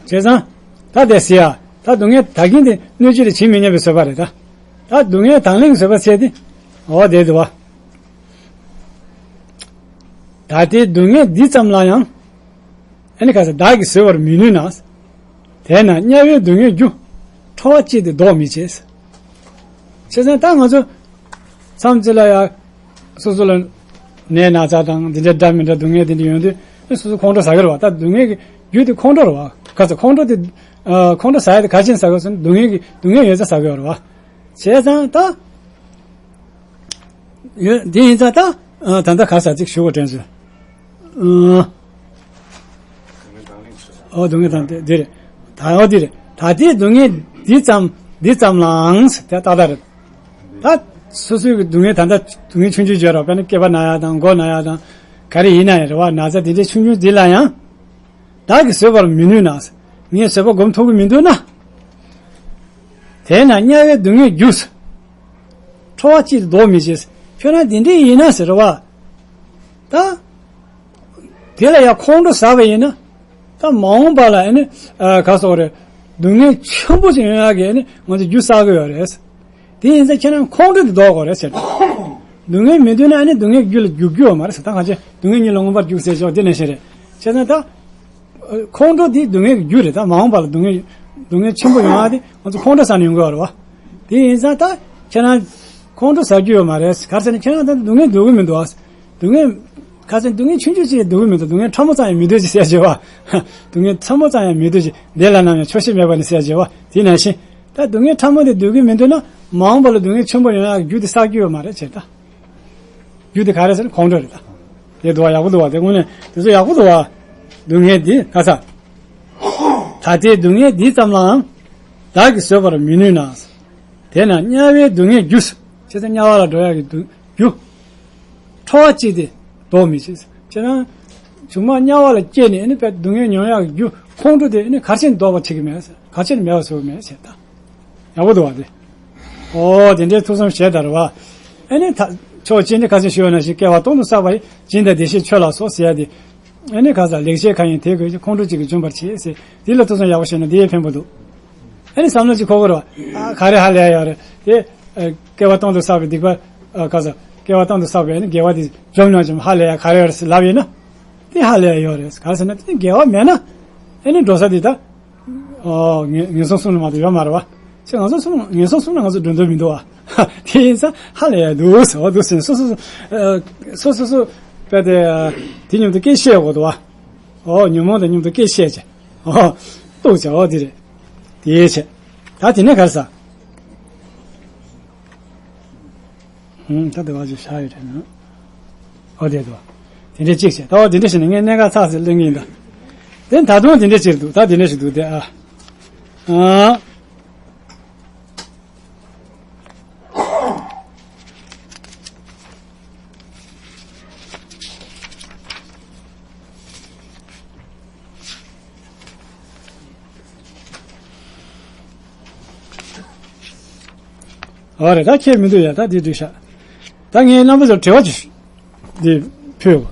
བྱས་ཙང་། ད་དེ་ཟེར་ཡ། ད་སྡུག་བསྔལ་ད་གིན་དེ་གནོད་བྱེད་ལ་ཇི་སྙེད་མཉམ་པའི་བཟོད་པ་རེད་ད། ད་སྡུག་བསྔལ་དང་ལེན་བཟོད་པ་ཟེར་ཏེ། འོ་དེ་འདུག་བ། ད་ལྟའི་སྡུག་བསྔལ་འདི་ཙམ་ལ་ཡང་། ཨ་ནི་ག་ས་བདག་གིས་བཟོད་པར་མི་ནུས་ན། དེས་ན་དམྱལ་བའི་སྡུག་བསྔལ་རྒྱུ། ཁྲོ་བ་གཅིག་དེ་ལྡོག་མི་བྱེད། བྱས་ཙང་ད་ང་ཚོ། མཚམས་གཅིག་ལ་ཡ། སོ་སོ་ལ། ནད་ན་ཚ་དང་འདི་འདྲ་འདྲ་མི་འདྲ་སྡུག་བསྔལ་དེ་འདྲ་ཡོང་དུས་སོ་སོ་ཁོང་ཁྲོ་ཟ་གི་རེད་བ། ད་སྡུག་བསྔལ་གྱི་རྒྱུ་དེ་ཁོང་ཁྲོ་རེད་བ། ག་ཚོད་ཁོང་ཁྲོ་དེ། ཁོང་ཁྲོ་ཟ་ཡ་དེ་ག་ཅན་ཟ་གི་ཡོད་ཟེར་ན་སྡུག་བསྔལ་གྱི་སྡུག་བསྔལ་ཡོད་ཚད་ཟ་གི་ཡོད་རེད་བ། བྱས་ཙང་ད། ཡོད་འདི་ཡིན་ཙང་ད། ད་ལྟ་ག་ས་ཅིག་ཞུ་བ་དྲན་སོང་། ཨོ་སྡུག་བསྔལ་དང་དེ་འདི་རེད། ད་ཨོ་འདི་རེད། ད་ལྟའི་སྡུག་བསྔལ་འདི་ཙམ་འདི་ཙམ་ལའང་དེ་ཏག་ཏག་རེད། ད་སོ་སོའི་གི་སྡུག་བསྔལ་ད་ལྟ་སྡུག་བསྔལ་ཆུང་ཆུང་བརྗོད་རོགས། དཔེར་ན་སྐེད་པ་ན་ཡ་དང་མགོ་ན་ཡ་དང་ག་རེ་ཡིན་ན་ཡང་རེད་བ། ན་ཚ་དེ་འདྲའི་ཆུང་ཆུང་འདི་ལ་ཡང་། བདག་གིས་བཟོད་པར་མི་ནུས་ན། ངས་བཟོད་པ་སྒོམ་ཐུབ་ཀྱི་མི་འདུག་ན། དེས་ན་དམྱལ་བའི་སྡུག་བསྔལ་རྒྱུ། ཁྲོ་བ་གཅིག་ལྡོག་མི་བྱེད། ཁྱོད་རང་དེ་འདྲས་ཡིན་ན་ཟེར་བ། ད། དེ་ལ་ཡང་ཁོང་ཁྲོ་ཟ་བ་ཡིན་ན། ད་མ་འོངས་པ་ལ་ཨ་ནི། ཨ་ག་སོགས་རེད། སྡུག་བསྔལ་ཆེན་པོ་ཞིག་ཡོང་ཡག་གི་ཨ་ནི་ང་ཚོ་རྒྱུ་བསགས་ཀྱི་ཡོད་རེད། དེ་ཡིན་ཙང་ཁྱེད་རང་ཁོང་ཁྲོ་དེ་ལྡོག་དགོས་རེད་ཟེར། སྡུག་བསྔལ་མི་འདོད་ན་ཨ་ནི་སྡུག་བསྔལ་རྒྱུ་ལ་རྒྱུག་རྒྱུ་ཡོད་མ་རེད་ཟེར། ད་གང་ཅི་སྡུག་བསྔལ་ཉིད་ལ་མངོན་པར་རྒྱུག་ཟེར་ཆོག་དེ་ནང་བཞིན་རེད། བྱས་ཙང་ད། ཁོང་ཁྲོ་དེ་སྡུག་བསྔལ་གྱི་རྒྱུ་རེད། ད་མ་འོངས་པ་ལ་སྡུག་བསྔལ་སྡུག་བསྔལ་ཆེན་པོ་ཡོང་ཡག་དེ་ང་ཚོ་ཁོང་ཁྲོ་ཟ་ནས་ཡོང་གི་ཡོད་རེད་བ། དེ་ཡིན་ཙང་ད་ཁྱེད་རང་ཁོང་ཁྲོ་ཟ་རྒྱུ་ཡོད་མ་རེད། ག་རེ་ཟེར་ན་ཁྱེད་རང་ད་སྡུག་བསྔལ་འདོད་ཀྱི་མི་འདུག་ཨ། སྡུག་བསྔལ། ཁ་སང་སྡུག་བསྔལ་ཆུང་ཆུང་ཅིག་འདོད་ཀྱི་མི་འདུག་སྡུག་བསྔལ་ཕྲ་མོ་ཙམ་ཡང་མི་འདོད་ཅིག་ཟེར་བྱས་བ། སྡུག་བསྔལ་ཕྲ་མོ་ཙམ་ཡང་མི་འདོད་ཅིག་འདི་ལ་ནམ་ཡང་ཆོག་ཤེས་མེད་པ་ནི་ཟེར་བྱས་བ། དེ་ནང་བཞིན། ད་སྡུག་བསྔལ་ཕྲ་མོ་དེ་སྡུག་གི་མི་འདུག་ན་མ་འོངས་པ་ལ་སྡུག་བསྔལ་ཆེན་པོ་ཡོང་ཡག་རྒྱུ་དེ་བསགས་རྒྱུ་ཡོད་མ་རེད་ཅེས་ད། རྒྱུ་དེ་ག་རེ་ཟེར་ན་ཁོང་ཁྲོ་རེད་ད། དེ་འདུག་བ་ཡག་པོ་འདུག་བ་དེ་དངོས་གནས་དེ་ཚོ་ཡག་པོ་འདུག་བ། སྡུག་བསྔལ་འདི་ག་ས། ད་ལྟའི་སྡུག་བསྔལ་འདི་ཙམ་ལའང་བདག་གིས་བཟོད་པར་མི་ནུས་ན། དེས་ན་དམྱལ་བའི་སྡུག་བསྔལ་རྒྱུ། ཅེས་ཟེར་དམྱལ་བ་ལ་འགྲོ་ཡག་གི་སྡུག་རྒྱུ། ཁྲོ་བ་ཅི་སྟེ་བཟློག་མི་བྱེད། ཅེ་ན། བྱུང་མ་དམྱལ་བ་ལ་སྐྱེས་ནས་ཨ་ནི་དཔེ་སྡུག་བསྔལ་མྱོང་ཡག་གི་རྒྱུ་ཁོང་ཁྲོ་དེ་ཨ་ནི་གར་ཆེན་བཟློག་པར་བྱེད་ཀྱི་མེད། གར་ཆེན་མེད་པར་བཟོ་གི་མེད་ཟེར་ད། ཡག་པོ་འདུག་བ་དེ། ཨོ་དེ་འདྲའི་ཐུགས་བསམ་བཞེས་དར་བ། ཨ་ནི་ད། ཕྱོགས་གཅིག་ནས་ཁ་ཆེ་ཞུ་བ་ནང་བཞིན་སྐྱེ་བ་སྟོང་དུ་བསགས་པ་ཡི་སྦྱིན་དང་བདེ་གཤེགས་མཆོད་ལ་སོགས་ཟེར་ཡ་དེ། ཨ་ནི་ག་ས་ལེགས་བཤད་ཁ་ཡིན་དེ་དགོས་ཀྱི་ཁོང་ཁྲོ་གཅིག་གིས་འཇོམས་པར་བྱེད་ཟེར་དེ་ལ་ཐུགས་བསམ་ཡག་པོ་བཞེས་ན་དེ་ཡས་ཕན་པོ་འདུག་ཨ་ནི་བསམ་བློ་གཅིག་འཁོར་གི་རེད་བ། ཨ་ག་རེ་ཧ་ལས་ཡ་ཡོད་རེད་དེ། ཨ་སྐྱེ་བ་སྟོང་དུ་བསགས་པའི་སྡིག་པ། ཨ་ག་ས། སྐྱེ་བ་སྟོང་དུ་བསགས་པའི་ཨ་ནི་དགེ་བ་དེ་འཇོམས་ཡོང་ཅིང་ཧ་ལས་ཡ་ག་རེ་ཡོད་རེད་ཟེར་ལབ་ཡིན་ན། དེ་ཧ་ལས་ཡ་ཡོད་རེད་ག་རེ་ཟེར་ན་དེ་དགེ་བ་མེད་ན། ཨ་ནི་འགྲོ་ས་དེ་ད། ཨོ་ངན་ངན་སོང་གསུམ་ལ་མ་གཏོགས་ཡོད་མ་རེད་བ། ཅེས་ང་ཚོ་གསུམ་ངན་སོང་གསུམ་ལ་ང་ཚོ་འགྲོ་འདོད་མི་འདུག་བ། དེ་ཡིན་ཙང་ཧ་ལས་ཡ་འདུག་ཟེར་བ་འདུག་ཟེར་སོ་སོ་སོ། སོ་སོ་སོ། དཔེ་དེ། དེ་མཉམ་དུ་སྐད་བཤད་དགོས་འདུག་བ། ཨོ་ཉོན་མོངས་དང་མཉམ་དུ་སྐད་བཤད་ཅེས། ཨོ། རྟོགས་བྱ་བ་དེ་རེད། དེའི་ཆེད། ད་དེ་ནས་ག་རེ་ཟ། ཧུམ་ད་དེ་བ་ཅིག་བཞག་ཡོད་དྲན་ན། ཨོ་དེ་དོ། དེ་འདྲས་གཅིག་བྱས་ད་ཨོ་དེ་འདྲས་བྱས་ནས་ངས་གནད་འགག་ཚགས་ཚུད་ལེན་གྱི་ཡིན་ད། དེ་ད་དུང་དེ་འདྲས་ཅིག་འདུག་ད་དེ་འདྲས་ཞིག་འདུག་དེ་ཨ། ཨ། ཨོ་རེད་ད་ཁྱེད་མི་འདུག་ཡ་ད་དེ་འགྲིག་ཤག་ད་ངས་རྣམ་པ་ཚོར་དྲི་བ་ཅིག་འདི་ཕུལ།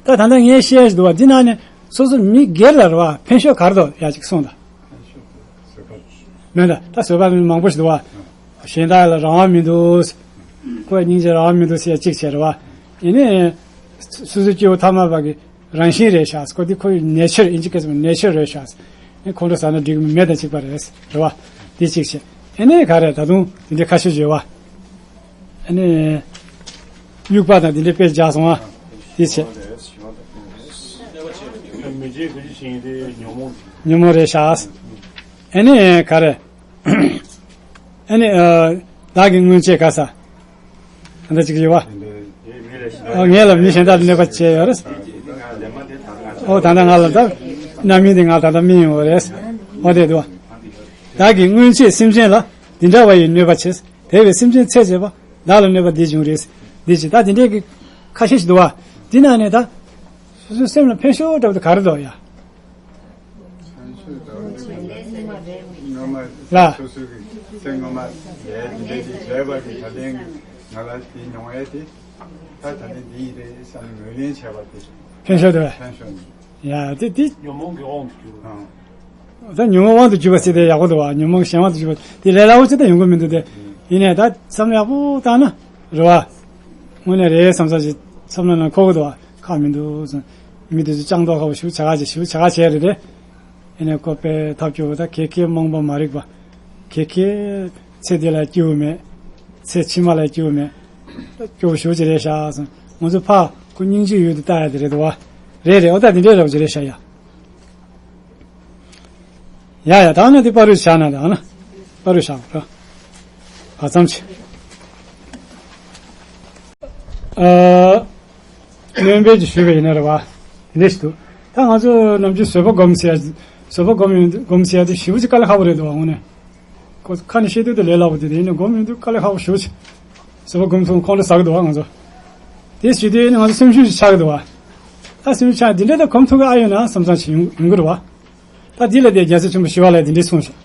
ད་ད་ལྟ་ངས་བཤད་ཞིག་འདུག་བ་འདི་ནང་ནས་སོ་སོ་མི་སྒེར་ལ་རེད་བ་ཕན་ཤོས་ག་རེ་འདུག་ཡ་ཅིག་གསུངས་དང་། མེད་ད་ད་བཟོད་པ་མང་པོ་ཞིག་འདུག་བ། གཞན་དག་ལ་རང་དབང་མི་འདུག་ཁོས་སྙིང་རྗེ་རང་དབང་མི་འདུག་ཟེར་ཡ་གཅིག་བྱས་རེད་བ། ཡིན་ནའི། སོ་སོའི་སྐྱེ་བོ་ཐ་མལ་པ་གི་རང་བཞིན་རེད་ཤག་ཁོ་འདི་ཁོའི་ནེ་ཆར་ཨིན་ཇི་སྐད་ཚོ་ནེ་ཆར་རེད་ཤག་ཁོང་ཁྲོ་ཟ་ན་འགྲིག་གི་མེད་དང་གཅིག་པ་རེད། རེད་བ། འདི་གཅིག་བྱས། ཨ་ནི་ག་རེ་ད་དུང་དེ་འདྲའི་ཁ་ཤས་ཡོད་བ། ཨ་ནི། དབྱུག་པ་དང་དེ་འདྲའི་དཔེ་སྦྱར་སོང་བ། འདི་བྱས། མི་རྗེ་གུ་ཅི་ཞིག་དེ་ཉོན་མོངས། ཉོན་མོངས་རེད་ཤག་ཨ་ནི་ག་རེ། ཨ་ནི། བདག་གི་སྔོན་ཆད་ག་ས། ཨ་འདྲ་ཅིག་ཡོད་བ། ཨོ་ངས་ལ་མི་གཞན་དག་ལ་གནོད་པ་བྱས་ཡོད་རེད། ཨོ་ད་ལྟ་ང་ལ་ད། རྣམ་སྨིན་དེ་ང་ད་ལྟ་སྨིན་ཡོད་རེད། ཨོ་དེ་འདུག་བ། བདག་གིས་སྔོན་ཆད་སེམས་ཅན་ལ་འདི་འདྲ་བ་ཡི་གནོད་པ་བྱས། དེ་བས་སེམས་ཅན་ཚེ་ཟད་པ་བདག་ལ་གནོད་པ་འདི་འབྱུང་རེད། འདི་ཅི་ད་འདི་འདྲའི་གི་ཁ་ཤས་ཤིག་འདུག་བ། འདི་ནང་ནས་ད། སོ་སོའི་སེམས་ལ་ཕན་ཤོས་འདྲ་བ་དེ་ག་རེ་འདུག་ཡ། སྔོན་མ་ལ། སོ་སོ་གི་སེམས་སྔོན་མ་ལས་འདི་འདྲའི་དེ་བྱས་པ་གི་ད་ལན་ང་ལ་དེ་མྱོང་ཡས་དེ་ད་ད་ལན་འདི་ཡིན་རེད་བསམ་ནས་ངོས་ལེན་བྱས་པ་དེ་ཕན་ཤོས་འདུག་བས། ཕན་ཤོས་ནི། ཡ་དེ་དེ། ཉོན་མོངས་ཀྱི་དབང་དུ་གྱུར། ཨང་། ད་ཉོན་མོངས་དབང་དུ་གྱུར་པ་ཟེར་དེ་ཡག་པོ་འདུག་བ། ཉོན་མོངས་གཞན་དབང་དུ་གྱུར་པ་དེ་ལས་སླ་བོ་ཅིག་ད་ཡོང་གི་མི་འདུག་སྟེ། ཡིན་ནའི་ད་བསམ་བློ་ཡག་པོ་བཏང་ན་རེད་བ། དངོས་གནས་རེད་བསམ་ས་ཅིག་བསམ་བློ་ནང་འཁོར་གི་འདུག་བ། ཁག་མི་འདུག་བསམ། མི་དེ་ཚོ་ཅང་ཏོག་ཁ་པོ་ཞིག་བྱ་ག་བྱེད་ཞིག་བྱ་ག་བྱེད་རེད་དེ། ཡིན་ནའི་ཁོ་དཔེ་ཐབས་སྐྱོ་བོ་ད་ཁེ་ཁེ་རྨོངས་པ་མ་རིག་པ། ཁེ་ཁེ་ཚེ་འདི་ལ་སྐྱིད་པོ་མེད། ཚེ་ཕྱི་མ་ལ་སྐྱིད་པོ་མེད། སྐྱོ་བོ་ཞེ་པོ་ཅིག་རེད་ཤག་བསམ། ང་ཚོ་ཕ་ཁོ་སྙིང་རྗེ་ཡོད་དུ་ལྟ་ཡ་དེ་རེད་འདུག་བ། རེད་རེད་ཨོ་ད་དེ་འདྲའི་རབ་ཅིག་རེད་ཤག་ཡ། ཡ་ཡ་ད་ནི་དེ་པ་རུ་བཞག་ན་ད་ན། པ་རུ་བཞག་ར། ག་ཙམ་ཆེ། ཨ། སྨན་པས་ཀྱི་ཞུས་པ་ཡིན་ན་རེད་བ། དེ་འདྲ་ཞིག་འདུག་ད་ང་ཚོ་ནམ་རྒྱུན་བཟོད་པ་སྒོམ་ཟེར་ཡ། བཟོད་པ་སྒོམ་ཡོང་སྒོམ་ཟེར་ཡ་དེ་ཞེ་པོ་ཅིག་དཀའ་ལས་ཁག་པོ་རེད་འདུག་བ་དངོས་གནས། ཁོ་ཁ་ནས་བཤད་དུས་དེ་ལས་སླ་པོ་དེ་དེ་ཡིན་ན་སྒོམ་ཡོང་དུས་དཀའ་ལས་ཁག་པོ་ཞེ་པོ་ཅིག་བཟོད་པ་སྒོམ་ཐུབ་ཁོང་ཁྲོ་ཟ་གི་འདུག་བ་ང་ཚོ། དེ་བྱེད་དུས་ཡིན་ན་ང་ཚོ་སེམས་ཤུགས་ཅིག་ཆག་གི་འདུག་བ། ད་སེམས་ཤུགས་ཆག་འདི་འདྲ་ད་སྒོམ་ཐུབ་གི་ཨ་ཡོད་ན་བསམ་བསམ་ཞིག་ཡོང་ཡོང་གི་རེད་བ། ད་འདི་ལ་དེ་རྒྱལ་སྲས་ཆེན་པོ་ཞི་བ་ལྷས་འདི་འདྲས་གསུངས་ཤིང་།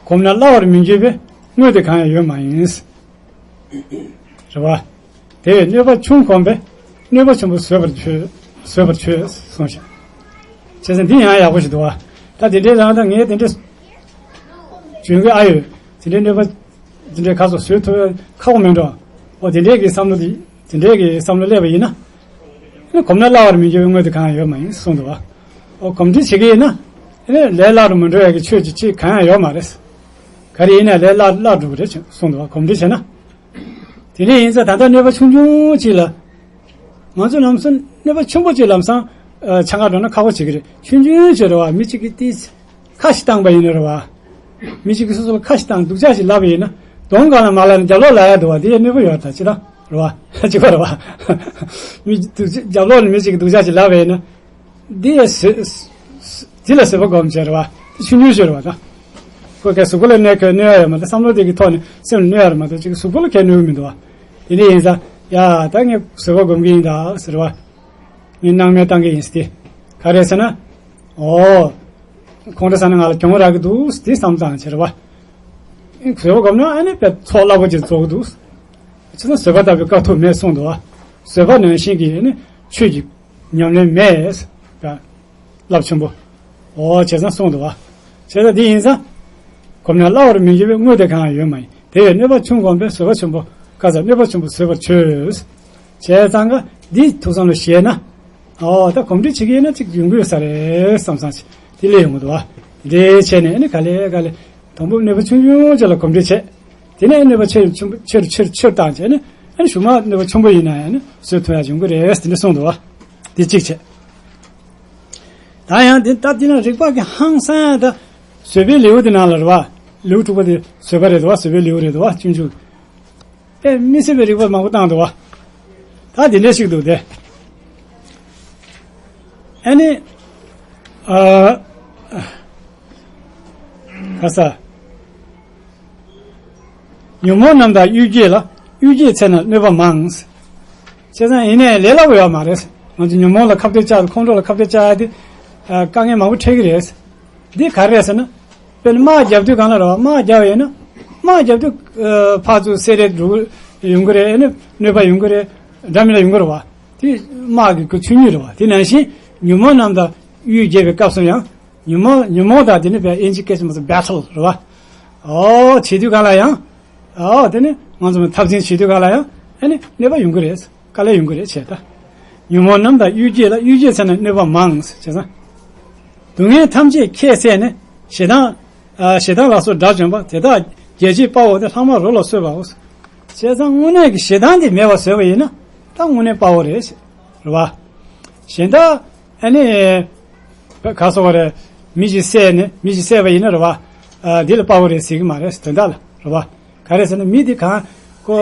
གོམས་ན་སླ་བར་མི་འགྱུར་བའི། དངོས་དེ་གང་ཡང་ཡོད་མ་ཡིན། རེད་བ། དེ་བས་གནོད་པ་ཆུང་གོམས་པས། གནོད་པ་ཆེན་པོ་བཟོད་པར་བྱོས། བཟོད་པར་བྱོས་གསུངས་ཤིང་། བྱས་ཙང་འདི་ཡང་ཡག་པོ་ཞིག་འདུག་བ། ད་དེ་འདྲས་རང་ད་ངས་དེ་འདྲས་བྱོས་གི་ཨ་ཡོད། དེ་འདྲས་གནོད་པ། དེ་འདྲའི་ཁ་སོགས་བཟོད་ཐུབ་ཁག་པོ་མེད་འགྲོ། འོ་དེ་འདྲའི་གི་བསམ་བློ་དེ། དེ་འདྲའི་གི་བསམ་བློ་སླེབས་པ་ཡིན་ན། ཨ་ནི་གོམས་ན་སླ་བར་མི་འགྱུར་བའི་དངོས་དེ་གང་ཡང་ཡོད་མ་ཡིན་གསུངས་འདུག་བ། འོ་གོམས་འདྲིས་བྱེད་ཀྱི་ཡིན་ན། ཨ་ནི་ལས་སླ་རུ་མི་འགྲོ་ཡ་གི་ཆོས་ཀྱི་ཆེད་གང་ཡང་ཡོད་མ་རེད། ག་རེ་ཡིན་ན་ལས་སླ་སླ་འགྲོ་གི་རེད་གསུངས་འདུག་བ་གོམས་འདྲིས་བྱས་ན། དེ་འདྲ་ཡིན་ཙང་ད་ལྟ་གནོད་པ་ཆུང་ཆུང་ཅིག་ལ། ང་ཚོ་ལམ་སང་གནོད་པ་ཆེན་པོ་ཅིག་ལམ་སང་། ཆང་ཁ་འགྲོ་ན་ཁག་པོ་བྱེད་ཀྱི་རེད་ཆུང་ཆུང་ཅིག་རེད་བ་མི་གཅིག་གིས་ཏིས། ཁ་ཞིག་བཏང་པ་ཡིན་ན་རེད་བ། མི་གཅིག་གིས་སོ་སོ་ལ་ཁ་ཞིག་བཏང་སྡུག་ཅག་ཞིག་ལབ་པ་ཡིན་ན། གདོང་གང་ལ་མ་ལབ་ནས་རྒྱབ་ལོགས་ལབ་ཡ་འདུག་བ། དེ་ཡང་གནོད་པ་ཡོད་ད་ཅི་ད། རེད་བ། གཅིག་པ་རེད་བ། མི་སྡུག་རྒྱབ་ལོགས་ནས་མི་གཅིག་གིས་སྡུག་ཅག་ཞིག་ལབ་པ་ཡིན་ན། འདི་ཡ་བཟོད། འདི་ལ་བཟོད་པ་སྒོམ་བྱས་རེད་བ། དེ་ཆུང་ཆུང་ཞིག་རེད་བ་ད། ཁོ་གའི་གཟུགས་པོ་ལ་གནོད་ཁོས་གནོད་ཡ་ཡོད་མ་རེད། བསམ་བློ་དེ་གི་ཐོག་ནས་སེམས་ལ་གནོད་ཡ་རེད་མ་གཏོགས་གཅིག་གཟུགས་པོ་ལ་གའི་གནོད་གི་མི་འདུག་བ། དེ་འདྲ་ཡིན་ཙང་ཡ་ད་ངས་བཟོད་པ་སྒོམ་གི་ཡིན་ད་ཟེར་བ། ངས་སྣང་མེད་བཏང་གི་ཡིན་ཟེར་ཏེ། ག་རེ་ཟེར་ན། ཨོ། ཁོང་ཁྲོ་ཟ་ན་ང་ལ་གྱོང་རག་གི་འདུག་དེ་བསམ་བཏང་བྱས་རེད་བ། བཟོད་པ་སྒོམ་ན་ཨ་ནི་དཔེ་ཚོགས་རླབས་པོ་ཅིག་རྫོགས་ཀྱི་འདུག་བྱས་ཙང་བཟོད་པ་ལྟ་བུའི་དཀའ་ཐུབ་མེད་གསུངས་འདུག་བ། བཟོད་པ་ནང་བཞིན་གྱི་ཨ་ནི་ཆོས་ཀྱི་ཉམས་ལེན་མེད། རླབས་ཆེན་པོ། ཨོ་བྱས་ཙང་གསུངས་འདུག་བ། བྱས་ཙང་འདི་ཡིན་ཙང་། གོམས་ན་སླ་བར་མི་འགྱུར་བའི་དངོས་དེ་གང་ཡང་ཡོད་མ་ཡིན། དེ་ཡང་གནོད་པ་ཆུང་བསྒོམས་པས་བཟོད་པ་ཆེན་པོ། བཀའ་སྩལ་གནོད་པ་ཆེན་པོ་བཟོད་པར་བྱོས། བྱས་ཙང་ཀ་འདི་ཐུགས་བསམ་ལ་བཞེས་ན། ཨོ་ད་གོམས་འདྲིས་བྱེད་ཀྱི་ཡིན་ན་ཅིག་ཡོང་གི་ཡོད་ས་རེད་བསམ་བསམ་ཅིག་དེ་ལས་ཡོང་གི་འདུག་བ། འདྲེ་བྱས་ནས་ཨ་ནི་ག་ལེ་ག་ལེ། དང་པོ་གནོད་པ་ཆུང་ཆུང་ཅིག་ལ་གོམས་འདྲིས་བྱས། དེ་ནས་གནོད་པ་ཆེ་རུ་ཆེ་རུ་ཆེ་རུ་ཆེ་རུ་བཏང་བྱས་ནས་ཨ་ནི་གཞུག་མ་གནོད་པ་ཆེན་པོ་ཡིན་ན་ཡང་ནི་བཟོད་ཐུབ་ཡ་ཡོང་གི་རེད་དེ་འདྲ་གསུངས་འདུག་བ། འདི་གཅིག་བྱས། ད་ཡང་དེ་ད་འདི་ན་རིགས་པ་གི་ཧང་སང་ཡང་ད་བཟོད་པའི་ལེའུ་དེ་ནང་ལ་རེད་བ། ལེའུ་དྲུག་པ་དེ་བཟོད་པ་རེད་འདུག་བ། བཟོད་པའི་ལེའུ་རེད་འདུག་བ། སྤྱོད་འཇུག་དཔེ་མི་སྲིད་པའི་རིགས་པ་མང་པོ་བཏང་འདུག་བ། ད་འདི་འདྲ་ཞིག་འདུག་སྟེ། ཨ་ནི། ཨ། ག་ས། ཉོན་མོངས་རྣམས་དང་གཡུལ་འགྱེད་ལ། གཡུལ་འགྱེད་ཚེ་ན་གནོད་པ་མང་། བྱས་ཙང་ཡིན་ནའི་ལས་སླ་པོ་ཡོད་མ་རེད། ང་ཚོ་ཉོན་མོངས་ལ་ཁ་གཏད་བཅག་ཁོང་ཁྲོ་ལ་ཁ་གཏད་བཅག་ཡ་དེ། ཨ། དཀའ་ངལ་མང་པོ་འཕྲད་ཀྱི་རེད། འདི་ག་རེ་རེད་ཟེར་ན། དཔེར་ན་དམག་རྒྱབ་དུས་གང་ལ་རེད་བ། དམག་རྒྱབ་ཡོད་ན། དམག་རྒྱབ་དུས། ཨ། ཕར་ཚུར་བསད་རེས་འགྲོ་གི་ཡོང་གི་རེད། ཨ་ནི་གནོད་པ་ཡོང་གི་རེད། འདྲ་མི་འདྲ་ཡོང་གི་རེད་བ། དེ་དམག་གི་ཁོ་ཆོས་ཉིད་རེད་བ། དེ་ནང་བཞིན་ཉོན་མོངས་རྣམས་དང་གཡུལ་འགྱེད་པའི་སྐབས་སུ་ཡང་། ཉོན་མོངས་ཉོན་མོངས་དང་དེ་ནི་བས་ཨིན་ཇི་སྐད་ཆ་མ་ཟད་battle རེད་བ། ཨོ་བྱེད་དུས་གང་ལ་ཡང་། ཨོ་དེ་ནི་ང་ཚོ་འཐབ་འཛིང་བྱེད་དུས་གང་ལ་ཡང་ཨ་ནི་གནོད་པ་ཡོང་གི་རེད། དཀའ་ལས་ཡོང་གི་རེད་བྱས་ད། ཉོན་མོངས་རྣམས་དང་གཡུལ་འགྱེད་ལ། གཡུལ་འགྱེད་ཚེ་ན་གནོད་པ་མང་། བྱས་ཙང་། སྡུག་བསྔལ་ཐམས་ཅད་ཁྱད་བསད་ནས། ཞེ་སྡང་། ཨ། ཞེ་སྡང་ལ་སོགས་དགྲ་བཅོམ་པ། དེ་དག་རྒྱལ་བྱེད་དཔའ་བོ་སྟེ། ལྷག་མ་རོ་ལ་གསོད་པའོ། བྱས་ཙང་དངོས་གནས་ཀྱི་ཞེ་སྡང་དེ་མེད་པ་བཟོས་པ་ཡིན་ན། ད་དངོས་གནས་དཔའ་བོ་རེད། རེད་བ། གཞན་དག་ཨ་ནི། ག་སོགས་རེད། མི་ཞིག་བསད་ནས་མི་ཞིག་བསད་པ་ཡིན་ན་རེད་བ། ཨ། འདི་ལ་དཔའ་བོ་རེད་ཟེར་གི་མ་རེད། དོན་དག་ལ་རེད་བ། ག་རེ་ཟེར་ན་མི་དེ་གང་ཁོ་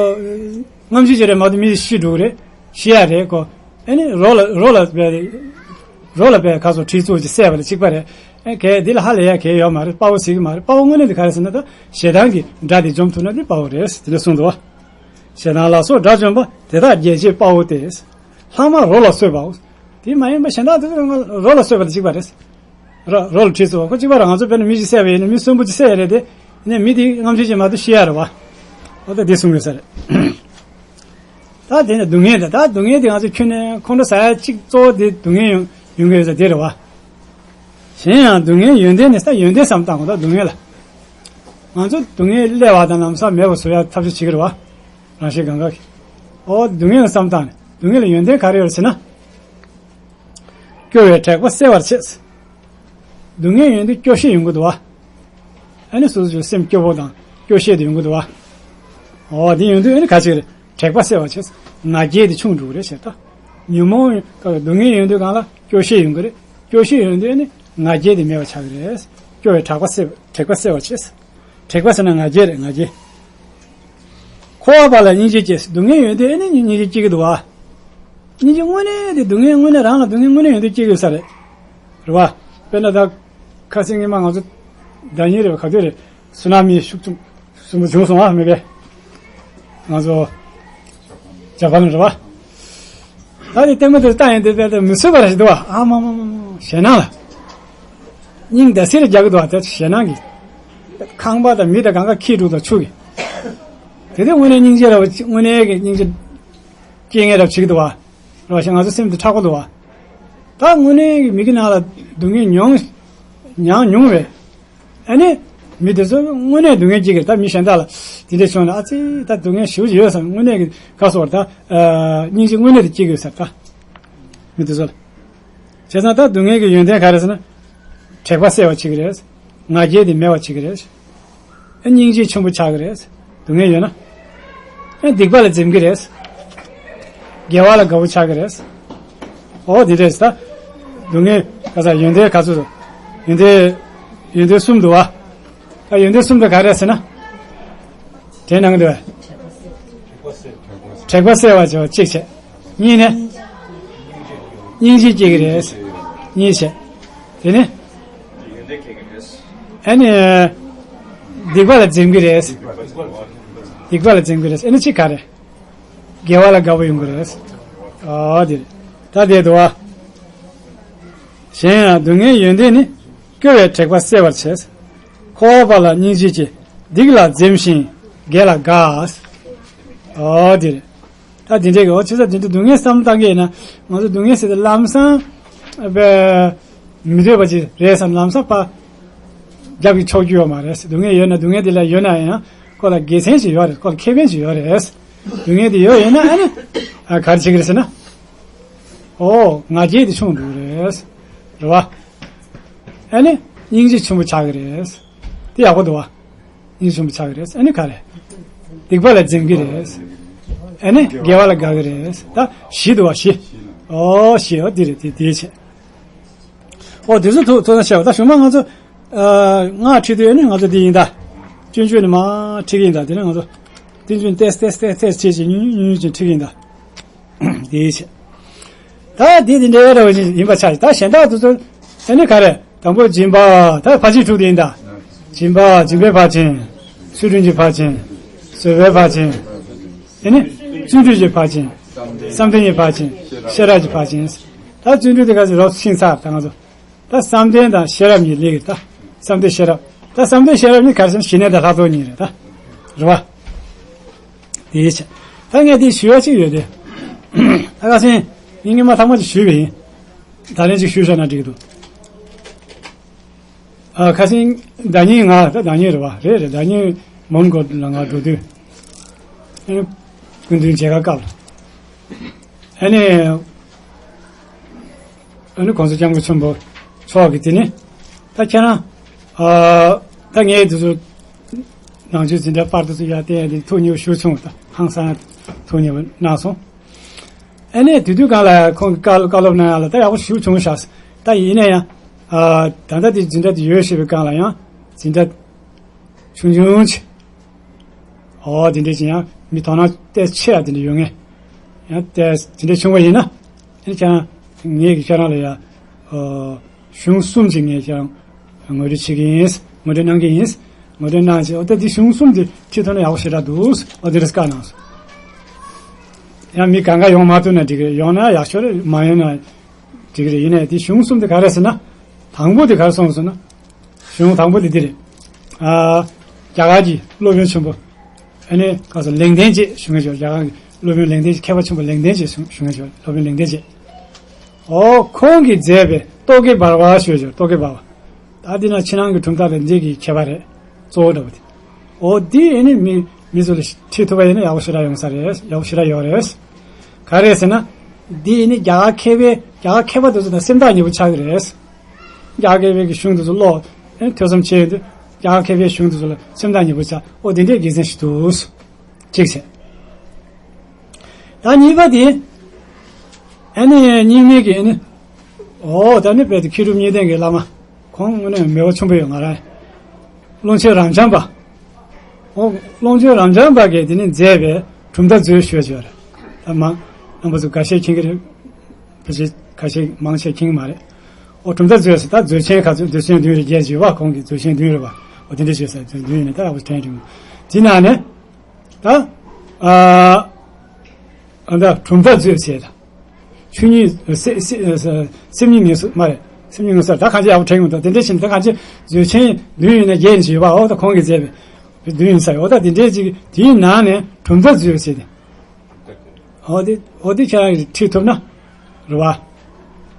རྔམ་བརྗིད་ཅིག་རེད་མ་གཏོགས་མི་དེ་ཤི་འགྲོ་གི་རེད། ཤི་ཡ་རེད་ཁོ། ཨ་ནི་རོ་ལ་རོ་ལ་བས་རོ་ལ་བས་ག་སོགས་གྲི་བཙུགས་ཀྱིས་བསད་པ་དང་གཅིག་པ་རེད། ཨ་གས་འདི་ལ་ཧ་ལས་ཡ་གས་ཡོད་མ་རེད། དཔའ་བོ་ཟེར་གི་མ་རེད། དཔའ་བོ་དངོས་གནས་དེ་ག་རེ་ཟེར་ན་ད་ཞེ་སྡང་གི་དགྲ་དེ་འཇོམས་ཐུབ་ན་དེ་དཔའ་བོ་རེད་དེ་འདྲ་གསུངས་འདུག་བ། ཞེ་སྡང་ལ་སོགས་དགྲ་བཅོམ་པ། དེ་དག་རྒྱལ་བྱེད་དཔའ་བོ་སྟེ། ལྷག་མ་རོ་ལ་གསོད་པའོ། དེ་མ་ཡིན་པ་གཞན་དག་དེ་ཚོ་རོ་ལ་གསོད་པ་དང་གཅིག་པ་རེད། རོ་རོ་ལ་གྲི་བཙུགས་པ་ཁོ་གཅིག་པ་རེད། ང་ཚོ་དཔེར་ན་མི་ཞིག་བསད་པ་ཡིན་ན་མི་གསོན་པོ་ཅིག་བསད་ཡ་རེད་དེ། ནས་མི་དེ་རྔམ་བརྗིད་ཅིག་མ་གཏོགས་ཤི་ཡ་རེད་བ། འོ་ད་དེ་གསུང་གི་ས་རེད། ད་དེ་ནས་སྡུག་བསྔལ་དེ་ད་སྡུག་བསྔལ་དེ་ང་ཚོ་ཁྱོན་ནས་ཁོང་ཁྲོ་ཟ་ཡ་གཅིག་གཙོ་བོ་དེ་སྡུག་བསྔལ་ཡོང་ཡོང་གི་ཡོད་ས་དེ་རེད་བ། གཞན་ཡང་སྡུག་བསྔལ་ཡོན་ཏན་ནི་ད་ཡོན་ཏན་བསམ་བཏང་གོ་ད་སྡུག་བསྔལ་ལ། ང་ཚོ་སྡུག་བསྔལ་སླེབས་པ་དང་ལམ་སང་མེད་པ་བཟོ་ཡ་ཐབས་ཤེས་བྱེད་ཀྱི་རེད་བ། རང་བཞིན་གང་ག་གིས། འོ་སྡུག་བསྔལ་ལ་བསམ་བཏང་ནས་སྡུག་བསྔལ་ལ་ཡོན་ཏན་ག་རེ་ཡོད་ཟེར་ན། སྐྱོ་བའི་དྲེགས་པ་སེལ་བར་བྱེད། སྡུག་བསྔལ་ཡོན་ཏན་སྐྱོ་ཤས་ཡོང་གི་འདུག་བ། ཨ་ནི་སོ་སོའི་སེམས་སྐྱོ་བོ་དང་སྐྱོ་ཤས་དེ་ཡོང་གི་འདུག་བ། འོ་དེ་ཡོང་དུས་ཨ་ནི་ག་ཅིག་རེད། དྲེགས་པ་སེལ་བར་བྱེད། ང་རྒྱལ་དེ་ཆུང་འགྲོ་གི་རེད་ཟེར་ད། ཉོན་མོངས་སྡུག་བསྔལ་ཡོང་དུས་གང་ལ་སྐྱོ་ཤས་ཡོང་གི་རེད། སྐྱོ་ཤས་ཡོང་དུས་ཨ་ནི་ང་རྒྱལ་དེ་མེད་པ་ཆགས་ཀྱི་རེད། སྐྱོ་བའི་དྲེགས་པ་སེལ་དྲེགས་པ་སེལ་བར་བྱེད། དྲེགས་པ་ཟེར་ན་ང་རྒྱལ་རེད་ང་རྒྱལ། འཁོར་བ་པ་ལ་སྙིང་རྗེ་སྐྱེ། སྡུག་བསྔལ་ཡོང་དུས་ཨ་ནི་སྙིང་རྗེ་སྐྱེ་གི་འདུག་བ། སྙིང་རྗེ་དངོས་གནས་དེ་སྡུག་བསྔལ་དངོས་གནས་རང་ལ་སྡུག་བསྔལ་དངོས་གནས་ཡོང་དུས་སྐྱེ་གི་ཡོད་ས་རེད། རེད་བ། དཔེར་ན་ད་ཁ་སང་ཉི་མ་ང་ཚོ་ཟླ་ཉིན་རེད་བ་ག་དུས་རེད། སུ་ན་མི་ཤུགས་ཆེན་པོ་བྱུང་སོང་ཨ་མི་གེ། ང་ཚོ་ཇ་པན་རེད་བ། ད་ནི་ལྟད་མོ་དེ་ལྟ་ཡིན་དེ་དཔེ་དེ་མི་བཟོད་པ་རེ་ཞིག་འདུག་བ། ཨ་མ་མ་མ་མ་ཞེད་སྣང་ལ། སྙིང་འདར་སིག་རེ་རྒྱག་གི་འདུག་བ་དེ་ཞེད་སྣང་གི། ཁང་པ་དང་མི་དང་གང་ག་ཁྱི་འབྲུག་དང་ཆུ་གི། དེ་དུས་དངོས་གནས་སྙིང་རྗེ་ར་བ་དངོས་གནས་ཀྱི་སྙིང་རྗེ་སྐྱེ་ངེས་རབ་བྱེད་ཀྱི་འདུག་བ། ར་བ་ཞེས་ང་ཚོ་སེམས་དེ་མཁྲེགས་པོ་འདུག་བ། ད་དངོས་གནས་ཀྱི་མི་གི་ནང་ལ་སྡུག་བསྔལ་མྱོང་མྱངས་མྱོང་བས། ཨ་ནི། མི་དེ་ཚོ་དངོས་གནས་སྡུག་བསྔལ་སྐྱེ་གི་རེད་ད་མི་གཞན་དག་ལ་དེ་འདྲས་བྱུང་ན་ཨ་ཙི་ད་སྡུག་བསྔལ་ཞེ་པོ་ཅིག་ཡོད་བསམ་དངོས་གནས་ཀྱི་ཁ་སོར་ད། སྙིང་རྗེ་དངོས་གནས་དེ་སྐྱེ་གི་ཡོད་ས་རེད་ད། མི་དེ་ཚོ་ལ། བྱས་ཙང་ད་སྡུག་བསྔལ་གྱི་ཡོན་ཏན་ག་རེ་ཟེར་ན། དྲེགས་པ་སེལ་བ་བྱེད་ཀྱི་རེད། ང་རྒྱལ་དེ་མེད་པ་བྱེད་ཀྱི་རེད། ཨ་སྙིང་རྗེ་ཆེན་པོ་ཆགས་ཀྱི་རེད། སྡུག་བསྔལ་ཡོད་ན། ཨ་སྡིག་པ་ལ་འཛེམ་གྱི་རེད། དགེ་བ་ལ་དགའ་བོ་ཆགས་ཀྱི་རེད། ཨོ་དེ་འདྲས་ད། སྡུག་བསྔལ་ག་ས་ཡོན་ཏན་ག་ཚོད་ཡོན་ཏན་ཡོན་ཏན་གསུམ་འདུག་བ། ད་ཡོན་ཏན་གསུམ་དེ་ག་རེ་ཟེར་ན། དྲན་གནང་གི་འདུག་བས། དྲེགས་པ་སེལ་བར་བྱེད་པ་གཅིག་བྱས། གཉིས་ནས། སྙིང་རྗེ་སྐྱེ་གི་རེད། གཉིས་བྱས། དེ་ནས། ཨ་ནི། སྡིག་པ་ལ་འཛེམ་གི་རེད། སྡིག་པ་ལ་འཛེམ་གི་རེད། ཨ་ནི་གཅིག་ག་རེ། དགེ་བ་ལ་དགའ་བོ་ཡོང་གི་རེད། ཨ་དེ་རེད། ད་དེ་འདུག་བ། གཞན་ཡང་སྡུག་བསྔལ་ཡོན་ཏན་ནི། སྐྱོ་བའི་དྲེགས་པ་སེལ་བར་བྱེད། འཁོར་བ་ལ་སྙིང་རྗེ་སྐྱེ། སྡིག་ལ་འཛེམ་ཞིང་དགེ་ལ་དགའ། ཨོ་དེ་རེད། ད་དེ་འདྲའི་གི་ཨོ་ཆེ་ས་དེ་འདྲ་སྡུག་བསྔལ་བསམ་བཏང་གི་ཡིན་ན། ང་ཚོ་སྡུག་བསྔལ་ཟེར་ཏེ་ལམ་སང་། ཨ་པའི། མི་འདོད་པ་ཅིག་རེད་བསམ་ལམ་སང་ཕར། རྒྱབ་ཀྱི་ཆོག་རྒྱུ་ཡོད་མ་རེད། སྡུག་བསྔལ་ཡོད་ན་སྡུག་བསྔལ་དེ་ལ་ཡོད་ན་ཡང་ཁོ་ལ་དགེ་མཚན་ཞིག་ཡོད་རེད། ཁོ་ལ་ཁེ་ཕན་ཞིག་ཡོད་རེད། སྡུག་བསྔལ་དེ་ཡོད་ཡོད་ན་ཨ་ནི། ཨ་ག་རེ་བྱེད་ཀྱི་རེད་ཟེར་ན། ཨོ་ང་རྒྱལ་དེ་ཆུང་འགྲོ་གི་རེད། རེད་བ། ཨ་ནི་སྙིང་རྗེ་ཆེན་པོ་ཆགས་ཀྱི་རེད། དེ་ཡག་པོ་འདུག་བ། སྙིང་རྗེ་ཆེན་པོ་ཆགས་ཀྱི་རེད། ཨ་ནི་ག་རེ། སྡིག་པ་ལ་འཛེམ་གྱི་རེད། ཨ་ནི་དགེ་བ་ལ་དགའ་གི་རེད། ད་བཞི་འདུག་བ་བཞི། ཨོ་བཞི་ཨོ་དེ་རེད་དེ་དེ་བྱས། ཨོ་དེ་ཚོ་ཐུག་ཐུག་ན་བྱས་བ་ད་གཞུག་མ་ང་ཚོ། ཨ་སྔགས་ཁྲིད་དུས་ཨ་ནི་ང་ཚོ་འདི་ཡིན་ད། སྤྱོད་འཇུག་ནི་མ་ཁྲིད་ཀྱི་ཡིན་ད་དེ་ནི་ང་ཚོ། སྤྱོད་འཇུག་ཏེས་ཏེས་ཏེས་ཏེས་བྱས་བྱས་ཉུང་ཉུང་ཉུང་བྱས་ཁྲིད་ཀྱི་ཡིན་ད། དེའི་ཕྱིར། ད་འདི་དེ་འདྲའི་འདྲ་བ་ཞིག་ཡིན་པ་ཆགས། ད་གཞན་དག་དེ་ཚོ་ཨ་ནི་ག་རེ། དང་པོ་སྦྱིན་པ། ད་ཕར་ཕྱིན་དྲུག་དེ་ཡིན་ད། སྦྱིན་པ་སྦྱིན་པའི་ཕར་ཕྱིན། ཚུལ་ཁྲིམས་ཀྱི་ཕར་ཕྱིན། བཟོད་པའི་ཕར་ཕྱིན། ཨ་ནི་བརྩོན་འགྲུས་ཀྱི་ཕར་ཕྱིན། བསམ་གཏན་གྱི་ཕར་ཕྱིན། ཤེས་རབ་ཀྱི་ཕར་ཕྱིན། ད་བརྩོན་འགྲུས་དེ་ག་ཚོད་རོབ་ཕྱིན་ཚར་ད་ང་ཚོ། ད་བསམ་གཏན་དང་ཤེས་རབ་གཉིས་ལེགས་ད། བསམ་གཏན་ཤེས་རབ། ད་བསམ་གཏན་ཤེས་རབ་གཉིས་ག་རེ་ཟེར་ན་ཞི་གནས་དང་ལྷག་མཐོང་གཉིས་རེད་ད། རེད་བ། དེའི་ཕྱིར། ད་ངས་དེ་ཞུ་བ་ཅིག་ཡོད་དེ། ད་ཁ་སང་ངས་སྔོན་མ་ཐེངས་མ་ཅིག་ཞུས་པ་ཡིན། ད་ལན་ཅིག་ཞུས་བཞག་ན་འགྲིག་གི་འདུག་ཨ་ཁ་སང་ཟླ་ཉིན་ང་ད་ཟླ་ཉིན་རེད་བ་རེད་རེད་ཟླ་ཉིན་མོན་གྷོ་ལ་ང་འགྲོ་དུས། ཨེ། སྐུ་མདུན་མཇལ་ཁ་སྐབས། ཨ་ནི། ཨ་ནི་གོང་ས་སྐྱབས་མགོན་ཆེན་པོ་མཆོག་གིས་དེ་ནི། ད་ཁྱེད་རང་། ཨ། ད་ངས་དེ་ཚོ། ནང་ཆོས་འཛིན་གྲྭ་པར་དེ་ཚོ་ཡར་བསྟན་ཡ་དེ་ཐུགས་མཉེས་པོ་ཞུ་བྱུང་ད་ཧང་སང་ཐུགས་མཉེས་པོ་གནང་སོང་། ཨ་ནི་དེ་དུས་སྒང་ལ་ཁོང་གིས་བཀའ་བཀའ་སློབ་གནང་ཡ་ལ་ད་ཡག་པོ་ཞུ་བྱུང་ཤག་ད་ཡིན་ན་ཡང་། ཨ། ད་ལྟ་དེ་འཛིན་གྲྭ་དེ་ཡོད་ཞེས་པའི་སྒང་ལ་ཡང་འཛིན་གྲྭ་ཆུང་ཆུང་ཅིག་ཨོ་དེ་འདྲས་ཅིག་ཡང་མི་དོ་སྣང་ཏོག་ཙམ་ཆེ་ཡ་དེ་འདྲས་ཡོད་ངེས། ཡང་ཏོག་ཙམ་དེ་འདྲས་བྱུང་བ་ཡིན་ན། ཨ་ནི་ཁྱེད་རང་ངེད་ཀྱིས་ཁྱེད་རང་ལ་ཡ། ཨོ། གཞུང་གསུམ་ཅིག་ངས་ཁྱེད་རང་ངོ་སྤྲོད་བྱེད་ཀྱི་ཡིན། ངོ་སྤྲོད་གནང་གི་ཡིན། ངོ་སྤྲོད་གནང་བྱས་ཨོ་ད་འདི་གཞུང་གསུམ་དེ་ཁྲིད་ཐུབ་ན་ཡག་པོ་ཞེ་དྲག་འདུག་ཨོ་དེ་འདྲས་བཀའ་གནང་སོང་། ཡང་མི་གང་ག་ཡོང་མ་ཐུབ་ན་འགྲིག་གི་རེད། ཡོང་ན་ཡག་ཤོས་རེད། མ་ཡོང་ན་འགྲིག་གི་རེད། ཡིན་ནའི་དེ་གཞུང་གསུམ་དེ་ག་རེ་ཟེར་ན། དང་པོ་དེ་ག་རེ་སོང་ཟེར་ན། གཞུང་དང་པོ་དེ་འདི་རེད། ཨ། རྒྱ་གར་གྱི་སློབ་དཔོན་ཆེན་པོ། ཨ་ནི་ག་ས་ལེགས་ལྡན་འབྱེད་ཞུ་མཁན་ཅིག་རྒྱ་གར་གྱི་སློབ་དཔོན་ལེགས་ལྡན་འབྱེད་མཁས་པ་ཆེན་པོ་ལེགས་ལྡན་འབྱེད་ཞུ་མཁན་ཅིག་སློབ་དཔོན་ལེགས་ལྡན་འབྱེད། ཨོ་ཁོང་གིས་མཛད་པའི་རྟོག་གེ་འབར་བ་ཞུ་ཅིག་རྟོག་གེ་འབར་བ། ད་འདི་ན་ཕྱི་ནང་གི་གྲུབ་མཐའ་དང་འདི་གི་ཁྱད་པར་རེད། གཙོ་བོ་འདྲ་བོ་དེ། ཨོ་འདི་ཨ་ནི་མི་མི་ཚོ་ལ་ཁྲིད་ཐུབ་པ་ཡིན་ན་ཡག་པོ་ཞེ་དྲག་ཡོང་ས་རེད། ཡག་པོ་ཞེ་དྲག་ཡོད་རེད། ག་རེ་ཟེར་ན། འདི་ཨ་ནི་རྒྱ་གར་མཁས་པའི་རྒྱ་གར་མཁས་པ་དེ་ཚོ་དང་སེམས་ཐག་ཉེ་པོ་ཆགས་ཀྱི་རེད། རྒྱ་གར་མཁས་པའི་གི་གཞུང་དེ་ཚོ་ཀློག་ཨེ་ཐོས་བསམ་བྱས་ཡོང་དུས་རྒྱ་གར་མཁས་པའི་གཞུང་དེ་ཚོ་ལ་སེམས་ཐག་ཉེ་པོ་ཆགས། ཨོ་དེ་འདྲའི་དགེ་མཚན་ཞིག་འདུག་གཅིག་བྱས། ད་གཉིས་པ་དེ། ཨ་ནི་རྙིང་མའི་གི་ཨ་ནི། ཨོ་ད་ནི་དཔེ་དེ་མཁས་གྲུབ་གཉིས་ལྡན་གི་བླ་མ། ཁོང་དངོས་གནས་མོས་པ་ཆེན་པོ་ཡོད་ང་རང་། ཀློང་ཆེན་རབ་འབྱམས་པ། ཨོ་ཀློང་ཆེན་རབ་འབྱམས་པ་གིས་དེ་ནི་མཛད་པའི་གྲུབ་མཐའ་མཛོད་ཞུ་བ་ཞུ་བ་རེད། ད་མང་རྣམ་པ་ཚོ་འགའ་ཤས་མཁྱེན་གི་རེད། ཕལ་ཆེར་ཁ་ཤས་མང་ཆེ་མཁྱེན་གི་མ་རེད། ཨོ་གྲུབ་མཐའ་མཛོད་ཟེར་ད་མཛོད་ཆེན་ཁ་ཚོད་མཛོད་ཆེན་བདུན་རེ་བརྒྱད་བརྗོད་པ་ཁོང་གི་མཛོད་ཆེན་བདུན་རེ་བ་ཨོ་དེ་འདྲ་བརྗོད་ས་མཛོད་བདུན་ཡིན་ན་ད་ཡག་པོ་དྲན་བྱུང་། དེ་ནང་ནས་ད་ཨ་ཨ་ད་གྲུབ་མཐའ་མཛོད་ཟེར་ད་ཆོས་ཉིད་སེ་སེ་སེམས་ཉིད་ངེས་སོ་མ་རེད། སེམས་ཉིད་ངེས་སོ་ད་གང་ཅི་ཡག་པོ་དྲན་ཡོང་ད་དེ་འདྲ་བྱས་ནས་ད་གང་ཅི་མཛོད་ཆེན་བདུན་ཡིན་ན་བརྒྱད་ཡིན་ཞེས་པ་ཨོ་ད་ཁོང་གིས་མཛད་པའི་བདུན་ཡིན་ས་ཡོད་ད་དེ་འདྲའི་ཅིག་དེའི་ནང་ནས་གྲུབ་མཐའ་མཛོད་ཟེར་ཏེ། འོ་དེ་འོ་དེ་ཁྱེད་རང་གིས་ཁྲིད་ཐུབ་ན་རེད་བ།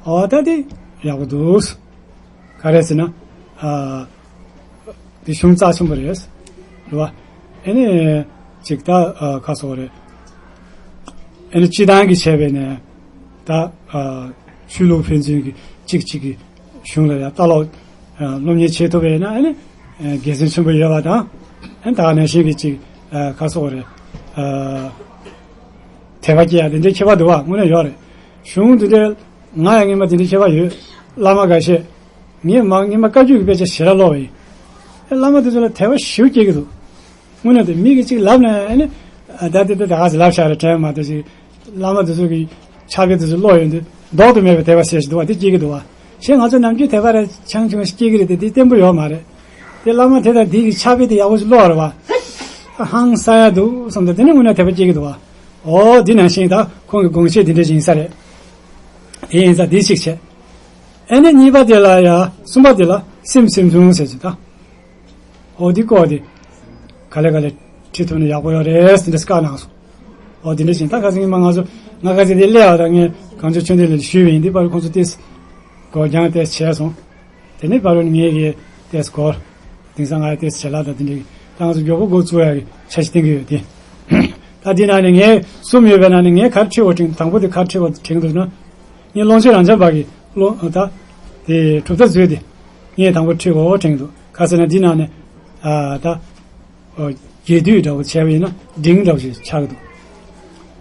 འོ་ད་དེ་ཡག་པོ་འདུག་ག་རེ་ཟེར་ན། ཨ་དེ་གཞུང་རྩ་ཆེན་པོ་རེད། རེད་བ། ཨ་ནི་ཅིག་ད་ཨ་ཁ་སོགས་རེད། ཨ་ནི་སྤྱི་བཏང་གི་བྱས་པས་ནས་ད་ཨ་ཆོས་ལུགས་ཕན་ཚུན་གྱི་གཅིག་གཅིག་གི་གཞུང་ལ་ཡང་ལྟ་ཀློག་ཨ་སློབ་གཉེར་བྱེད་ཐུབ་པ་ཡིན་ན་ཨ་ནི་ཨ་དགེ་མཚན་ཆེན་པོ་ཡོད་པ་དང་། ཨ་ནི་ད་ག་ནང་བཞིན་གྱི་ཅིག་ཨ་ཁ་སོགས་རེད། ཨ་དད་པ་སྐྱེ་ཡ་དེ་འདྲའི་ཁྱད་པར་འདུག་བ་དངོས་གནས་ཡོད་རེད། གཞུང་དེ་འདྲའི་ང་ཡང་སྔོན་མ་དེ་འདྲའི་ཁྱད་པར་ཡོད། བླ་མ་འགའ་ཤས། ངས་མ་སྔོན་མ་བཀའ་བརྒྱུད་ཀྱི་དཔེ་ཆ་ཞེ་དྲག་ཀློག་པ་ཡིན། བླ་མ་དེ་ཚོ་ལ་དད་པ་ཞེ་པོ་སྐྱེ་གི་འདུག། དངོས་གནས་དེ་མི་གིས་གཅིག་ལབ་ན་ཨ་ནི། ད་དེ་དེ་ད་ག་ཟེ་ལབ་བཞག་རེད་དྲན་མ་གཏོགས་ཅིག། བླ་མ་དེ་ཚོ་གི་ཕྱག་དཔེ་དེ་ཚོ་ཀློག་ཡོང་དུས་ལྡོག་ཏུ་མེད་པའི་དད་པ་ཟེར་ཞིག་འདུག་བ། དེ་སྐྱེ་གི་འདུག་བ། གཞན་ང་ཚོ་ནམ་རྒྱུན་དད་པ་རེ་ཆུང་ཆུང་ཞིག་སྐྱེ་གི་རེད་དེ། དེ་བརྟན་པོ་ཡོད་མ་རེད། དེ་བླ་མ་དེ་དང་དེ་གི་ཕྱག་དཔེ་དེ་ཡག་པོ་ཞིག་ཀློག་རེད་བ། ཧང་སང་ཡ་འདུག་བསམ་ད་དེ་ནི་དངོས་གནས་དད་པ་སྐྱེ་གི་འདུག་བ། ཨོ་འདི་ནང་བཞིན་ད་ཁོང་གི་དགོངས་བཞེད་འདི་འདྲ་ཞིག་ཡིན་ས་རེད། དེ་ཡིན་ཙང་དེ་གཅིག་བྱས། ཨ་ནི་གཉིས་པ་དེ་ལ་ཡ། གསུམ་པ་དེ་ལ་སེམས་སེམས་བྱུང་ཟེར་གྱི་ད། ཨོ་འདི་སྐོར་དེ་ག་ལེ་ག་ལེ་ཁྲིད་ཐུབ་ན་ཡག་པོ་ཡོད་རེད་ཟེར་ནས་བཀའ་གནང་སོང་། ཨོ་དེ་འདྲ་བཞིན་ད་ཁ་སང་ཉི་མ་ང་ཚོ་ང་ཁ་སང་དེ་སླེབས་པ་དང་ངས་གངས་ལྗོངས་ཆོས་ལྡན་གླིང་ལ་ཞུས་པ་ཡིན། འདི་བར་ཁོང་ཚོ་ཏོག་ཙམ་སྒོ་རྒྱང་ཏོག་ཙམ་བྱས་སོང་། དེ་ནས་བར་ནས་ངས་ཀྱི་ཏོག་ཙམ་སྒོར་དེང་སང་ང་ཡ་ཏོག་ཙམ་བྱེད་ལ་ད་དེ་འདྲ་ད་ང་ཚོ་མགྱོགས་པོ་འགོ་བཙུགས་ཡ་གི་འཆར་གཞི་བཏིང་གི་ཡོད་དེ། ད་འདི་ནང་ནས་ངས་གསུམ་ཡོད་པའི་ནང་ནས་ངས་ག་རེ་ཁྲིད་དགོས་དྲན། དང་པོ་དེ་ག་རེ་ཁྲིད་དགོས་དྲན་འདུག་ན། ངས་ཀློང་ཆེན་རང་འཇགས་པ་གི་ཀློང་ད་དེ་གྲུབ་མཐའ་མཛོད་དེ་ངས་དང་པོ་ཁྲིད་དགོས་དྲན་འདུག། ག་ཟེར་ན་འདི་ནང་ནས་ཨ་ད་རྒྱས་བསྡུས་འདྲ་བོ་བྱས་པ་ཡིན་ན་འབྲིང་འདྲ་བོ་ཞིག་ཆགས་ཀྱི་འདུག།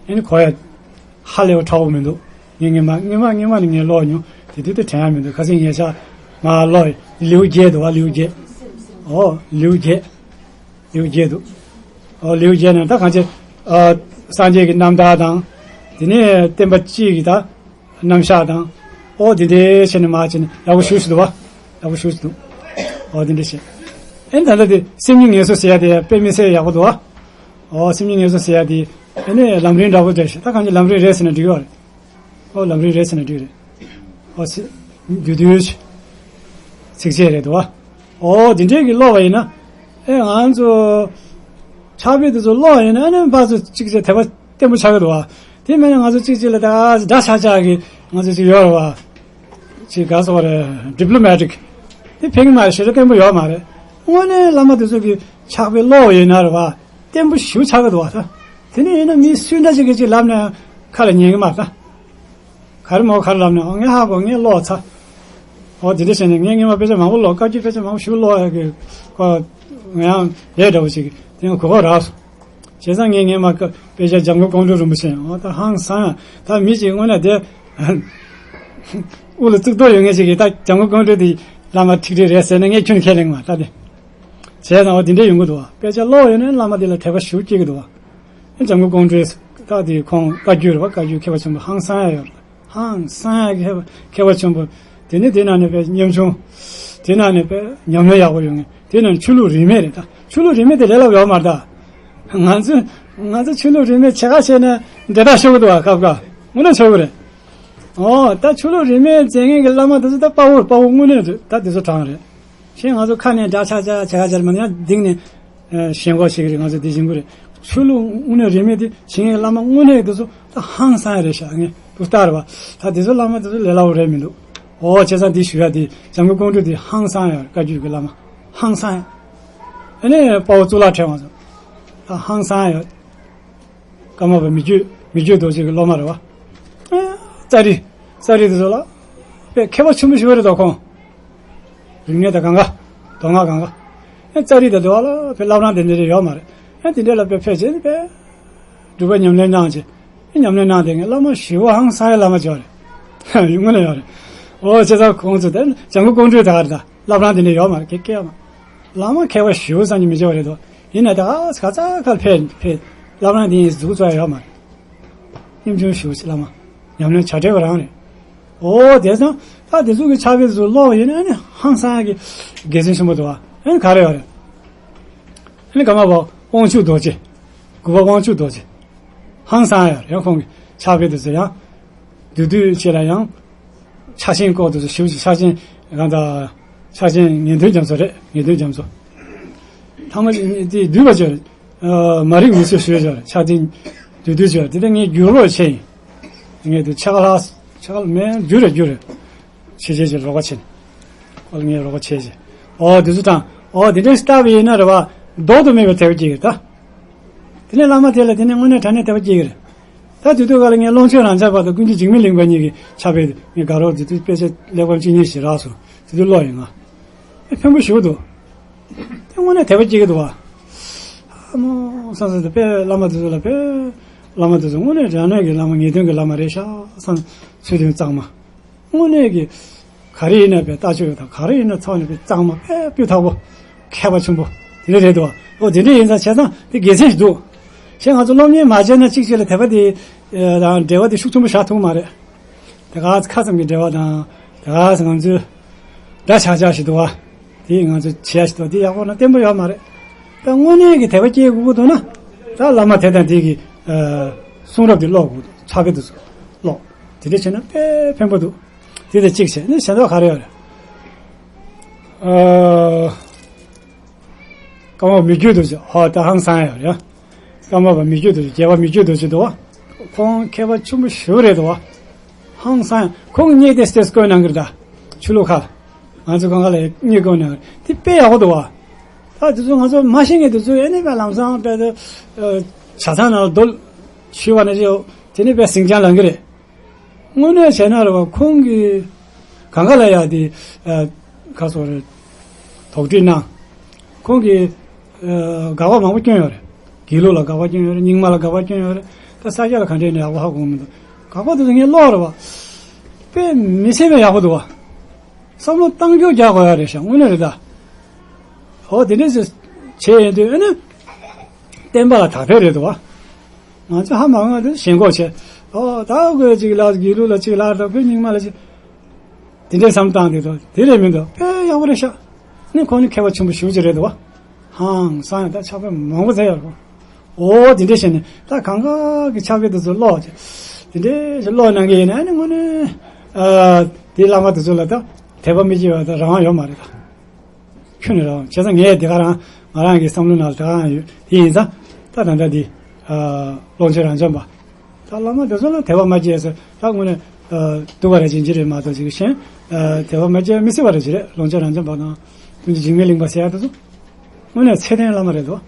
ཨ་ནི་གོ་ཡ་ཧ་ལས་པ་ཁག་པོ་མི་འདུག། ངས་སྔོན་མ་སྔོན་མ་སྔོན་མ་ནས་ངས་ཀློག་མྱོང་། དེ་དུས་དེ་དྲན་ཡ་མི་འདུག། ཁ་སང་ངས་ཤག་མ་ཀློག་ལེའུ་བརྒྱད་འདུག་བ། ལེའུ་བརྒྱད། ཨོ་ལེའུ་བརྒྱད། ལེའུ་བརྒྱད་འདུག། ཨོ་ལེའུ་བརྒྱད་ནང་ད་གང་ཅི། ཨ་སངས་རྒྱས་ཀྱི་རྣམ་ཐར་དང་། དེ་ནས་བསྟན་པ་སྤྱི་གི་ད་རྣམ་གཞག་དང་། ཨོ་དེ་འདྲའི་བྱས་ནས་མར་བྱས་ནས་ཡག་པོ་ཞེ་པོ་ཞིག་འདུག་བ། ཡག་པོ་ཞེ་པོ་ཞིག་འདུག། ཨོ་དེ་འདྲ་བྱས། ཨེ་ད་ལྟ་དེ་སེམས་ཉིད་ངལ་གསོ་ཟེར་ཡ་དེ་དཔེ་མི་སྲིད་ཡག་པོ་འདུག་བ། ཨོ་སེམས་ཉིད་ངལ་གསོ་ཟེར་ཡ་དེ་ཨ་ནི་ལམ་རིམ་འདྲ་པོ་འདྲ་ཞིག། ད་གང་ཅི་ལམ་རིམ་རེད་ཟེར་ན་འགྲིག་ཡོད་རེད། ཨོ་ལམ་རིམ་རེད་ཟེར་ན་འགྲིག་རེད། ཨོ་ཚིག་བསྡུས་བསྡུས་ཚིགས་བཅད་རེད་འདུག་བ། ཨོ་འདི་འདྲའི་གི་ཀློག་པ་ཡིན་ན། ཨེ་ང་ཚོ་ཕྱག་དཔེ་དེ་ཚོ་ཀློག་པ་ཡིན་ན་ཨ་ནི་ཕར་ཚུར་གཅིག་བྱས་དད་པ་བརྟན་པོ་ཆགས་ཀྱི་འདུག་བ། དེ་མིན་ན་ང་ཚོ་གཅིག་གཅིག་ལ་ད་འདྲ་ཆགས་ཆགས་ཀྱི་ང་ཚོ་ཅིག་ཡོད་རེད་བ། ཅིག་ག་ཟེར་བ་རེད། ཌི་པི་ལོ་མེ་ཊིག་དེ་ཕན་གྱི་མ་རེད། ཞེ་དྲག་བརྟན་པོ་ཡོད་མ་རེད། དངོས་གནས་བླ་མ་དེ་ཚོ་གི་ཕྱག་དཔེ་ཀློག་པ་ཡིན་ན་རེད་བ། བརྟན་པོ་ཞེ་པོ་ཆགས་ཀྱི་འདུག་བ་ད། དེ་ནས་ཡིན་ན་མི་སུ་འདྲ་ཅིག་གིས་ཅིག་ལབ་ན་ཁ་ལ་ཉན་གྱི་མ་རེད་ད། ག་རེ་མོ་ག་རེ་ལབ་ན་ཨོ་ངས་ཧ་གོ། ངས་ཀློག་ཚར། ཨོ་དེ་འདྲ་བྱས་ནས་ངས་སྔོན་མ་དཔེ་ཆ་མང་པོ་ཀློག། བཀའ་བརྒྱུད་དཔེ་ཆ་མང་པོ་ཞིག་ཀློག་ཡ་གི་ཁོ་ང་ཡང་ལས་འདྲ་བོ་ཞིག་དེ་ཡང་གོ་སྐབས་རག་སོང་། བྱས་ཙང་ངས་སྔོན་མ་ཀ་དཔེ་ཆ་འཇམ་མགོན་ཀོང་སྤྲུལ་རིན་པོ་ཆེ། ཨོ་ད་ཧང་སང་ཡ། ད་མི་ཞིག་དངོས་གནས་དེ་དབུ་ལ་གཙུག་ཏོར་ཡོད་མཁན་ཞིག་གིས་ད་འཇམ་མགོན་ཀོང་སྤྲུལ་དེ་བླ་མ་ཁྲིག་ཁྲིག་རེད་ཟེར་ན་ངས་ཁྱོན་ཁས་ལེན་མ་ད་དེ། བྱས་ཙང་ཨོ་དེ་འདྲ་ཡོང་གི་འདུག་བ། དཔེ་ཆ་ཀློག་ཡོད་ན་བླ་མ་དེ་ལ་དད་པ་ཞེ་པོ་སྐྱེ་གི་འདུག་བ། འཇམ་མགོན་ཀོང་སྤྲུལ་ད་དེ་ཁོང་བཀའ་བརྒྱུད་རེད་བ། བཀའ་བརྒྱུད་མཁས་པ་ཆེན་པོ་ཧང་སང་ཡ་ཡོད་རེད། ཧང་སང་ཡ་མཁས་པ་མཁས་པ་ཆེན་པོ། དེ་ནས་དེ་ནང་ནས་དཔེ་ཉམ་ཆུང་། དེ་ནང་ནས་དཔེ་ཉམས་ལེན་ཡག་པོ་ཡོད་མཁན། དེ་ནང་ནས་ཆོས་ལུགས་རིས་མེད་རེད་ད། ཆོས་ལུགས་རིས་མེད་དེ་ལས་སླ་པོ་ཡོད་མ་རེད་ད། ང་ཚོ་ང་ཚོ་ཆོས་ལུགས་རིས་མེད་བྱེད་ག་བྱས་ན་འདྲེ་ཐག་ཤོར་གི་འདུག་བ། ཁ་ཁ་དངོས་གནས་ཤོར་གི་རེད། ཨོ་ད་ཆོས་ལུགས་རིས་མེད་མཛད་མཁན་གྱི་བླ་མ་དེ་ཚོ་ད་དཔའ་བོ་དཔའ་བོ་དངོས་གནས་རེད། ད་དེ་ཚོ་དྲང་རེད། གཞན་ང་ཚོ་ཁ་ནས་འདྲ་ཆགས་ཆགས་བྱེད་ག་བྱེད་མ་ཡང་སྡིག་ནས་ཞེན་ཁོག་ཞིག་རེད། ང་ཚོ་འདི་བཞིན་པོ་རེད། ཆོས་ལུགས་དངོས་གནས་རིས་མེད་དེ་བྱེད་མཁན་བླ་མ་དངོས་གནས་དེ་ཚོ་ད་ཧང་སང་ཡ་རེད་ཤག། ངས་དུ་ལྟར་བ་ད་དེ་ཚོ་བླ་མ་དེ་ཚོ་ལས་སླ་བོ་རེད་མི་འདུག། ཨོ་བྱས་ཙང་འདི་ཞུ་ཡ་དེ་འཇམ་མགོན་ཀོང་སྤྲུལ་དེ་ཧང་སང་ཡ། བཀའ་བརྒྱུད་ཀྱི་བླ་མ་ཧང་སང་ཡ། ཨ་ནི་དཔའ་བོ་གཙུག་ལག་ཕྲེང་བ་ཚོ་ད་ཧང་སང་ཡ། ཀརྨ་པ་མི་བསྐྱོད་མི་བསྐྱོད་རྡོ་རྗེ་གི་སློབ་མ་རེད་བ། ཙཱ་རི་ཙཱ་རི་དེ་ཚོ་ལ་དཔེ་མཁས་པ་ཆེན་པོ་ཞིག་རེད་དོ་ཁོང་། རིག་གནས་དང་གང་ག་མདོ་སྔགས་གང་ག་ཨེ་ཙཱ་རི་དང་དེ་བ་ལ་དཔེ་བླ་བྲང་དེ་འདྲ་རེ་ཡོད་མ་རེད། ཨེ་དེ་འདྲ་ལ་དཔེ་ཕེབས་བྱས་ནས་དཔེ་སྒྲུབ་པ་ཉམས་ལེན་གནང་བྱས། ཨེ་ཉམས་ལེན་གནང་དེ་ངས་བླ་མ་ཞེ་པོ་ཧང་སང་ཡ་བླ་མ་ཅིག་ཡོད་རེད། ཡོང་གི་ན་ཡོད་རེད། ཨོ་བྱས་ཙང་ཁོང་ཚོ་དེ་འཇམ་མགོན་ཀོང་སྤྲུལ་དག་རེད་ད། བླ་བྲང་དེ་འདྲ་ཡོད་མ་རེད། ཀྱེ་ཀྱེ་ཡོད་མ་རེད། བླ་མ་མཁས་པ་ཞེ་པོ་ཙམ་གྱིས་མི་བྱེད་པ་རེད་དོ། ཡིན་ན་ད་ག་ས་ག་ཕེབས་ཕེབས་བླ་བྲང་དེ་ཡིན་འཛུགས་ཚོ་ཡོད་མ་རེད། ཉམ་ཆུང་ཞེ་པོ་ཅིག་བླ་མ་ཉམས་ལེན་བྱ་བྲལ་བ་རང་རེད། ཨོ་དེ་ཙང་ད་དེ་ཚོ་གི་ཕྱག་དཔེ་དེ་ཚོ་ཀློག་པ་ཡིན་ན་ཨ་ནི་ཧང་སང་ཡ་གི་དགེ་མཚན་ཆེན་པོ་འདུག་བ། ཨ་ནི་ག་རེ་ཡོད་རེད། ཨ་ནི་ཀརྨ་པ་དབང་ཕྱུག་རྡོ་རྗེ། གུས་པ་དབང་ཕྱུག་རྡོ་རྗེ། ཧང་སང་ཡ་ཡང་ཁོང་གི་ཕྱག་དཔེ་དེ་ཚོ་ཡང་བསྡུས་བསྡུས་བྱས་ལ་ཡང་ཕྱག་ཆེན་སྐོར་དེ་ཚོ་ཞིབ་ཅིག་ཕྱག་ཆེན་གང་ལྟར་ཕྱག་ཆེན་ངེས་དོན་རྒྱ་མཚོ་རེད། ངེས་དོན་རྒྱ་མཚོ། ཐ་མ་དེ་བསྡུས་པ་ཅིག་ཡོད་རེད། མ་རིག་མུ་ཆོས་ཞུས་ཅིག་ཡོད་རེད། ཕྱག་ཆེན་བསྡུས་བསྡུས་ཅིག་ཡོད་རེད། དེ་ལྟར་ངས་བསྒྱུར་རོགས་བྱས་ཡིན། ངས་དེ་ཕྱག་ལྷག་ཕྱག་ལྷག་མེད་བསྒྱུར་རེད་བསྒྱུར་རེད། ཆེ་ཆེ་ཆེ་རོགས་པ་བྱེད། ཁོ་ལ་ངས་རོགས་པ་བྱེད་ཅེས། ཨོ་དེ་ཚོ་དང་ཨོ་དེ་འདྲ་ལྟ་བ་ཡིན་ན་རེད་བ། ལྡོག་ཏུ་མེད་པའི་དད་པ་སྐྱེ་གི་རེད་ད། དེ་ནས་བླ་མ་དེ་ལ་དེ་ནས་དངོས་གནས་དྲང་གནས་དད་པ་སྐྱེ་གི་རེད། ད་དེ་དུས་ག་ལ་ངས་ཀློང་ཆེན་རང་འཇགས་པ་དང་ཀུན་མཁྱེན་འཇིགས་མེད་གླིང་པ་གཉིས་ཀྱི་ཕྱག་དཔེ་ངས་དགའ་རོགས་དེ་དུས་དཔེ་ཆ་གླེགས་བམ་གཅིག་གཉིས་ཤིག་རག་སོང་། དེ་དུས་ཀློག་ཡིན་ང་། ཨེ་ཕན་པོ་ཞེ་པོ་འདུག། དེ་དངོས་གནས་དད་པ་སྐྱེ་གི་འདུག་བ། ཨ་མོ་བསམ་བསམ་དུ་དཔེ་བླ་མ་དེ་ཚོ་ལ་དཔེ་བླ་མ་དེ་ཚོ་དངོས་གནས་དྲང་གནས་ཀྱི་བླ་མ་ངེས་དོན་གྱི་བླ་མ་རེད་ཤག་བསམ། ཚུལ་དོན་གཙང་མ། དངོས་གནས་ཀྱི་ག་རེ་ཡིན་ན་དཔེ་ལྟ་སྤྱོད་དང་ག་རེ་ཡིན་ན་ཚོགས་ནས་དཔེ་གཙང་མ་དཔེ་སྤུས་དག་པོ། མཁས་པ་ཆེན་པོ་དེ་འདྲ་རེད་འདུག་ཨོ་དེ་འདྲ་ཡིན་ཙང་བྱས་ཙང་དེ་དགེ་མཚན་ཞིག་འདུག་བྱས་ང་ཚོ་སློབ་གཉེར་མ་བྱས་ན་གཅིག་གཅིག་ལ་དད་པ་དེ་དང་འབྲེལ་བ་དེ་ཤུགས་ཆེན་པོ་བཞག་ཐུབ་ཀྱི་མ་རེད། དེ་ག་ཁ་ཙམ་གྱི་འབྲེལ་བ་དང་དེ་ག་ང་ཚོའི་དགྲ་ཆགས་ཆགས་ཞིག་འདུག་བ། དེ་ང་ཚོ་བྱས་ཞིག་འདུག་དེ་ཡག་པོ་ན་བརྟན་པོ་ཡོད་མ་རེད། ད་དངོས་གནས་ཀྱི་དད་པ་སྐྱེ་དགོས་ཀྱི་འདུག་ན་ད་བླ་མ་དེ་དང་དེ་གི་གསུང་རབ་དེ་ཀློག་དགོས་འདུག་ཕྱག་དཔེ་དེ་ཚོ་ཀློག་དེ་འདྲ་བྱས་ན་དཔེ་ཕན་པོ་འདུག་དེ་དང་གཅིག་བྱས་ནས་གཞན་དག་ག་རེ་ཡོད་རེད། ཨ། ཀརྨ་པ་མི་བསྐྱོད་རྡོ་རྗེ་ཧོ་ད་ཧང་སང་ཡོད་རེད། ཀརྨ་པ་མི་བསྐྱོད་རྡོ་རྗེ་རྒྱལ་བ་མི་བསྐྱོད་རྡོ་རྗེ་འདུག་བ། ཁོང་མཁས་པ་ཆེན་པོ་ཞེ་པོ་རེད་འདུག་བ། ཧང་སང་ཡང་ཁོང་བརྙན་དེ་སྟེ་བཀོད་གནང་གི་རེད་ད། ཆུ་ལུག་ཁ། ང་ཚོ་གང་ག་ལ་བརྙན་བཀོད་གནང་གི་རེད་དེ་དཔེ་ཡག་པོ་འདུག་བ། ད་དེ་ཚོ་ང་ཚོ་མ་ཤེས་མཁན་དེ་ཚོ་ཨེ་ནས་དཔེ་ལམ་སང་དཔེ་ད། ཇ་ཚང་ནང་ལ་རྡོ་ཤུལ་བ་ནས་ཅིག་དེ་ནས་དཔེ་ཟིང་ཆ་ལངས་གི་རེད། དངོས་གནས་བྱས་ན་རེད་བ་ཁོང་གིས་གང་ག་ལ་ཡ་དེ་ཁ་སོ་རེ་དོགས་འདྲི་གནང་། ཁོང་གིས་དགག་པ་མང་པོ་བསྐྱོན་ཡོད་རེད། དགེ་ལུགས་ལ་དགག་པ་བསྐྱོན་ཡོད་རེད། རྙིང་མ་ལ་དགག་པ་བསྐྱོན་ཡོད་རེད། ད་ས་སྐྱ་ལ་ག་འདྲས་ནས་ཡག་པོ་ཧ་གོ་མི་འདུག་དགག་པ་དེ་ཚོ་ངས་ཀློག་རེད་བ། དཔེ་མི་སྲིད་པའི་ཡག་པོ་འདུག་བ། བསམ་བློ་བཏང་རྒྱུ་རྒྱག་དགོས་ཡ་རེད་ཤག་དངོས་གནས་རེད་ད། ཨོ་དེ་འདྲས་བྱས་ཡིན་དུས་ཨ་ནི། བསྟན་པ་ལ་དག་ཕན་རེད་འདུག་བ། ང་ཚོ་ཧ་མ་གོ་དུས་ཞེན་ཁོག་བྱས། ཨོ་ད་དགོས་གཅིག་ལ་དགེ་ལུགས་ལ་གཅིག་ལ་ད་དཔེ་རྙིང་མ་ལ་གཅིག་དེ་འདྲའི་བསམ་སྟངས་དེ་ཚོ་དེ་རེད་མི་འདུག་དཔེ་ཡག་པོ་རེད་ཤག་ནི་ཁོང་ནི་མཁས་པ་ཆེན་པོ་ཞེ་པོ་ཅིག་རེད་འདུག་བ། ཧང་སང་ཡང་ད་ཕྱག་དཔེ་མང་པོ་མཛད་ཡོད་རེད། ཨོ་དེ་འདྲས་བྱས་ནས་ད་གང་ག་གི་ཕྱག་དཔེ་དེ་ཚོ་ཀློག་བྱས། དེ་འདྲས་ཞིག་ཀློག་གནང་གི་ཡིན་ན་ནི་དངོས་གནས་ཨ་དེ་བླ་མ་དེ་ཚོ་ལ་ད་དད་པ་མི་སྐྱེ་བ་ད་རང་དབང་ཡོད་མ་རེད་ད། ཁྱོད་ནས་རང་བྱས་ཙང་ངས་དེ་ག་རང་ང་རང་གི་བསམ་བློ་ནང་ལ་དེ་ག་རང་ཡོད་དེ་ཡིན་ཙང་ད་ད་ལྟ་འདི་ཀློང་ཆེན་རབ་འབྱམས་པ་ད་བླ་མ་དེ་ཚོ་ལ་དད་པ་མ་སྐྱེས་ཟེར་ད་དངོས་གནས་སྡུག་པ་རེ་བྱིན་གྱི་རེད་མ་གཏོགས་ཅིག་གཞན་དད་པ་མ་སྐྱེས་མི་སྲིད་པ་རེ་ཅིག་རེད། ཀློང་ཆེན་རབ་འབྱམས་པ་དང་ཀུན་གྱི་འཇིགས་མེད་གླིང་པ་ཟེར་ཡ་དེ་ཚོ་དངོས་གནས་ཚད་ལྡན་བླ་མ་རེད་དོ།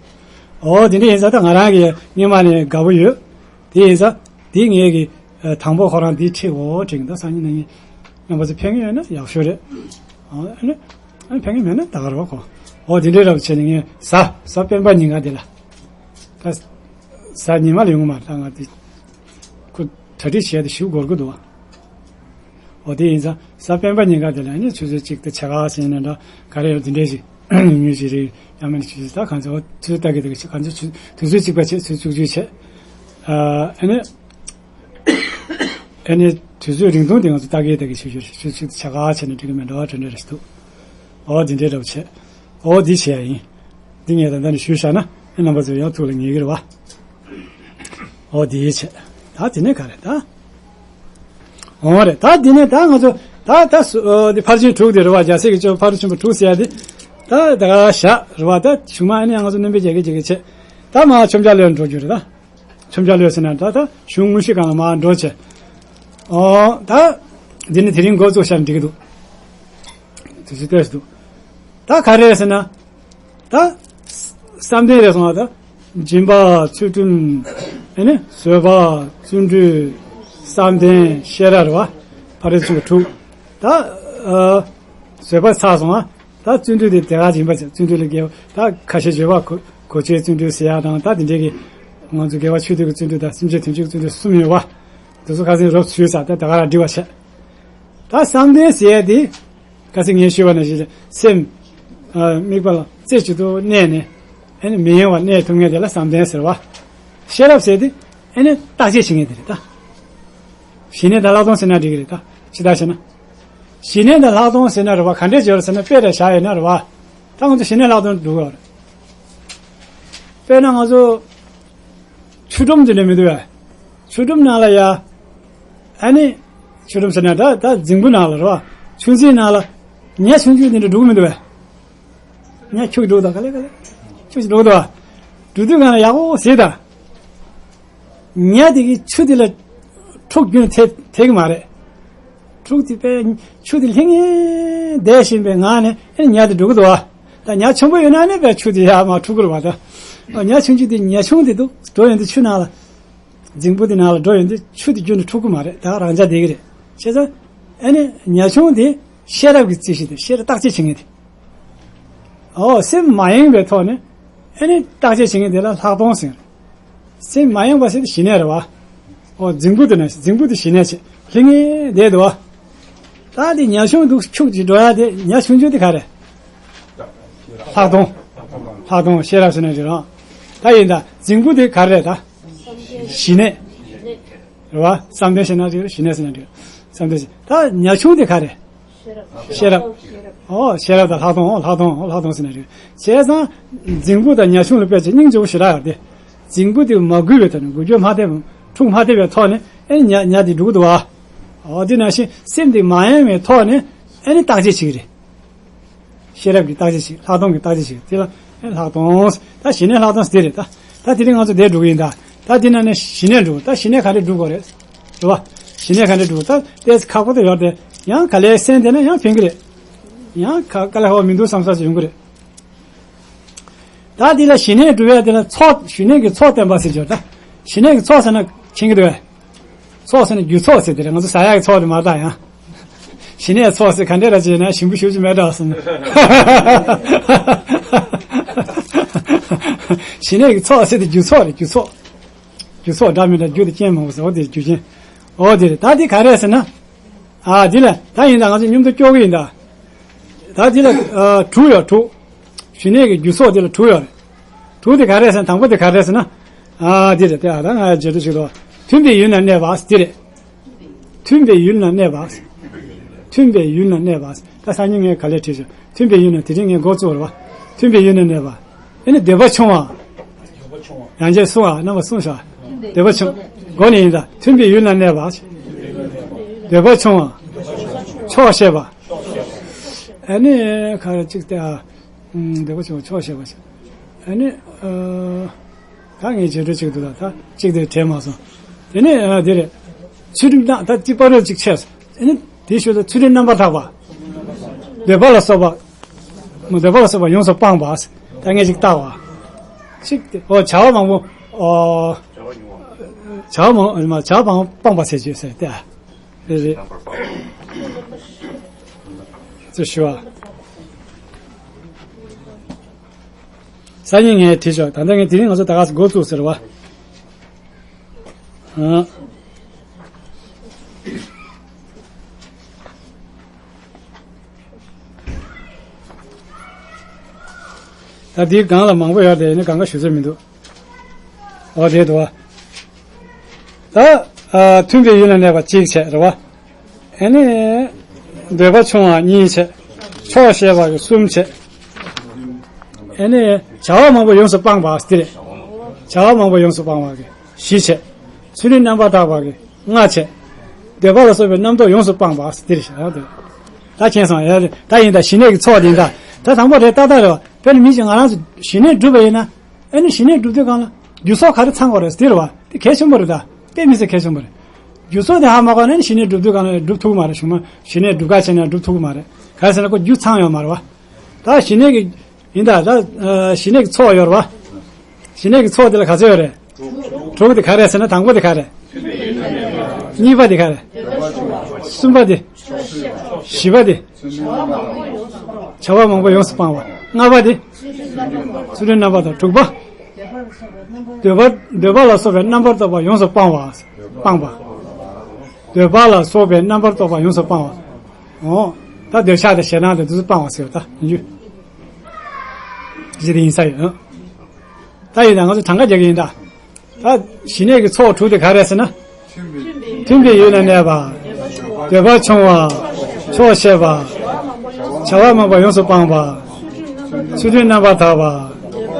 འོ་དེ་འདྲ་ཡིན་ཙང་ད་ང་རང་གི་སྔོན་མ་ནས་དགའ་པོ་ཡོད། དེ་ཡིན་ཙང་དེ་ངས་གི་དང་པོ་ཁོ་རང་དེ་ཁྲིད་འོ་དྲན་གི་འདུག་སང་ཉིན་གནངས་ཉིན་རྣམ་པ་ཚོ་ཕན་གི་ཡོད་ན་ཡག་ཤོས་རེད། ཨ་ནི་ཨ་ནི་ཕན་གི་མེད་ན་ད་ག་རེད་བ་ཁོ། འོ་དེ་འདྲའི་རབ་བྱས་ནས་ངས་གཟའ་གཟའ་སྤེན་པ་ཉིན་ག་དེ་ལ་ད་གཟའ་ཉི་མ་ལ་ཡོང་གི་མ་རེད། ད་ང་དེ་ཁོ་གྲ་སྒྲིག་བྱས་ཏེ་ཞུ་དགོས་ཀྱི་འདུག་བ། འོ་དེ་ཡིན་ཙང་གཟའ་སྤེན་པ་ཉིན་ག་དེ་ལ་ནི་ཆུ་ཚོད་གཅིག་དང་ཕྱེད་ཀ་ཟིན་ན་འདྲ་ག་རེ་ཡོད་དེ་འདྲས་ཞིག་ཉུང་ཉུང་ཞིག་རེད། ཡང་མིན་ཆུ་ཚོད་ད་གང་ཚོད་འོ་ཆུ་ཚོད་ལྟ་གི་ལྟ་གི་ཆེ་གང་ཚོད་ཆུ་དུས་ཚོད་གཅིག་པ་བྱས་ཆུ་ཚོད་བཅུ་བཅུ་བྱས། ཨ་ནི་ཨ་ནི་དུས་ཚོད་རིང་ཐུང་དེ་ང་ཚོ་ལྟ་གི་ལྟ་གི་ཆུ་ཚོད་ཆུ་ཚོད་གཅིག་དང་ཕྱེད་ཀ་བྱས་ན་འགྲིག་གི་མེད་འགྲོ་བ་དྲན་འདྲ་རེད་འདུག་འོ་དེ་འདྲས་འདྲ་བོ་བྱས། འོ་དེ་བྱས་ཡ་ཡིན། འདི་ངས་ད་ལྟ་ནས་ཞུས་བཞག་ན་ཨ་རྣམ་པ་ཚོས་ཡང་ཐུགས་ལ་ངེས་ཀྱི་རེད་བ། འོ་དེའི་ཆེད་ད་དེ་ནས་ག་རེ་ད། འོ་རེད་ད་དེ་ནས་ད་ང་ཚོ་ད་ད་སུ་ཨོ་དེ་ཕར་ཕྱིན་དྲུག་དེ་རེད་བ། རྒྱལ་སྲས་ཀྱི་སྤྱོད་ཕར་ཕྱིན་པ་དྲུག་ཟེར་ཡ་དེ་ད་ད་ག་བཞག་རེད་བ། ད་གཞུག་མ་ཨ་ནི་ང་ཚོ་སྣོན་པ་རྒྱག་གི་རྒྱག་གི་བྱེད། ད་མ་འཆམ་རྒྱག་ལོས་འགྲོ་རྒྱུ་རེད་ད། འཆམ་རྒྱག་ལོས་ཟེར་ན་ད་ད་གཞུང་དངོས་གཞི་སྒང་ལ་མ་འགྲོ་བྱེད། ཨོ་ད་འདི་ནི་དེ་རིང་འགོ་བཙུགས་ཤར་འགྲིག་གི་འདུག་དེ་ཚོ་ལྟོས་སུ་འདུག་ད་ག་རེ་ཟེར་ན། ད། བསམ་གཏན་རེད་སོང་བ་ད། སྦྱིན་པ་ཚུལ་ཁྲིམས། ཨེ་ནི་བཟོད་པ་བརྩོན་འགྲུས། བསམ་གཏན་ཤེས་རབ་རེད་བ། ཕ་རོལ་ཕྱིན་པ་དྲུག་ད། ཨ། བཟོད་པ་ཚར་སོང་བ། ད་བརྩོན་འགྲུས་དེ་དེ་ག་སྦྱིན་པ་བྱས་བརྩོན་འགྲུས་ལ་དགེ་བ་ད་ཁ་ཤས་བརྗོད་པ་གོ་གོ་ཆའི་བརྩོན་འགྲུས་ཟེར་ཡ་དང་ད་དེ་འདྲས་ཀྱི། ང་ཚོ་དགེ་བ་ཆོས་སྡུད་ཀྱི་བརྩོན་འགྲུས་དང་སེམས་ཅན་དོན་བྱེད་ཀྱི་བརྩོན་འགྲུས་གསུམ་ཡོད་བ། དེ་ཚོ་ཁ་སང་རོབ་ཚུལ་ས་ད་དེ་ག་ར་འགྲིག་པ་བྱས། ད་བསམ་གཏན་ཟེར་ཡ་དེ། ཁ་སང་ངས་ཞུས་པ་ནང་བཞིན་སེམས། ཨ། དམིགས་པ་ལ་རྩེ་གཅིག་ཏུ་གནས་ནས། ཨ་ནི་མི་གཡེང་བར་གནས་ཐུབ་མཁན་དེ་ལ་བསམ་གཏན་ཟེར་བ། ཤེས་རབ་ཟེར་དེ་ཨ་ནི་བརྟག་དཔྱད་བྱེད་མཁན་དེ་རེད་ད། ཞི་གནས་དང་ལྷག་མཐོང་ཟེར་ན་འགྲིག་གི་རེད་ད། ཇི་ལྟར་ཞེ་ན། ཞི་གནས་དང་ལྷག་མཐོང་ཟེར་ན་རེད་བ། ག་འདྲས་སྦྱོར་ཟེར་ན་དཔེ་རེ་བཞག་ཡོད་ན་རེད་བ། ད་ང་ཚོ་ཞི་གནས་ལྷག་མཐོང་འགྲོ་གི་ཡོད་རེད། དཔེར་ན་ང་ཚོ། ཆུ་སྒྲོམ་དེ་འདྲ་མི་འདུག་བས། ཆུ་སྒྲོམ་ནང་ལ་ཡ། ཨ་ནི། ཆུ་སྒྲོམ་ཟེར་ན་ད་ད་རྫིང་བུ་ནང་ལ་རེད་བ། ཆུ་འཛིན་ནང་ལ། ཉ་ཆུང་ཆུང་དེ་འདྲ་འགྲོ་གི་མི་འདུག་བས། ཉ་ཁྱུག་འགྲོ་གི་འདུག་ག་ལེ་ག་ལེ། ཁྱུག་ཅིག་འགྲོ་གི་འདུག་བ། འགྲོ་དུས་སྒང་ལ་ཡག་པོ་གཟིགས་དང་། ཉ་དེ་གིས་ཆུ་དེ་ལ་ཁྲུག་རྒྱུན་ཐེ་ཐེ་གི་མ་རེད། ཕྲུག་དེ་པས་ཆུ་དེ་ལྷིང་ངེ་བསྡད་བཞིན་པའི་ངང་ནས་ཨེ་ཉ་དེ་འགྲོ་གི་འདུག་བ། ད་ཉ་ཆེན་པོ་ཡོད་ན་ནི་པས་ཆུ་དེ་ཡར་མར་འཁྲུག་གི་རེད་བ་ད། ཉ་ཆུང་ཆུང་དེ་ཉ་ཆུང་དེ་འདུག་འགྲོ་ཡོང་དུས་ཆུ་ནང་ལ། རྫིང་བུ་དེ་ནང་ལ་འགྲོ་ཡོང་དུས་ཆུ་དེ་རྒྱུན་དུ་འཁྲུག་གི་མ་རེད། ད་རང་འཇགས་བསྡད་ཀྱི་རེད། བྱས་ཙང་ཨེ་ནི་ཉ་ཆུང་དེ་ཤེས་རབ་ཀྱི་རྩིས་གཞི་དེ་ཤེས་རབ་བརྟག་དཔྱད་བྱེད་མཁན་དེ། ཨོ་སེམས་མ་ཡེངས་པའི་ཐོག་ནས་ཨེ་ནི་བརྟག་དཔྱད་བྱེད་མཁན་དེ་ལ་ལྷག་མཐོང་ཟེར། སེམས་མ་ཡེངས་པ་ཟེར་དེ་ཞི་གནས་རེད་བ། ཨོ་རྫིང་བུ་དེ་ན་རྫིང་བུ་དེ་ཞི་གནས་བྱེད་ལྷིང་ངེ་བསྡད་འདུག་བ། ད་དེ་ཉ་ཆུང་འདུག་ཁྱུག་ཅིག་འགྲོ་ཡ་དེ་ཉ་ཆུང་ཆུང་དེ་ག་རེད། ལྷག་མཐོང་། ལྷག་མཐོང་ཤེས་རབ་ཟེར་ན་འགྲིག་རང་། ད་ཡིན་ད་རྫིང་བུ་དེ་ག་རེ་རེད་ད། ཞི་གནས། རེད་བ། བསམ་གཏན་ཤེས་ན་འགྲིག་ཞི་གནས་ཟེར་ན་འགྲིག་བསམ་གཏན་ཤེས་ད་ཉ་ཆུང་དེ་ག་རེ། ཤེས་རབ། ཨོ་ཤེས་རབ་དང་ལྷག་མཐོང་ཨོ་ལྷག་མཐོང་ཨོ་ལྷག་མཐོང་ཟེར་ན་འགྲིག་བྱས་ཙང་། རྫིང་བུ་དང་ཉ་ཆུང་ལ་དཔེ་ཆ་སྙིང་རྗེ་བོ་ཞེ་དྲག་ཡོད་དེ། རྫིང་བུ་དེ་མ་གུས་པའི་ཐོག་ནས་འགུལ་སྐྱོད་མ་ཐེབས། འཁྲུག་མ་ཐེབས་པའི་ཐོག་ནས་ཨེ་ཉ་ཉ་དེ་འགྲུག་འདུག་བ། ཨོ་དེ་ནང་བཞིན་སེམས་དེ་མ་ཡེངས་པའི་ཐོག་ནས་ཨེ་ནི་བརྟག་དཔྱད་བྱེད་ཀྱི་རེད། ཤེས་རབ་ཀྱི་བརྟག་དཔྱད་ཅིག་ལྷག་མཐོང་གི་བརྟག་དཔྱད་ཅིག་དེ་ལ་ཨེ་ལྷག་མཐོང་། ད་ཞི་གནས་ལྷག་མཐོང་ཟེར་དེ་རེད་ད། ད་དེ་རིང་ང་ཚོ་འདིར་འགྲོ་གི་ཡིན་ད། ད་དེ་ན་ནས་ཞི་གནས་འགྲོ་ད་ཞི་གནས་ག་འདྲས་འགྲུབ་དགོས་རེད། རེད་བ། ཞི་གནས་ག་འདྲས་འགྲུབ་ད་ཏོག་ཙམ་ཁག་པོ་དེ་ཡོད་དེ། ཡང་ག་ལེར་གསན་བསྡད་ན་ཡང་ཕན་གི་རེད། ཡང་ག་ག་ལེར་ཧོ་མི་འདུག་བསམ་ས་ཞིག་ཡོང་གི་རེད། ད་དེ་ལ་ཞི་གནས་འགྲུབ་ཡ་དེ་ལ་ཚོགས་ཞི་གནས་ཀྱི་ཚོགས་བསྟན་པ་ཟེར་གྱི་ཡོད་ད། ཞི་གནས་ཀྱི་ཚོགས་ཟེར་ན་མཁྱེན་གྱི་འདུག་བས། ཚོགས་ཟེར་ན་རྒྱུ་ཚོགས་ཟེར་དེ་རེད། ང་ཚོ་ཟ་ཡག་གི་ཚོགས་དེ་མ་རེད་ད་ཡང་། ཞི་གནས་ཚོགས་ཟེར་ག་འདྲས་ར་བྱས་ན་ཞིམ་པོ་ཞེ་པོ་ཅིག་མེད་འགྲོ་བསམ། ཞི་གནས་ཀྱི་ཚོགས་ཟེར་དེ་རྒྱུ་ཚོགས་རེད་རྒྱུ་ཚོགས། རྒྱུ་ཚོགས་འདྲ་མི་འདྲ་རྒྱུ་དེ་རྐྱེན་མང་པོ་ཟེར་འོ་དེ་རྒྱུ་རྐྱེན། འོ་དེ་རེད་ད་དེ་ག་རེ་ཟེར་ན། ཨ་དེ་ལ་ད་ཡིན་ད་ང་ཚོ་མཉམ་དུ་སྐྱོར་གི་ཡིན་ད། ད་དེ་ལ་ཨ་དྲུག་ཡོད་དྲུག་ཞི་གནས་ཀྱི་རྒྱུ་ཚོགས་དེ་ལ་དྲུག་ཡོད་རེད། དྲུག་དེ་ག་རེ་ཟེར་ན་དང་པོ་དེ་ག་རེ་ཟེར་ན། ཨ་དེ་རེད་དེ་ཨ་ད་ང་རྗེས་འགྲོ་ཞིག་རོ། མཐུན་པའི་ཡུལ་ན་གནས་པ་དེ་རེད། མཐུན་པའི་ཡུལ་ན་གནས་པ། མཐུན་པའི་ཡུལ་ན་གནས་པ། ད་སང་ཉིན་ངས་ག་ལེར་བྲིས་ཤོག་མཐུན་པའི་ཡུལ་ན་དེ་རིང་ངས་འགོ་བཙུགས་རེད་བ། མཐུན་པའི་ཡུལ་ན་གནས་པ། ཨེ་ནི་འདོད་པ་ཆུང་བ། ཡང་བསྐྱར་གསུང་བ་རྣམ་པ་གསུང་ཤོག་འདོད་པ་ཆུང་། མགོ་ནས་ཡིན་ད་མཐུན་པའི་ཡུལ་ན་གནས་པ། འདོད་པ་ཆུང་བ། ཆོག་ཤེས་པ། ཨ་ནི་ག་རེ་གཅིག་སྟེ་ཨ། འདོད་པ་ཆུང་བ་ཆོག་ཤེས་པ་ཞིག་ཨ་ནི་ཨ། ད་ངས་བརྗོད་འདོད་ཅིག་འདུག་ལ་ད་གཅིག་དེ་དྲན་མ་སོང་། དེ་ནས་ཨ་དེ་རེད། ཚུལ་ཁྲིམས་དང་ད་གཅིག་པ་རོལ་གཅིག་ཆད་སོང་། ཨ་ནི་དེའི་ཤུལ་དུ་ཚུལ་ཁྲིམས་རྣམ་པར་དག་པ། འདོད་པ་ལ་སོགས་པ། འདོད་པ་ལ་སོགས་པ་ཡོངས་སུ་སྤངས་པ། ད་ངས་ཅིག་བལྟ་བ། གཅིག་དེ་ཨོ་བྱ་བ་མང་པོ། ཨོ། བྱ་བ་མང་བྱ་བ་མང་པོ་སྤངས་པ་ཟེར་བརྗོད་ཟེར་ཏེ། རེད་རེད། ཚུར་ཞུ་བ། སང་ཉིན་ངས་བྲིས་ཆོག་ད་ལྟ་ངས་དེ་རིང་ང་ཚོ་ད་ག་སེ་འགོ་བཙུགས་ཟེར་བ། ཨ། ད་འདིའི་སྒང་ལ་མང་པོ་ཡོད་དེ་ནི་གང་ག་ཞུ་ས་མི་འདུག་ཨོ་དེ་འདུག་བ། ད་ཨ་མཐུན་པའི་ཡུལ་ལ་གནས་པ་གཅིག་བྱས་རེད་བ། ཨ་ནི། འདོད་པ་ཆུང་བ་གཉིས་བྱས། ཆོག་ཤེས་པ་གི་གསུམ་བྱས། ཨ་ནི། བྱ་བ་མང་པོ་ཡོངས་སུ་སྤངས་པ་དེ་རེད། བྱ་བ་མང་པོ་ཡོངས་སུ་སྤངས་པ་གི་བཞི་བྱས། ཚུལ་ཁྲིམས་རྣམ་པར་དག་པ་གི་ལྔ་བྱས། འདོད་པ་ལ་སོགས་པའི་རྣམ་རྟོག་ཡོངས་སུ་སྤངས་པ་དེ་རེད་ཤག་ད་མཁྱེན་སོང་ཡ། ད་ཡིན་ད་ཞི་གནས་ཀྱི་ཚོགས་དེ་ཡིན་ད། ད་དང་པོ་རེད་ཏག་ཏག་རེད་བ། དཔེར་ན་མི་ཞིག་ང་རང་ཚོ་ཞི་གནས་སྒྲུབ་པ་ཡིན་ན། ཨ་ནི་ཞི་གནས་སྒྲུབ་དུས་སྒང་ལ་རྒྱུ་ཚོགས་ག་རེ་ཚང་དགོས་རེད་ཟེར་བ་དེ་གལ་ཆེན་པོ་རེད་ད། དཔེ་མི་སྲིད་གལ་ཆེན་པོ་རེད། རྒྱུ་ཚོགས་དེ་ཧ་མ་གོ་ན་ནི་ཞི་གནས་སྒྲུབ་དུས་སྒང་ལ་སྒྲུབ་ཐུབ་ཀྱི་མ་རེད། གཞུག་མ་ཞི་གནས་སྒྲུབ་ག་བྱས་ན་སྒྲུབ་ཐུབ་ཀྱི་མ་རེད། ག་རེ་ཟེར་ན་ཁོ་རྒྱུ་ཚང་ཡོད་མ་རེད་བ། ད་ཞི་གནས་ཀྱི་ཡིན་ད་ད་ཞི་གནས་ཀྱི་ཚོགས་ཡོད་རེད་བ། ཞི་གནས་ཀྱི་ཚོགས་དེ་ལ་ག་ཚོད་ཡོད་རེད། དྲུག་དེ་ག་རེ་ཟེར་ན་དང་པོ་དེ་ག་རེད། གཉིས་པ་དེ་ག་རེད། གསུམ་པ་དེ། བཞི་པ་དེ། བྱ་བ་མང་པོ་ཡོངས་སུ་སྤངས་པ། ལྔ་པ་དེ། ཚུལ་ཁྲིམས་རྣམ་པར་དག་དྲུག་པ། འདོད་པ་འདོད་པ་ལ་སོགས་པའི་རྣམ་པར་རྟོག་པ་ཡོངས་སུ་སྤངས་པ། སྤངས་པ། འདོད་པ་ལ་སོགས་པའི་རྣམ་པར་རྟོག་པ་ཡོངས་སུ་སྤངས་པ། འོ། ད་འདོད་ཆགས་དང་ཞེ་སྡང་དེ་དུས་སུ་སྤངས་པ་ཟེར་བ་ད་ཡིན་རྒྱུ། ཞེས་དེ་ཡིན་ས་ཡོད། ད་ཡིན་ད་ང་ཚོ་གྲངས་ཀ་རྒྱག་གི་ཡིན་ད། ད་ཞི་གནས་ཀྱི་ཚོགས་དྲུག་དེ་ག་རེ་ཟེར་ན། མཐུན་པའི་ཡུལ་ན་གནས་པ། འདོད་པ་ཆུང་བ། ཆོག་ཤེས་པ། བྱ་བ་མང་པོ་ཡོངས་སུ་སྤངས་པ། ཚུལ་ཁྲིམས་རྣམ་པར་དག་པ།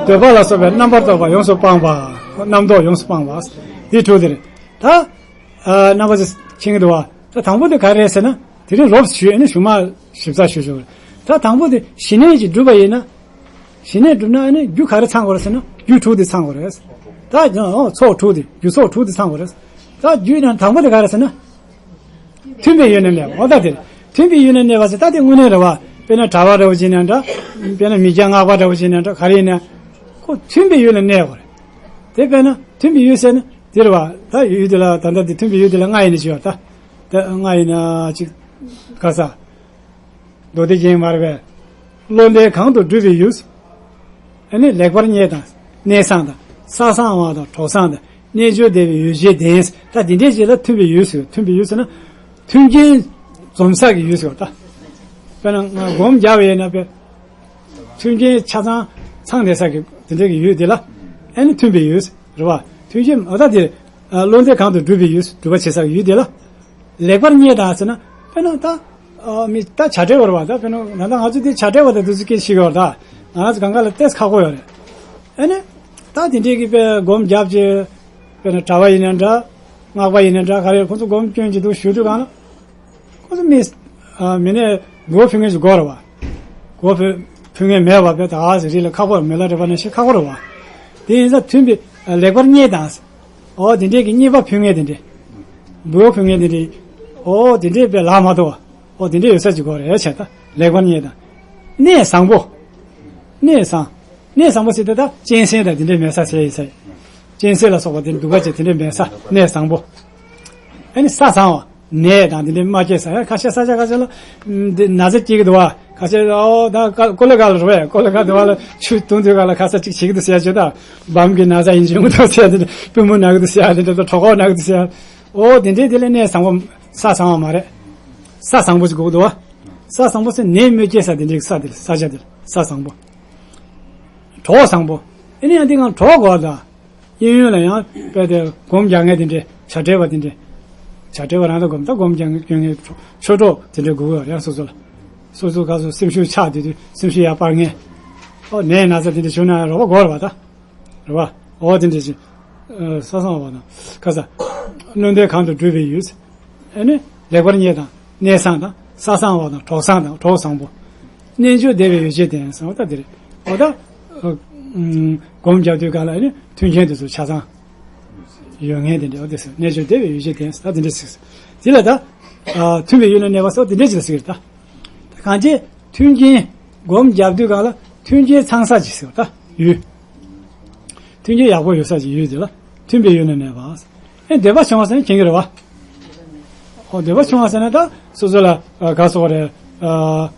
འདོད་པ་ལ་སོགས་པའི་རྣམ་པར་རྟོག་པ་ཡོངས་སུ་སྤངས་པ། རྣམ་རྟོག་ཡོངས་སུ་སྤངས་པ། འདི་དྲུག་དེ་རེད། ད། རྣམ་པ་ཚོས་མཁྱེན་གྱི་འདུག་བ། ད་དང་པོ་དེ་ག་རེ་ཟེར་ན། དེ་རིང་རོབ་ཞུས་ཨ་ནི་གཞུག་མ་ཞིབ་ཚགས་ཞུ་ཞུ། ད་དང་པོ་དེ་ཞི་གནས་ཀྱིས་བསྒྲུབས་པ་ཡིན་ན། ཞི་གནས་བསྒྲུབས་ན་ཨ་ནི་རྒྱུ་ག་རེ་ཚང་དགོས་རེད་ཟེར་ན་རྒྱུ་དྲུག་དེ་ཚང་དགོས་རེད། ད་ཨོ་ཚོགས་དྲུག་དེ་རྒྱུ་ཚོགས་དྲུག་དེ་ཚང་དགོས་རེད། ད་རྒྱུ་ཡིན་ན་དང་པོ་དེ་ག་རེ་ཟེར་ན། མཐུན་པའི་ཡུལ་ན་གནས་པ་ཨོ་ད་དེ་རེད། མཐུན་པའི་ཡུལ་ན་གནས་པ་ཟེར་ད་དེ་དངོས་གནས་རེད་བ། དཔེར་ན་གྲྭ་པ་འདྲ་བོ་ཅིག་ཡིན་ན་འདྲ། དཔེར་ན་མི་སྐྱ་སྔགས་པ་འདྲ་བོ་ཅིག་ཡིན་ན་འདྲ་ག་རེ་ཡིན་ན། ཁོ་མཐུན་པའི་ཡུལ་ལ་གནས་དགོས་རེད། དེ་དཔེར་ན་མཐུན་པའི་ཡུལ་ཟེར་ན། དེ་རེད་བ། ད་ཡུལ་དེ་ལ་ད་ལྟ་དེ་མཐུན་པའི་ཡུལ་དེ་ལ་ལྔ་ཡིན་ན་ཅི་ཡོད་ད། ད་ལྔ་ཡིན་ན་ཅིག་ག་ས། མདོ་སྡེ་རྒྱན་མར་བས། བློ་ལྡན་གང་དུ་བསྒྲུབས་པའི་ཡུལ། ཨ་ནི་ལེགས་པར་རྙེད་དང་གནས་གསང་དང་ས་གསང་བ་དང་གྲོགས་གསང་དང་རྣལ་འབྱོར་སྡེ་པའི་ཡུལ་བཞིའི་གདན་ད་འདི་འདྲའི་རྗེས་ལ་མཐུན་པའི་ཡུལ་ཟེར་མཐུན་པའི་ཡུལ་ཟེར་ན། མཐུན་རྐྱེན་འཛོམས་ས་གི་ཡུལ་ཟེར་བ་ད། དཔེར་ན་ང་སྒོམ་རྒྱག་པ་ཡིན་ན་དཔེ། མཐུན་རྐྱེན་ཆ་ཚང་ཚང་བསྡད་ས་གི་དེ་འདྲ་གི་ཡུལ་དེ་ལ་ཨ་ནི་མཐུན་པའི་ཡུལ་རེད་བ། མཐུན་རྐྱེན་ཨ་ད་དེ་བློ་འདས་གང་དུ་བསྒྲུབ་པའི་ཡུལ་སྒྲུབ་པ་བྱེད་ས་གི་ཡུལ་དེ་ལ་ལེགས་པར་རྙེད་དང་ཟེར་ན་དཔེར་ན་ད་མི་ད་བྱ་བྲལ་བ་རེད་བ། ད་དཔེར་ན་ད་ལྟ་ང་ཚོ་དེ་བྱ་བྲལ་བ་དང་དུས་ཚོད་སྐད་ཆ་བཤད་ཀྱི་ཡོད་རེད། ད་ང་ཚོ་གང་ག་ལ་ཏོག་ཙམ་ཁག་པོ་ཡོད་རེད། ཨ་ནི་ད་དེ་འདྲའི་གི་དཔེ་སྒོམ་རྒྱབ་ཀྱི་དཔེར་ན་གྲྭ་པ་ཡིན་ན་འདྲ། སྔགས་པ་ཡིན་ན་འདྲ། ག་རེ་ཁོང་ཚོ་སྒོམ་སྐྱོན་གྱི་འདུག་ཞུ་དུས་གང་ལ། ཁོ་ཚོ་མི་ཨ་མི་ནས་མགོ་ཕུད་མཁན་ཞིག་དགོས་རེད་བ། མགོ་ཕུད་ཕུད་མཁན་མེད་པ་བས་ད་ཨ་ཟེར་རིགས་ལ་ཁག་པོ་མི་ལ་རེ་བ་ནང་བཞིན་ཁག་པོ་རེད་བ། དེ་ཡིན་ཙང་མཐུན་པའི་ཨ་ལེགས་པར་རྙེད་དང་། ཨོ་དེ་འདྲས་ཀྱི་རྙེད་པ་ཕུད་མཁན་དེ་འདྲས། མགོ་ཕུད་མཁན་དེ་འདྲས། ཨོ་དེ་འདྲས་པའི་ལག་མ་ཐོགས། ཨོ་དེ་འདྲས་ཡོད་ས་ཅིག་དགོས་རེད་བྱས་ད་ལེགས་པར་རྙེད་དང་། གནས་བཟང་པོ། གནས་བཟང་། གནས་བཟང་པོ་ཟེར་དེ་ད་གཅན་གཟན་དང་དེ་འདྲས་མེད་ས་ཟེར་ཡིན་ས། གཅན་གཟན་ལ་སོགས་པ་དེ་འདུག་ག་ཅེས་དེ་འདྲས་མེད་ས་གནས་བཟང་པོ། ཨ་ནི་ས་བཟང་བ། ནད་དང་དེ་འདྲའི་མ་སྐྱེས་ས། ཡང་ཁ་ཤས་ས་ཆ་ཁ་ཤས་ལ་འདི་ན་ཚ་སྐྱེ་གི་འདུག་བ། ཁ་ཤས་ཨོ་ད་ཀ་ཀོ་ལེ་ག་ལ་རོ་ཡ། ཀོ་ལེ་ག་འདི་བ་ལ་ཆུ་བཏུང་དུས་ག་ལ་ཁ་ས་གཅིག་བྱེད་ཀྱི་འདུག་ཟེར་ཡ་བྱོས་ད། བམ་གྱི་ན་ཚ་ཡིན་བྱུང་གི་འདུག་ཟེར་ཡ་དེ་འདྲ། པུས་མོ་ན་གི་འདུག་ཟེར་ཡ་དེ་འདྲ། གྲོད་ཁོག་ན་གི་འདུག་ཟེར་ཡ། ཨོ་དེ་འདྲའི་དེ་ལ་གནས་བཟང་པོ་ས་བཟང་བ་མ་རེད། ས་བཟང་པོ་ཞིག་དགོས་ཀྱི་འདུག་བ། ས་བཟང་པོ་ཟེར་ནད་མི་སྐྱེ་ས་དེ་འདྲའི་ས་དེ་ལ་ས་ཆ་དེ་ལ་ས་བཟང་པོ། གྲོགས་བཟང་པོ། ཨེ་ནི་ཡང་དེ་གང་གྲོགས་དགོས་ད། གཡས་གཡོན་ལ་ཡང་དཔེ་དེ་སྒོམ་རྒྱག་མཁན་དེ་འདྲས་བྱ་བྲལ་བ་དེ་འདྲས། བྱ་བྲལ་བ་རང་ལ་སྒོམ་ད་སྒོམ་རྒྱག་མཁན་ཆོས་གྲོགས་དེ་འདྲས་དགོས་ཀྱི་ཡོད་རེད་སོ་སོ་ལ། སོ་སོ་ག་སོ་སེམས་ཤུགས་ཆག་དེ་དུས་སེམས་ཤུགས་ཡར་སྤར་མཁན། ཨོ་ནད་ན་ཚ་དེ་འདྲས་བྱུང་ན་ཡང་རོགས་པ་དགོས་རེད་བ་ད། རེད་བ། ཨོ་དེ་འདྲས་ཅིག་ས་བཟང་བ་དང་ཁ་ས། བློ་འདས་གང་དུ་བསྒྲུབས་པའི་ཡུལ། ཨེ་ནི་ལེགས་པར་རྙེད་དང་གནས་བཟང་དང་ས་བཟང་བ་དང་གྲོགས་བཟང་དང་གྲོགས་བཟང་པོ། རྣལ་འབྱོར་བདེ་བའི་ཡོ་བྱད་ལྡན་ཟེར་བ་ད་དེ་རེད། འོ་ད། སྒོམ་རྒྱག་དུས་ག་ལ་ཨེ་ནི་མཐུན་རྐྱེན་དེ་ཚོ་ཆ་ཚང་ཡོད་མཁན་དེ་འདྲ། འོ་དེ་ཟེར་རྣལ་འབྱོར་བདེ་བའི་ཡོ་བྱད་ལྡན་ཟེར་ད་དེ་འདྲ་ཟེར། དེ་ལ་ད། མཐུན་པའི་ཡུལ་ན་གནས་པ་སོགས་དེ་འདྲ་ཅིག་ལ་ཟེར་གི་རེད་ད། གང་ཅི་མཐུན་རྐྱེན་སྒོམ་རྒྱག་དུས་ག་ལ་མཐུན་རྐྱེན་ཚང་ས་ཅིག་ཟེར་བ་ད་ཡུལ། མཐུན་རྐྱེན་ཡག་པོ་ཡོད་ས་ཅིག་ཡུལ་དེ་ལ་མཐུན་པའི་ཡུལ་ན་གནས་པ། ཨེ་འདོད་པ་ཆུང་བ་ཟེར་ན་མཁྱེན་གྱི་རེད་བ། ཨོ་འདོད་པ་ཆུང་བ་ཟེར་ན་ད་སོ་སོ་ལ་ཨ་ག་སོགས་རེད། ཨ་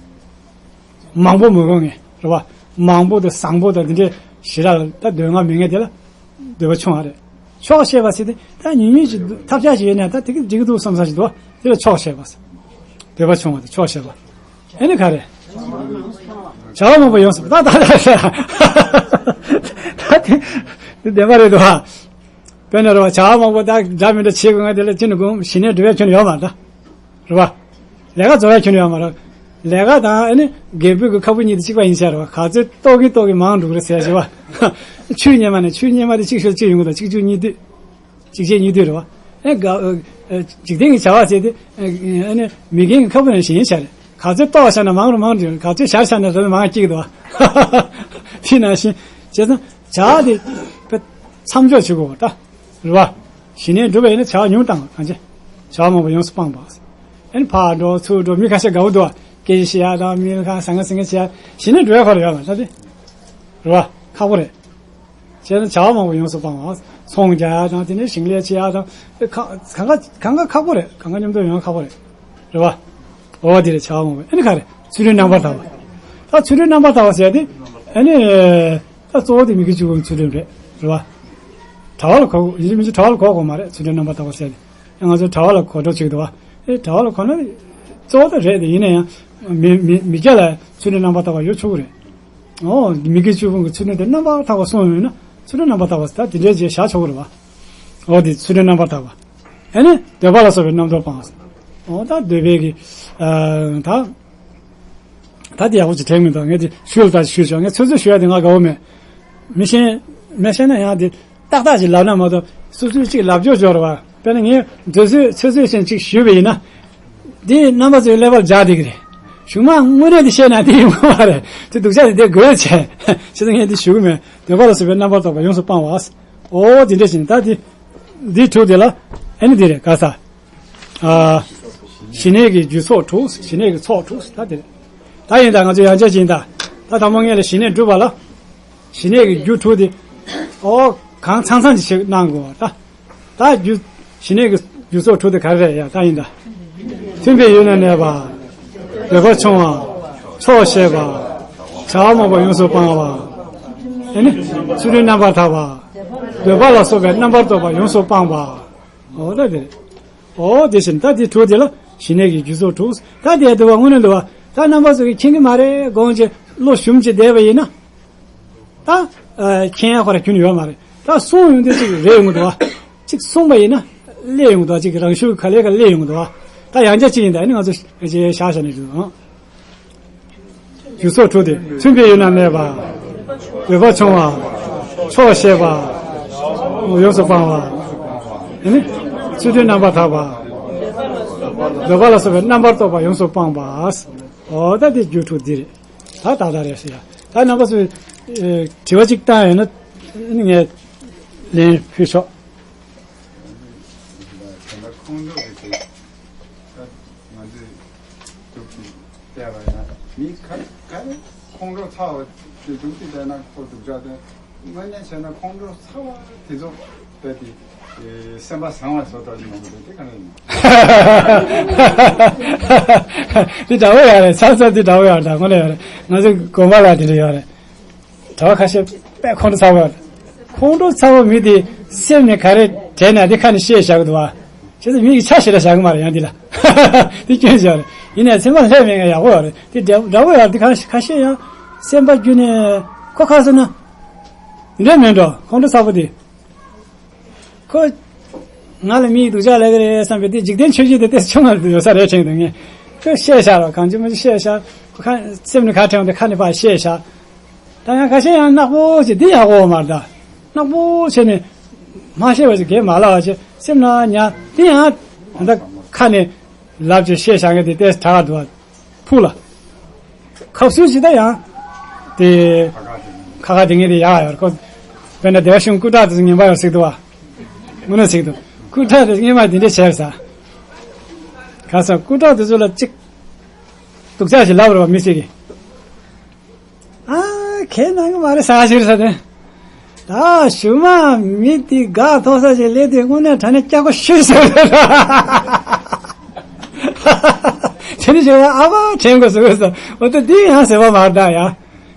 མང་པོ་མི་དགོས་ངེས་རེད་བ། མང་པོ་དང་བཟང་པོ་དང་འདི་འདྲའི་ཞེ་དྲག་ད་འདོད་ང་མེད་ངེས་དེ་ལ་འདོད་པ་ཆུང་བ་རེད། ཆོག་ཤེས་པ་ཟེར་དེ་ད་ཉུང་ཉུང་ཅིག་ཐབས་ཆག་ཅིག་ཡོད་ན་ད་དེ་གི་འགྲིག་གི་འདུག་བསམ་ས་ཞིག་འདུག་བ། དེ་ལ་ཆོག་ཤེས་པ་ཟེར། འདོད་པ་ཆུང་བ་དང་ཆོག་ཤེས་པ། ཨེ་ནི་ག་རེ། བྱ་བ་མང་པོ་ཡོངས་སུ་ད་ད་ད་ད་དེ་དེ་བདེན་པ་རེད་དོ། དཔེར་ན་རེད་བ། བྱ་བ་མང་པོ་ད་འདྲ་མི་འདྲ་བྱེད་དགོས་ང་དེ་ལ་ཅི་ནས་དགོངས་ཞི་གནས་སྒྲུབ་ཡ་ཁྱོན་ནས་ཡོད་མ་རེད་ད། རེད་བ། ལས་ཀ་རྫོགས་ཡ་ཁྱོན་ནས་ཡོད་མ་རེད། ལས་ཀ་དང་ཨེ་ནི་རྒད་པོའི་གི་ཁ་སྤུ་གཉིས་དེ་གཅིག་པ་ཡིན་ཤག་རེད་བ། ག་ཚོད་ལྟོགས་ཀྱི་ལྟོགས་ཀྱི་མང་འགྲོ་གི་རེད་ཟེར་ཡ་བྱེད་བ། ཆུ་གཉེར་མ་ནས་ཆུ་གཉེར་མ་དེ་གཅིག་ཤོར་གཅིག་ཡོང་གི་འདུག་གཅིག་བཅུ་གཉིས་དུས། གཅིག་བྱས་གཉིས་དུས་རེད་བ། ཨེ་དགའ་ཨ་ཨ་འཇིག་རྟེན་གྱི་བྱ་བ་ཟེར་དེ་ཨ་ཨ་ནི་མི་རྒན་གྱི་ཁ་སྤུ་ནང་བཞིན་བྱ་རེད། ག་ཚོད་ལྟོགས་བཞག་ན་མང་རུ་མང་རུ། ག་ཚོད་ཞར་བཞག་ན་རུ་མང་སྐྱེ་གི་འདུག་བ། དེ་ནང་བཞིན་བྱས་ཙང་བྱ་བ་དེ་དཔེ་མཚམས་འཇོག་བྱེད་དགོས་པ་ད། རེད་བ། ཞི་གནས་སྒྲུབ་པ་ཡིན་ན་བྱ་བ་ཉུང་བཏང་བ་གང་བྱེད། བྱ་བ་མང་པོ་ཡོངས་སུ་སྤངས་པ། ཨ་ནི་ཕར་འགྲོ་ཚུར་འགྲོ། མི་ཁ་ཤས་དགའ་བོ་འདུག་བ། སྐད་ཆ་བཤད་ཡ་དང་མི་ཁ་ཟང་ངེ་ཟིང་ངེ་བྱེད་ཡ། ཞི་གནས་སྒྲུབ་ཡ་ཁོ་ར་ཡོད་མ་རེད་ད་དེ། རེད་བ། ཁག་པོ་རེད། བྱས་ན་བྱ་བ་མང་པོ་ཡོངས་སུ་སྤང་བ། ཚོང་རྒྱག་ཡ་དང་དེ་ནས་ཞིང་ལས་བྱེད་ཡ་དང་། ཨེ་གང་གང་ག་གང་ག་ཁག་པོ་རེད། གང་ག་མཉམ་དུ་ཡོང་ཡ་ཁག་པོ་རེད། རེད་བ། འོ་དེ་རེད། བྱ་བ་མང་པོ། ཨེ་ནི་ག་རེ། ཚུལ་ཁྲིམས་རྣམ་པར་དག་པ། ད་ཚུལ་ཁྲིམས་རྣམ་པར་དག་པ་ཟེར་ཡ་དེ། ཨེ་ནི། ད་གཙོ་བོ་དེ་མི་དགེ་བཅུ་སྤོང་ཚུལ་ཁྲིམས་རེད། རེད་བ། གྲྭ་པ་ལ་གོ། ཡིན་གཅིག་མིན་གཅིག་གྲྭ་པ་ལ་གོ་དགོས་མ་རེད། ཚུལ་ཁྲིམས་རྣམ་པར་དག་པ་ཟེར་ཡ་དེ། ཨེ་ང་ཚོ་གྲྭ་པ་ལ་གོ་འགྲོ་བྱེད་ཀྱི་འདུག་བ། ཨེ་གྲྭ་པ་ལ་གོ་ན་གཙོ་བོ་ད་རེད་དེ། ཡིན་ན་ཡང་མི་མི་མི་སྐྱ་ལ་ཚུལ་ཁྲིམས་རྣམ་པར་དག་པ་ཡོད་ཆོག་གི་རེད། ཨོ། མི་དགེ་བཅུ་སྤོང་གི་ཚུལ་ཁྲིམས་དེ་རྣམ་པར་དག་པ་སྲུང་ཡོད་ན་ཚུལ་ཁྲིམས་རྣམ་པར་དག་པ་ཟེར་ད་དེ་འདྲའི་རྗེས་བཞག་ཆོག་གི་རེད་བ། ཨོ་དེ་ཚུལ་ཁྲིམས་རྣམ་པར་དག་པ། ཨ་ནི་འདོད་པ་ལ་སོགས་པའི་རྣམ་རྟོག་སྤང་བ་ཟེར། ཨོ་ད་འདོད་པའི་གི་ཨ་ད་ད་དེ་ཡག་པོ་ཅིག་དྲན་མི་འདུག་ངས་དེ་ཞུས་ལ་ད་ཞུས་ཆོག་ངས་ཚོད་ཚོད་ཞུ་ཡ་དེ་ང་དགའ་བོ་མེད། མི་ཤེས་མི་ཤེས་ན་ཡང་དེ། ཏག་ཏག་ཅིག་ལབ་ན་མ་གཏོགས་སོ་སོས་ཅིག་ལབ་སྐྱོར་སྦྱོར་བ། དཔེར་ན་ངས་འདོད་ཚུལ་ཚོད་ཚོད་བཞིན་ཅིག་ཞུས་པ་ཡིན་ན། འདི་རྣམ་པ་ཚོའི་ཀླད་པར་འཇགས་བསྡད་ཀྱི་རེད། གཞུག་མ་དངོས་གནས་འདི་བཤད་ན་འདི་ཡོང་གི་མ་རེད། དེ་སྡུག་ཅག་དེ་དེ་དགོས་བྱས། བྱས་ཙང་ངས་འདི་ཞུ་གི་མེད། འདོད་པ་ལ་སོགས་པའི་རྣམ་པར་རྟོག་པ་ཡོངས་སུ་སྤང་བ། ཨོ་དེ་འདྲ་བཞིན་ད་འདི་འདི་དྲུག་དེ་ལ་ཨ་ནི་འདི་རེད་ག་ས། ཨ། ཞི་གནས་ཀྱི་རྒྱུ་ཚོགས་དྲུག་ཞི་གནས་ཀྱི་ཚོགས་དྲུག་ད་དེ་རེད། ད་ཡིན་ད་ང་ཚོ་ཡང་བསྐྱར་ཅིག་ཡིན་ད། ད་དང་པོ་ངས་ལ་ཞི་གནས་སྒྲུབ་པ་ལ། ཞི་གནས་ཀྱི་རྒྱུ་དྲུག་དེ། ཨོ། གང་ཚང་ཚང་ཅིག་ཞིག་གནང་དགོས་པ་ད། ད་རྒྱུ། ཞི་གནས་ཀྱི་རྒྱུ་ཚོགས་དྲུག་དེ་ག་རེ་རེད་ཡ་ད་ཡིན་ད། མཐུན་པའི་ཡུལ་ན་གནས་པ། འདོད་པ་ཆུང་བ། ཆོག་ཤེས་པ། བྱ་བ་མང་པོ་ཡོངས་སུ་སྤང་བ། ཨེ་ནི། ཚུལ་ཁྲིམས་རྣམ་པར་དག་པ། འདོད་པ་ལ་སོགས་པའི་རྣམ་པར་རྟོག་པ་ཡོངས་སུ་སྤངས་པ། འོ་ད་དེ། འོ་དེ་བཞིན་ད་དེ་དྲུག་དེ་ལ་ཞི་གནས་ཀྱི་རྒྱུ་ཚོགས་དྲུག་ད་དེ་འདུལ་བ་དངོས་གནས་འདུལ་བ། ད་རྣམ་པ་ཚོ་གིས་མཁྱེན་གྱི་མ་རེད་དགོངས་བྱས་བློ་ཞུམ་བྱས་བསྡད་པ་ཡིན་ན། ད་ཨ་མཁྱེན་ཡག་ཁོ་ར་རྒྱུན་ཡོད་མ་རེད། ད་གསུངས་ཡོང་དུས་ཅིག་རེད་ཡོང་གི་འདུག་བ། ཅིག་གསུངས་པ་ཡིན་ན་སླེབས་ཡོང་གི་འདུག་བ། ཅིག་རང་ཤུགས་ག་ལེ་ག་ལེ་སླེབས་ཡོང་གི་འདུག་བ། ད་ཡང་བསྐྱར་ཅིག་ཡིན། ད་ཨ་ནི་ང་ཚོ་བཞག་བཞག་ནས་འགྲོ་ཨང་། རྒྱུ་ཚོགས་དྲུག་སྟེ། མཚུངས་པའི་ཡུལ་ན་གནས་པ། འོད་དཔག་ཆུང་བ། ཕྱོགས་ཤེས་པ། ཡོངས་སུ་སྤང་བ། ཨ་ནི་ཚུལ་ཁྲིམས་རྣམ་པར་དག་པ། འདོད་པ་ལ་སོགས་པའི་རྣམ་པར་རྟོག་པ་ཡོངས་སུ་སྤངས་པ། འོ་ད་དེ་རྒྱུ་དྲུག་འདི་རེད། ད་ཏག་ཏག་རེད་ཟེར་ཡ། ད་རྣམ་པ་ཚོས་ཨེ་དྲི་བ་གཅིག་བཏང་ཡོད་ན་ངས་ལན་ཕུལ་ཆོག་ཁོང་ཁྲོ་གི་དེ་ད་ང་ཚོས་སྡུག་ཅིག་བལྟས་པ་ཡིན་ན་མི་ཁ་ཁ་ཁོང་ཁྲོ་ཚ་བ་དེ་སྡུག་ཅིག་བལྟས་ན་ཁོ་སྡུག་ཅག་དེ་དངོས་གནས་བྱས་ན་ཁོང་ཁྲོ་ཚ་བ་དེ་ཚོ་རྦད་དེ་སེམས་པ་བཟང་བ་བཟོ་ཐུབ་ཀྱི་མ་འདུག་དེ་ག་རེ་ཡིན། དེ་འདྲ་བོ་ཡོད་རེད། ཚ་ཚ་དེ་འདྲ་བོ་ཡོད་རེད། དངོས་གནས་ཡོད་རེད། ང་ཚོ་དགོན་པ་ལ་དེ་འདྲ་ཡོད་རེད། གྲྭ་བ་ཁ་ཤས་དཔེ་ཁོང་ཁྲོ་ཚ་བོ་ཡོད་རེད། ཁོང་ཁྲོ་ཚ་བོ་མི་དེ་སེམས་ནས་ག་རེ་དྲན་ན་དེ་ཁ་ནས་བཤད་བཞག་གི་འདུག་བ། བྱས་ཙང་མི་གི་ཆ་ཞིག་ལ་བཞག་གི་མ་རེད། ཡང་འདི་ལ་དེ་སྐྱོན་ཞིག་ཡོད་རེད། ཡིན་ནའི་སེམས་པ་ལྷད་མེད་མཁན་ཡག་པོ་ཡོད་རེད། དེ་འདྲ་འདྲ་བོ་ཡོད་རེད། དེ་ཁ་ཁ་ཤས་ཡང་སེམས་པ་རྒྱུད་ནས་ཁོ་ཁ་སོ་ན་འདྲ་མེད་འགྲོ། ཁོང་ཁྲོ་ཚ་བོ་དེ། ཁོ། ང་ལ་མིས་སྡུག་ཅག་ལབ་ཀྱི་རེད་བསམ་པའི་དེ་འཇིག་རྟེན་ཆོས་བརྒྱད་དེ་ཏོག་ཙམ་ཆུང་བ་ཡོད་ས་རེད་དྲན་འདུག་ངས། ཁོས་བཤད་བཞག་རོགས། གང་བྱུང་མང་བྱུང་བཤད་བཞག་ཁོ་ཁ་སེམས་ནས་ག་དྲན་འོང་དེ་ཁ་ནས་ཕར་བཤད་བཞག་ད་ཡང་ཁ་ཤས་ཡང་ནག་པོ་བྱས་འདི་ཡག་པོ་མ་རེད་ད། ནག་པོ་བྱས་ནས་མ་བཤད་པ་ཞིག་གས་མ་ལབ་པ་བྱས་སེམས་ནང་ཉར་འདི་ཡང་ད་ཁ་ནས་ལབ་བྱས་བཤད་བཞག་མཁན་དེ་ཏོག་ཙམ་དྲག་འདུག་བ། ཕུགས་ལ། ཁབ་སུ་ཞིག་ད་ཡང་། དེ། ཁ་ཁ་དེ་ངས་དེ་ཡག་ཡོད་ཁོ། དཔེར་ན་དེ་བ་གཞུང་སྐུ་དྲག་དེ་ཚོ་ངན་པ་ཡོད་ཟེར་འདུག་བ། དངོས་གནས་ཟེར་འདུག་སྐུ་དྲག་དེ་ཚོ་སྔོན་མ་དེ་འདྲས་བྱས་ས། ག་ས་སྐུ་དྲག་དེ་ཚོ་ལ་གཅིག་སྡུག་ཅག་ཞིག་ལབ་རེད་བ་མི་ཞིག་གིས། ཨ། ཁས་གནང་གི་མ་རེད་ཟེར་ཞིག་རེད་ས་དེ། ད་གཞུག་མ་མི་དེ་དགའ་ཐོག་ས་ཞིག་སླེབས་དུས་དངོས་གནས་དྲང་གནས་སྐྱག་པ་ཤོད་ཟེར། དེ་ནི་ཞེ་བ་ཨ་ཕ་དྲན་དགོས་ཟེར་དགོས་སོ། འོ་ད་འདི་ཡང་ཟེར་བ་མ་རེད་ད་ཡ།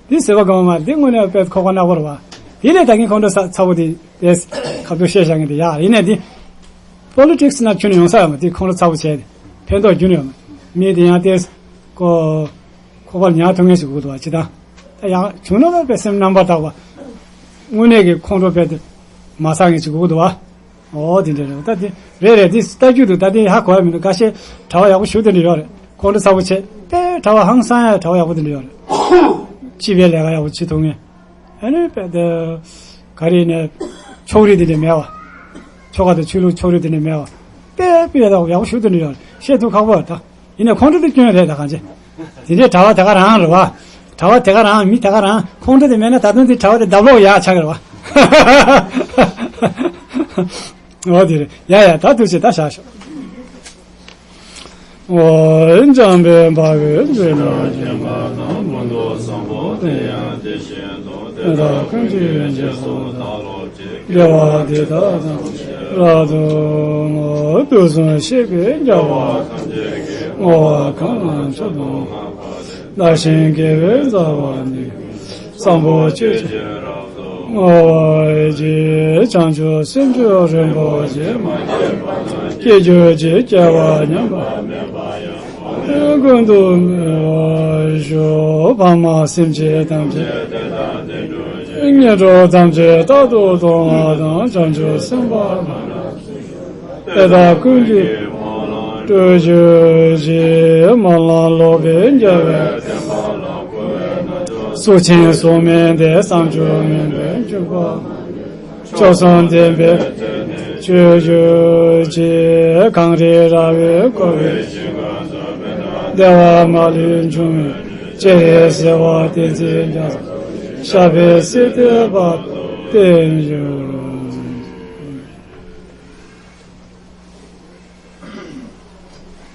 འདི་ཟེར་བ་གང་མ་རེད། འདི་དངོས་གནས་དཔེ་ཁོག་པ་ནག་པོ་རེད་བ། དེ་ལས་ད་གིན་ཁོང་ཁྲོ་ཚ་ཚ་བོ་དེ་དེ་ཁ་ཐུག་བཤད་བཞག་མཁན་དེ་ཡ། ཡིན་ནའི་འདི་པོ་ལི་ཊིག་སི་ནང་ཁྱོན་ནས་ཡོང་ས་ཡོད་མ་རེད། དེ་ཁོང་ཁྲོ་ཚ་བོ་བྱས་ཏེ་ཕན་ཐོགས་རྒྱུན་ཡོད་མ་རེད། མི་དེ་ཡང་དེ་ཀོ་ཁོག་པར་ཉར་ཐུབ་མཁན་ཞིག་དགོས་འདུག་བ། ཅི་ད། ད་ཡང་བྱུང་ན་ད་དཔེ་སེམས་རྣམ་པར་དག་པ། དངོས་གནས་ཀྱི་ཁོང་ཁྲོ་དཔེ་དེ་མ་ཟ་མཁན་ཞིག་དགོས་འདུག་བ། འོ་དེ་འདྲ་རེད། ད་དེ་རེད་རེད། དེ་ལྟ་རྒྱུ་འདུག་ད་དེ་ཧ་གོ་ཡ་མི་འདུག་ཁ་ཤས་གྲྭ་བ་ཡག་པོ་ཞེ་དྲག་འདྲ་ཡོད་རེད། ཁོང་ཁྲོ་ཚ་བོ་བྱས་དཔེ་གྲྭ་བ་ཧང་སང་ཡ་གྲྭ་བ་ཡག་པོ་དེ་འདྲ་ཡོད་རེད། སྤྱི་པའི་ལས་ཀ་ཡག་པོ་བྱེད་ཐུབ་མཁན། ཨ་ནི་དཔེ་དེ་ག་རེ་ནས་ཕྱོགས་རིས་དེ་འདྲ་མེད་བ། ཆོལ་ཁ་དང་ཆོས་ལུགས་ཕྱོགས་རིས་དེ་འདྲ་མེད་བ། དཔེ་དཔེ་ཡག་པོ་ཞེ་དྲག་འདྲ་ཡོད་རེད། བཤད་ཐུབ་ཁག་པོ་རེད་ད། ཡིན་ནའི་ཁོང་ཁྲོ་དེ་སྐྱོན་རེད་ད་གང་ཅི། དེ་འདྲའི་གྲྭ་བ་དེ་ག་རང་རེད་བ། གྲྭ་བ་དེ་ག་རང་མི་དེ་ག་རང་ཁོང་ཁྲོ་དེ་མེད་ན་ད་དུང་དེ་གྲྭ་བ་དེ་བརྡབ་ལོག་ཡག་ཆགས་ཀྱི་རེད་བ། འོ་དེ་རེད་ཡ་ཡ། ད་ཐུགས་རྗེ་ཆེ། ད་བཞག་ཤོག་འོ་འཇམ་དཔལ་དཔའ་བོས་མཛད་པའི་དེ་དག་ཀུན་གྱི་རྗེས་སུ་བདག་སློབ་ཅིང་། དགེ་བ་འདི་དག་ཐམས་ཅད་རབ་ཏུ་བསྔོ། དུས་གསུམ་གཤེགས་པའི་རྒྱལ་བ་ཐམས་ཅད་ཀྱིས། བསྔོ་བ་གང་ལ་མཆོག་ཏུ་བསྔགས་པ་དེས། བདག་གཞན་དགེ་བའི་རྩ་བ་ནི། བཟང་པོ་སྤྱོད་ཕྱིར་རབ་ཏུ་བསྔོ་བར་བགྱི། བྱང་ཆུབ་སེམས་མཆོག་རིན་པོ་ཆེ། སྐྱེ་གྱུར་ཅིག་སྐྱེ་བ་ཉམས་པ་མེད་པ་ཡང་། ཀུན་ཏུ་སྨིན་པར་ཤོག །འཕགས་མ་སེམས་ཅན་ཐམས་ཅད་དེ་དག་དེར་འགྲོ་ཞིང་། ངན་འགྲོ་ཐམས་ཅད་རྟག་ཏུ་སྟོངས་པ་དང་། བྱང་ཆུབ་སེམས་དཔའ་དེ་དག་ཀུན་གྱི་སྤྲུལ་གྱུར་ཅིག །སྨོན་ལམ་ལོག་པའི་རྒྱལ་བའི་བསྟན་པ་ལ། གསུར་ཆེན་སྲོག་མེད་འདི། བསམ་བརྗོད་མུན་པའི་འཇུག་པ། སྐྱོ་གསུམ་ལྡན་པའི་ཆོས་གྱུར་ཅིག །གངས་རི་ར་བས་བསྐོར་བའི་ཞིང་ཁམས་སུ། བདེ་བ་མ་ལུས་འབྱུང་བའི་སྤྱན་རས་གཟིགས་དབང་བསྟན་འཛིན་རྒྱ་མཚོ། ཞབས་པད་སྲིད་མཐའི་བར་དུ་བརྟན་གྱུར།